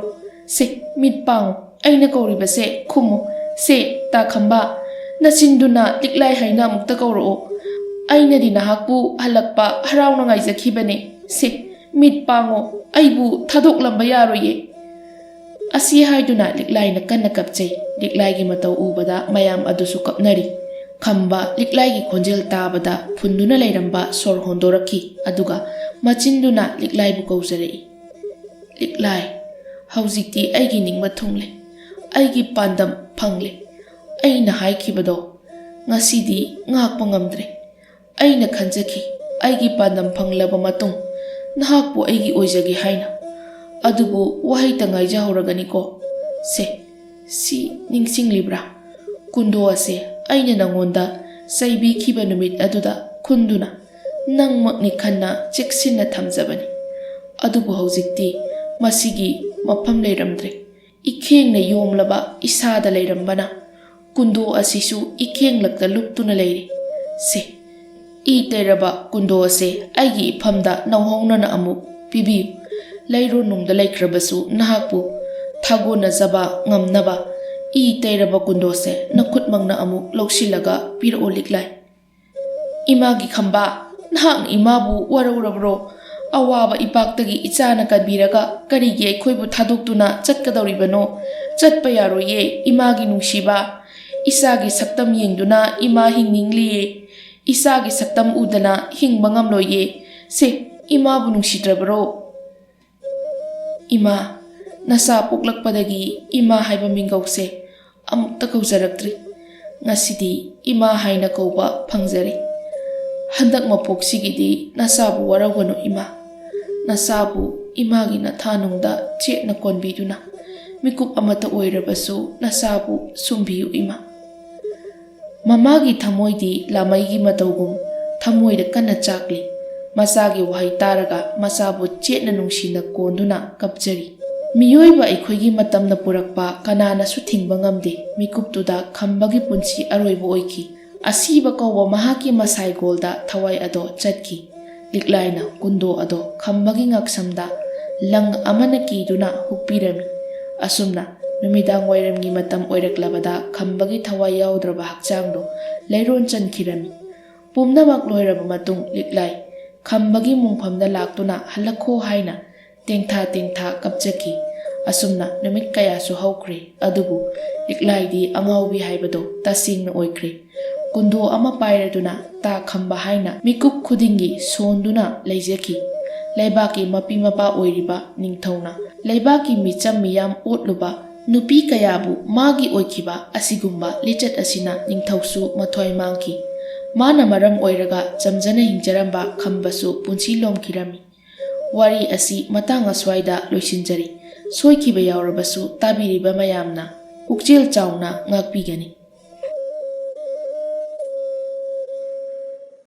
ꯁꯦ, ꯃꯤꯠ ꯄꯥꯡꯉꯨ, ꯑꯩꯅ ꯀꯧꯔꯤꯕꯁꯦ ꯈꯨꯝꯃꯨ꯫ ꯁꯦ, ꯇꯥ ꯈꯝꯕ, ꯅꯆꯤꯟꯗꯨꯅ ꯂꯤꯛꯂꯥꯏ ꯍꯥꯏꯅ ꯑꯃꯨꯛꯇ ꯀꯧꯔꯛꯑꯣ꯫ ꯑꯩꯅꯗꯤ ꯅꯍꯥꯛꯄꯨ ꯍꯜꯂꯛꯄ ꯍꯔꯥꯎꯅ ꯉꯥꯏꯖꯈꯤꯕꯅꯦ꯫ ꯁꯦ, ꯃꯤꯠ ꯄꯥꯡꯉꯣ, ꯑꯩꯕꯨ ꯊꯥꯗꯣꯛꯂꯝꯕ ꯌꯥꯔꯣꯏꯌꯦ"꯫ ꯑꯁꯤ ꯍꯥꯏꯗꯨꯅ ꯂꯤꯛꯂꯥꯏꯅ ꯀꯟꯅ ꯀꯞꯆꯩ꯫ ꯂꯤꯛꯂꯥꯏꯒꯤ ꯃꯇꯧ ꯎꯕꯗ ꯃꯌꯥꯝ ꯑꯗꯨꯁꯨ ꯀꯞꯅꯔꯤ꯫ ꯈꯝꯕ ꯂꯤꯛꯂꯥꯏꯒꯤ ꯈꯣꯟꯖꯦꯜ ꯇꯥꯕꯗ ꯐꯨꯟꯗꯨꯅ ꯂꯩꯔꯝꯕ ꯁꯣꯔ ꯍꯣꯟꯗꯣꯔꯛꯈꯤ, ꯑꯗꯨꯒ ꯃꯆꯤꯟꯗꯨꯅ ꯂꯤꯛꯂꯥꯏꯕꯨ ꯀꯧꯖꯔꯛꯏ꯫ "ꯂꯤꯛꯂꯥꯏ, ꯍꯧꯖꯤꯛꯇꯤ ꯑꯩꯒꯤ ꯅꯤꯡꯕ ꯊꯨꯡꯂꯦ, ꯑꯩꯒꯤ ꯄꯥꯟꯗꯝ ꯐꯪꯂꯦ꯫ ꯑꯩꯅ ꯍꯥꯏꯈꯤꯕꯗꯣ ꯉꯁꯤꯗꯤ ꯉꯥꯛꯄ ꯉꯝꯗ꯭ꯔꯦ꯫ ꯑꯩꯅ ꯈꯟꯖꯈꯤ, ꯑꯩꯒꯤ ꯄꯥꯟꯗꯝ ꯐꯪꯂꯕ ꯃꯇꯨꯡ ꯅꯍꯥꯛꯄꯨ ꯑꯩꯒꯤ ꯑꯣꯏꯖꯒꯦ ꯍꯥꯏꯅ꯫ ꯑꯗꯨꯕꯨ ꯋꯥꯍꯩꯇ ꯉꯥꯏꯖꯍꯧꯔꯒꯅꯤꯀꯣ꯫ ꯁꯦ, ꯁꯤ ꯅꯤꯡꯁꯤꯡꯂꯤꯕ꯭ꯔꯥ? ꯀꯨꯟꯗꯣ ꯑꯁꯦ ꯑꯩꯅ ꯅꯉꯣꯟꯗ ꯆꯩꯕꯤꯈꯤꯕ ꯅꯨꯃꯤꯠ ꯑꯗꯨꯗ ꯈꯨꯟꯗꯨꯅ ꯅꯪꯃꯛꯅꯤ ꯈꯟꯅ ꯆꯦꯛꯁꯤꯟꯅ ꯊꯝꯖꯕꯅꯤ꯫ ꯑꯗꯨꯕꯨ ꯍꯧꯖꯤꯛꯇꯤ ꯃꯁꯤꯒꯤ ꯃꯐꯝ ꯂꯩꯔꯝꯗ꯭ꯔꯦ꯫ ꯏꯈꯦꯡꯅ ꯌꯣꯝꯂꯕ ꯏꯁꯥꯗ ꯂꯩꯔꯝꯕꯅ ꯀꯨꯟꯗꯣ ꯑꯁꯤꯁꯨ ꯏꯈꯦꯡꯂꯛꯇ ꯂꯨꯞꯇꯨꯅ ꯂꯩꯔꯦ꯫ ꯁꯦ, ꯏ ꯇꯩꯔꯕ ꯀꯨꯟꯗꯣ ꯑꯁꯦ ꯑꯩꯒꯤ ꯏꯐꯝꯗ ꯅꯧꯍꯧꯅꯅ ꯑꯃꯨꯛ ꯄꯤꯕꯤꯌꯨ꯫ ꯂꯩꯔꯣꯟꯅꯨꯡꯗ ꯂꯩꯈ꯭ꯔꯕꯁꯨ ꯅꯍꯥꯛꯄꯨ ꯊꯥꯒꯣꯟꯅꯖꯕ ꯉꯝꯅꯕ ꯏ ꯇꯩꯔꯕ ꯀꯨꯟꯗꯣꯁꯦ ꯅꯈꯨꯠꯃꯛꯅ ꯑꯃꯨꯛ ꯂꯧꯁꯤꯜꯂꯒ ꯄꯤꯔꯛꯑꯣ ꯂꯤꯛꯂꯥꯏ"꯫ "ꯏꯃꯥꯒꯤ ꯈꯝꯕ, ꯅꯍꯥꯛꯅ ꯏꯃꯥꯕꯨ ꯋꯥꯔꯧꯔꯕ꯭ꯔꯣ? ꯑꯋꯥꯕ ꯏꯄꯥꯛꯇꯒꯤ ꯏꯆꯥꯅ ꯀꯟꯕꯤꯔꯒ ꯀꯔꯤꯒꯤ ꯑꯩꯈꯣꯏꯕꯨ ꯊꯥꯗꯣꯛꯇꯨꯅ ꯆꯠꯀꯗꯧꯔꯤꯕꯅꯣ? ꯆꯠꯄ ꯌꯥꯔꯣꯏꯌꯦ, ꯏꯃꯥꯒꯤ ꯅꯨꯡꯁꯤꯕ꯫ ꯏꯆꯥꯒꯤ ꯁꯛꯇꯝ ꯌꯦꯡꯗꯨꯅ ꯏꯃꯥ ꯍꯤꯡꯅꯤꯡꯂꯤꯌꯦ꯫ ꯏꯆꯥꯒꯤ ꯁꯛꯇꯝ ꯎꯗꯅ ꯍꯤꯡꯕ ꯉꯝꯂꯣꯏꯌꯦ꯫ ꯁꯦ, ꯏꯃꯥꯕꯨ ꯅꯨꯡꯁꯤꯗ꯭ꯔꯕꯔꯣ?" "ꯏꯃꯥ, ꯅꯆꯥ ꯄꯣꯛꯂꯛꯄꯗꯒꯤ ꯏꯃꯥ ꯍꯥꯏꯕ ꯃꯤꯡꯒꯧꯁꯦ ꯑꯃꯨꯛꯇ ꯀꯧꯖꯔꯛꯇ꯭ꯔꯤ꯫ ꯉꯁꯤꯗꯤ ꯏꯃꯥ ꯍꯥꯏꯅ ꯀꯧꯕ ꯐꯪꯖꯔꯦ꯫ ꯍꯟꯗꯛ ꯃꯄꯣꯛꯁꯤꯒꯤꯗꯤ ꯅꯆꯥꯕꯨ ꯋꯥꯔꯧꯒꯅꯨ ꯏꯃꯥ꯫ ꯅꯆꯥꯕꯨ ꯏꯃꯥꯒꯤ ꯅꯊꯥꯅꯨꯡꯗ ꯆꯦꯠꯅ ꯀꯣꯟꯕꯤꯗꯨꯅ ꯃꯤꯀꯨꯞ ꯑꯃꯠꯇ ꯑꯣꯏꯔꯕꯁꯨ ꯅꯆꯥꯕꯨ ꯁꯨꯝꯕꯤꯌꯨ ꯏꯃꯥ"꯫ ꯃꯃꯥꯒꯤ ꯊꯃꯣꯏꯗꯤ ꯂꯥꯃꯩꯒꯤ ꯃꯇꯧꯒꯨꯝ ꯊꯃꯣꯏꯗ ꯀꯟꯅ ꯆꯥꯛꯂꯤ꯫ ꯃꯆꯥꯒꯤ ꯋꯥꯍꯩ ꯇꯥꯔꯒ ꯃꯆꯥꯕꯨ ꯆꯦꯠꯅ ꯅꯨꯡꯁꯤꯅ ꯀꯣꯟꯗꯨꯅ ꯀꯞꯆꯔꯤ꯫ ꯃꯤꯑꯣꯏꯕ ꯑꯩꯈꯣꯏꯒꯤ ꯃꯇꯝꯅ ꯄꯨꯔꯛꯄ ꯀꯅꯥꯅꯁꯨ ꯊꯤꯡꯕ ꯉꯝꯗꯦ꯫ ꯃꯤꯀꯨꯞꯇꯨꯗ ꯈꯝꯕꯒꯤ ꯄꯨꯟꯁꯤ ꯑꯔꯣꯏꯕ ꯑꯣꯏꯈꯤ꯫ ꯑꯁꯤꯕ ꯀꯧꯕ ꯃꯍꯥꯛꯀꯤ ꯃꯁꯥꯏꯒꯣꯜꯗ ꯊꯋꯥꯏ ꯑꯗꯣ ꯆꯠꯈꯤ꯫ ꯂꯤꯛꯂꯥꯏꯅ ꯀꯨꯟꯗꯣ ꯑꯗꯣ ꯈꯝꯕꯒꯤ ꯉꯛꯁꯝꯗ ꯂꯪ ꯑꯃꯅ ꯀꯤꯗꯨꯅ ꯍꯨꯛꯄꯤꯔꯝꯃꯤ꯫ ꯑꯁꯨꯝꯅ ꯅꯨꯃꯤꯗꯥꯡ ꯋꯥꯏꯔꯝꯒꯤ ꯃꯇꯝ ꯑꯣꯏꯔꯛꯂꯕꯗ ꯈꯝꯕꯒꯤ ꯊꯋꯥꯏ ꯌꯥꯎꯗ꯭ꯔꯕ ꯍꯛꯆꯥꯡꯗꯣ ꯂꯩꯔꯣꯟ ꯆꯟꯈꯤꯔꯝꯃꯤ꯫ ꯄꯨꯝꯅꯃꯛ ꯂꯣꯏꯔꯕ ꯃꯇꯨꯡ ꯂꯤꯛꯂꯥꯏ ꯈꯝꯕꯒꯤ ꯃꯨꯡꯐꯝꯗ ꯂꯥꯛꯇꯨꯅ ꯍꯜꯂꯛꯈꯣ ꯍꯥꯏꯅ ꯇꯦꯡꯊꯥ ꯇꯦꯡꯊꯥ ꯀꯞꯆꯈꯤ꯫ ꯑꯁꯨꯝꯅ ꯅꯨꯃꯤꯠ ꯀꯌꯥꯁꯨ ꯍꯧꯈ꯭ꯔꯦ, ꯑꯗꯨꯕꯨ ꯂꯤꯛꯂꯥꯏꯗꯤ ꯑꯉꯥꯎꯕꯤ ꯍꯥꯏꯕꯗꯣ ꯇꯁꯦꯡꯅ ꯑꯣꯏꯈ꯭ꯔꯦ꯫ ꯀꯨꯟꯗꯣ ꯑꯃ ꯄꯥꯏꯔꯗꯨꯅ ꯇꯥ ꯈꯝꯕ ꯍꯥꯏꯅ ꯃꯤꯀꯨꯞ ꯈꯨꯗꯤꯡꯒꯤ ꯁꯣꯟꯗꯨꯅ ꯂꯩꯖꯈꯤ꯫ ꯂꯩꯕꯥꯛꯀꯤ ꯃꯄꯤ ꯃꯄꯥ ꯑꯣꯏꯔꯤꯕ ꯅꯤꯡꯊꯧꯅ ꯂꯩꯕꯥꯛꯀꯤ ꯃꯤꯆꯝ ꯃꯤꯌꯥꯝ ꯑꯣꯠꯂꯨꯕ ꯅꯨꯄꯤ ꯀꯌꯥꯕꯨ ꯃꯥꯒꯤ ꯑꯣꯏꯈꯤꯕ ꯑꯁꯤꯒꯨꯝꯕ ꯂꯤꯆꯠ ꯑꯁꯤꯅ ꯅꯤꯡꯊꯧꯁꯨ ꯃꯊ꯭ꯋꯥꯏ ꯃꯥꯡꯈꯤ꯫ ꯃꯥꯅ ꯃꯔꯝ ꯑꯣꯏꯔꯒ ꯆꯝꯖꯅ ꯍꯤꯡꯖꯔꯝꯕ ꯈꯝꯕꯁꯨ ꯄꯨꯟꯁꯤ ꯂꯣꯝꯈꯤꯔꯝꯃꯤ꯫ ꯋꯥꯔꯤ ꯑꯁꯤ ꯃꯇꯥꯡ ꯑꯁ꯭ꯋꯥꯏꯗ ꯂꯣꯏꯁꯤꯟꯖꯔꯤ꯫ ꯁꯣꯏꯈꯤꯕ ꯌꯥꯎꯔꯕꯁꯨ ꯇꯥꯕꯤꯔꯤꯕ ꯃꯌꯥꯝꯅ ꯄꯨꯛꯆꯦꯜ ꯆꯥꯎꯅ ꯉꯥꯛꯄꯤꯒꯅꯤ꯫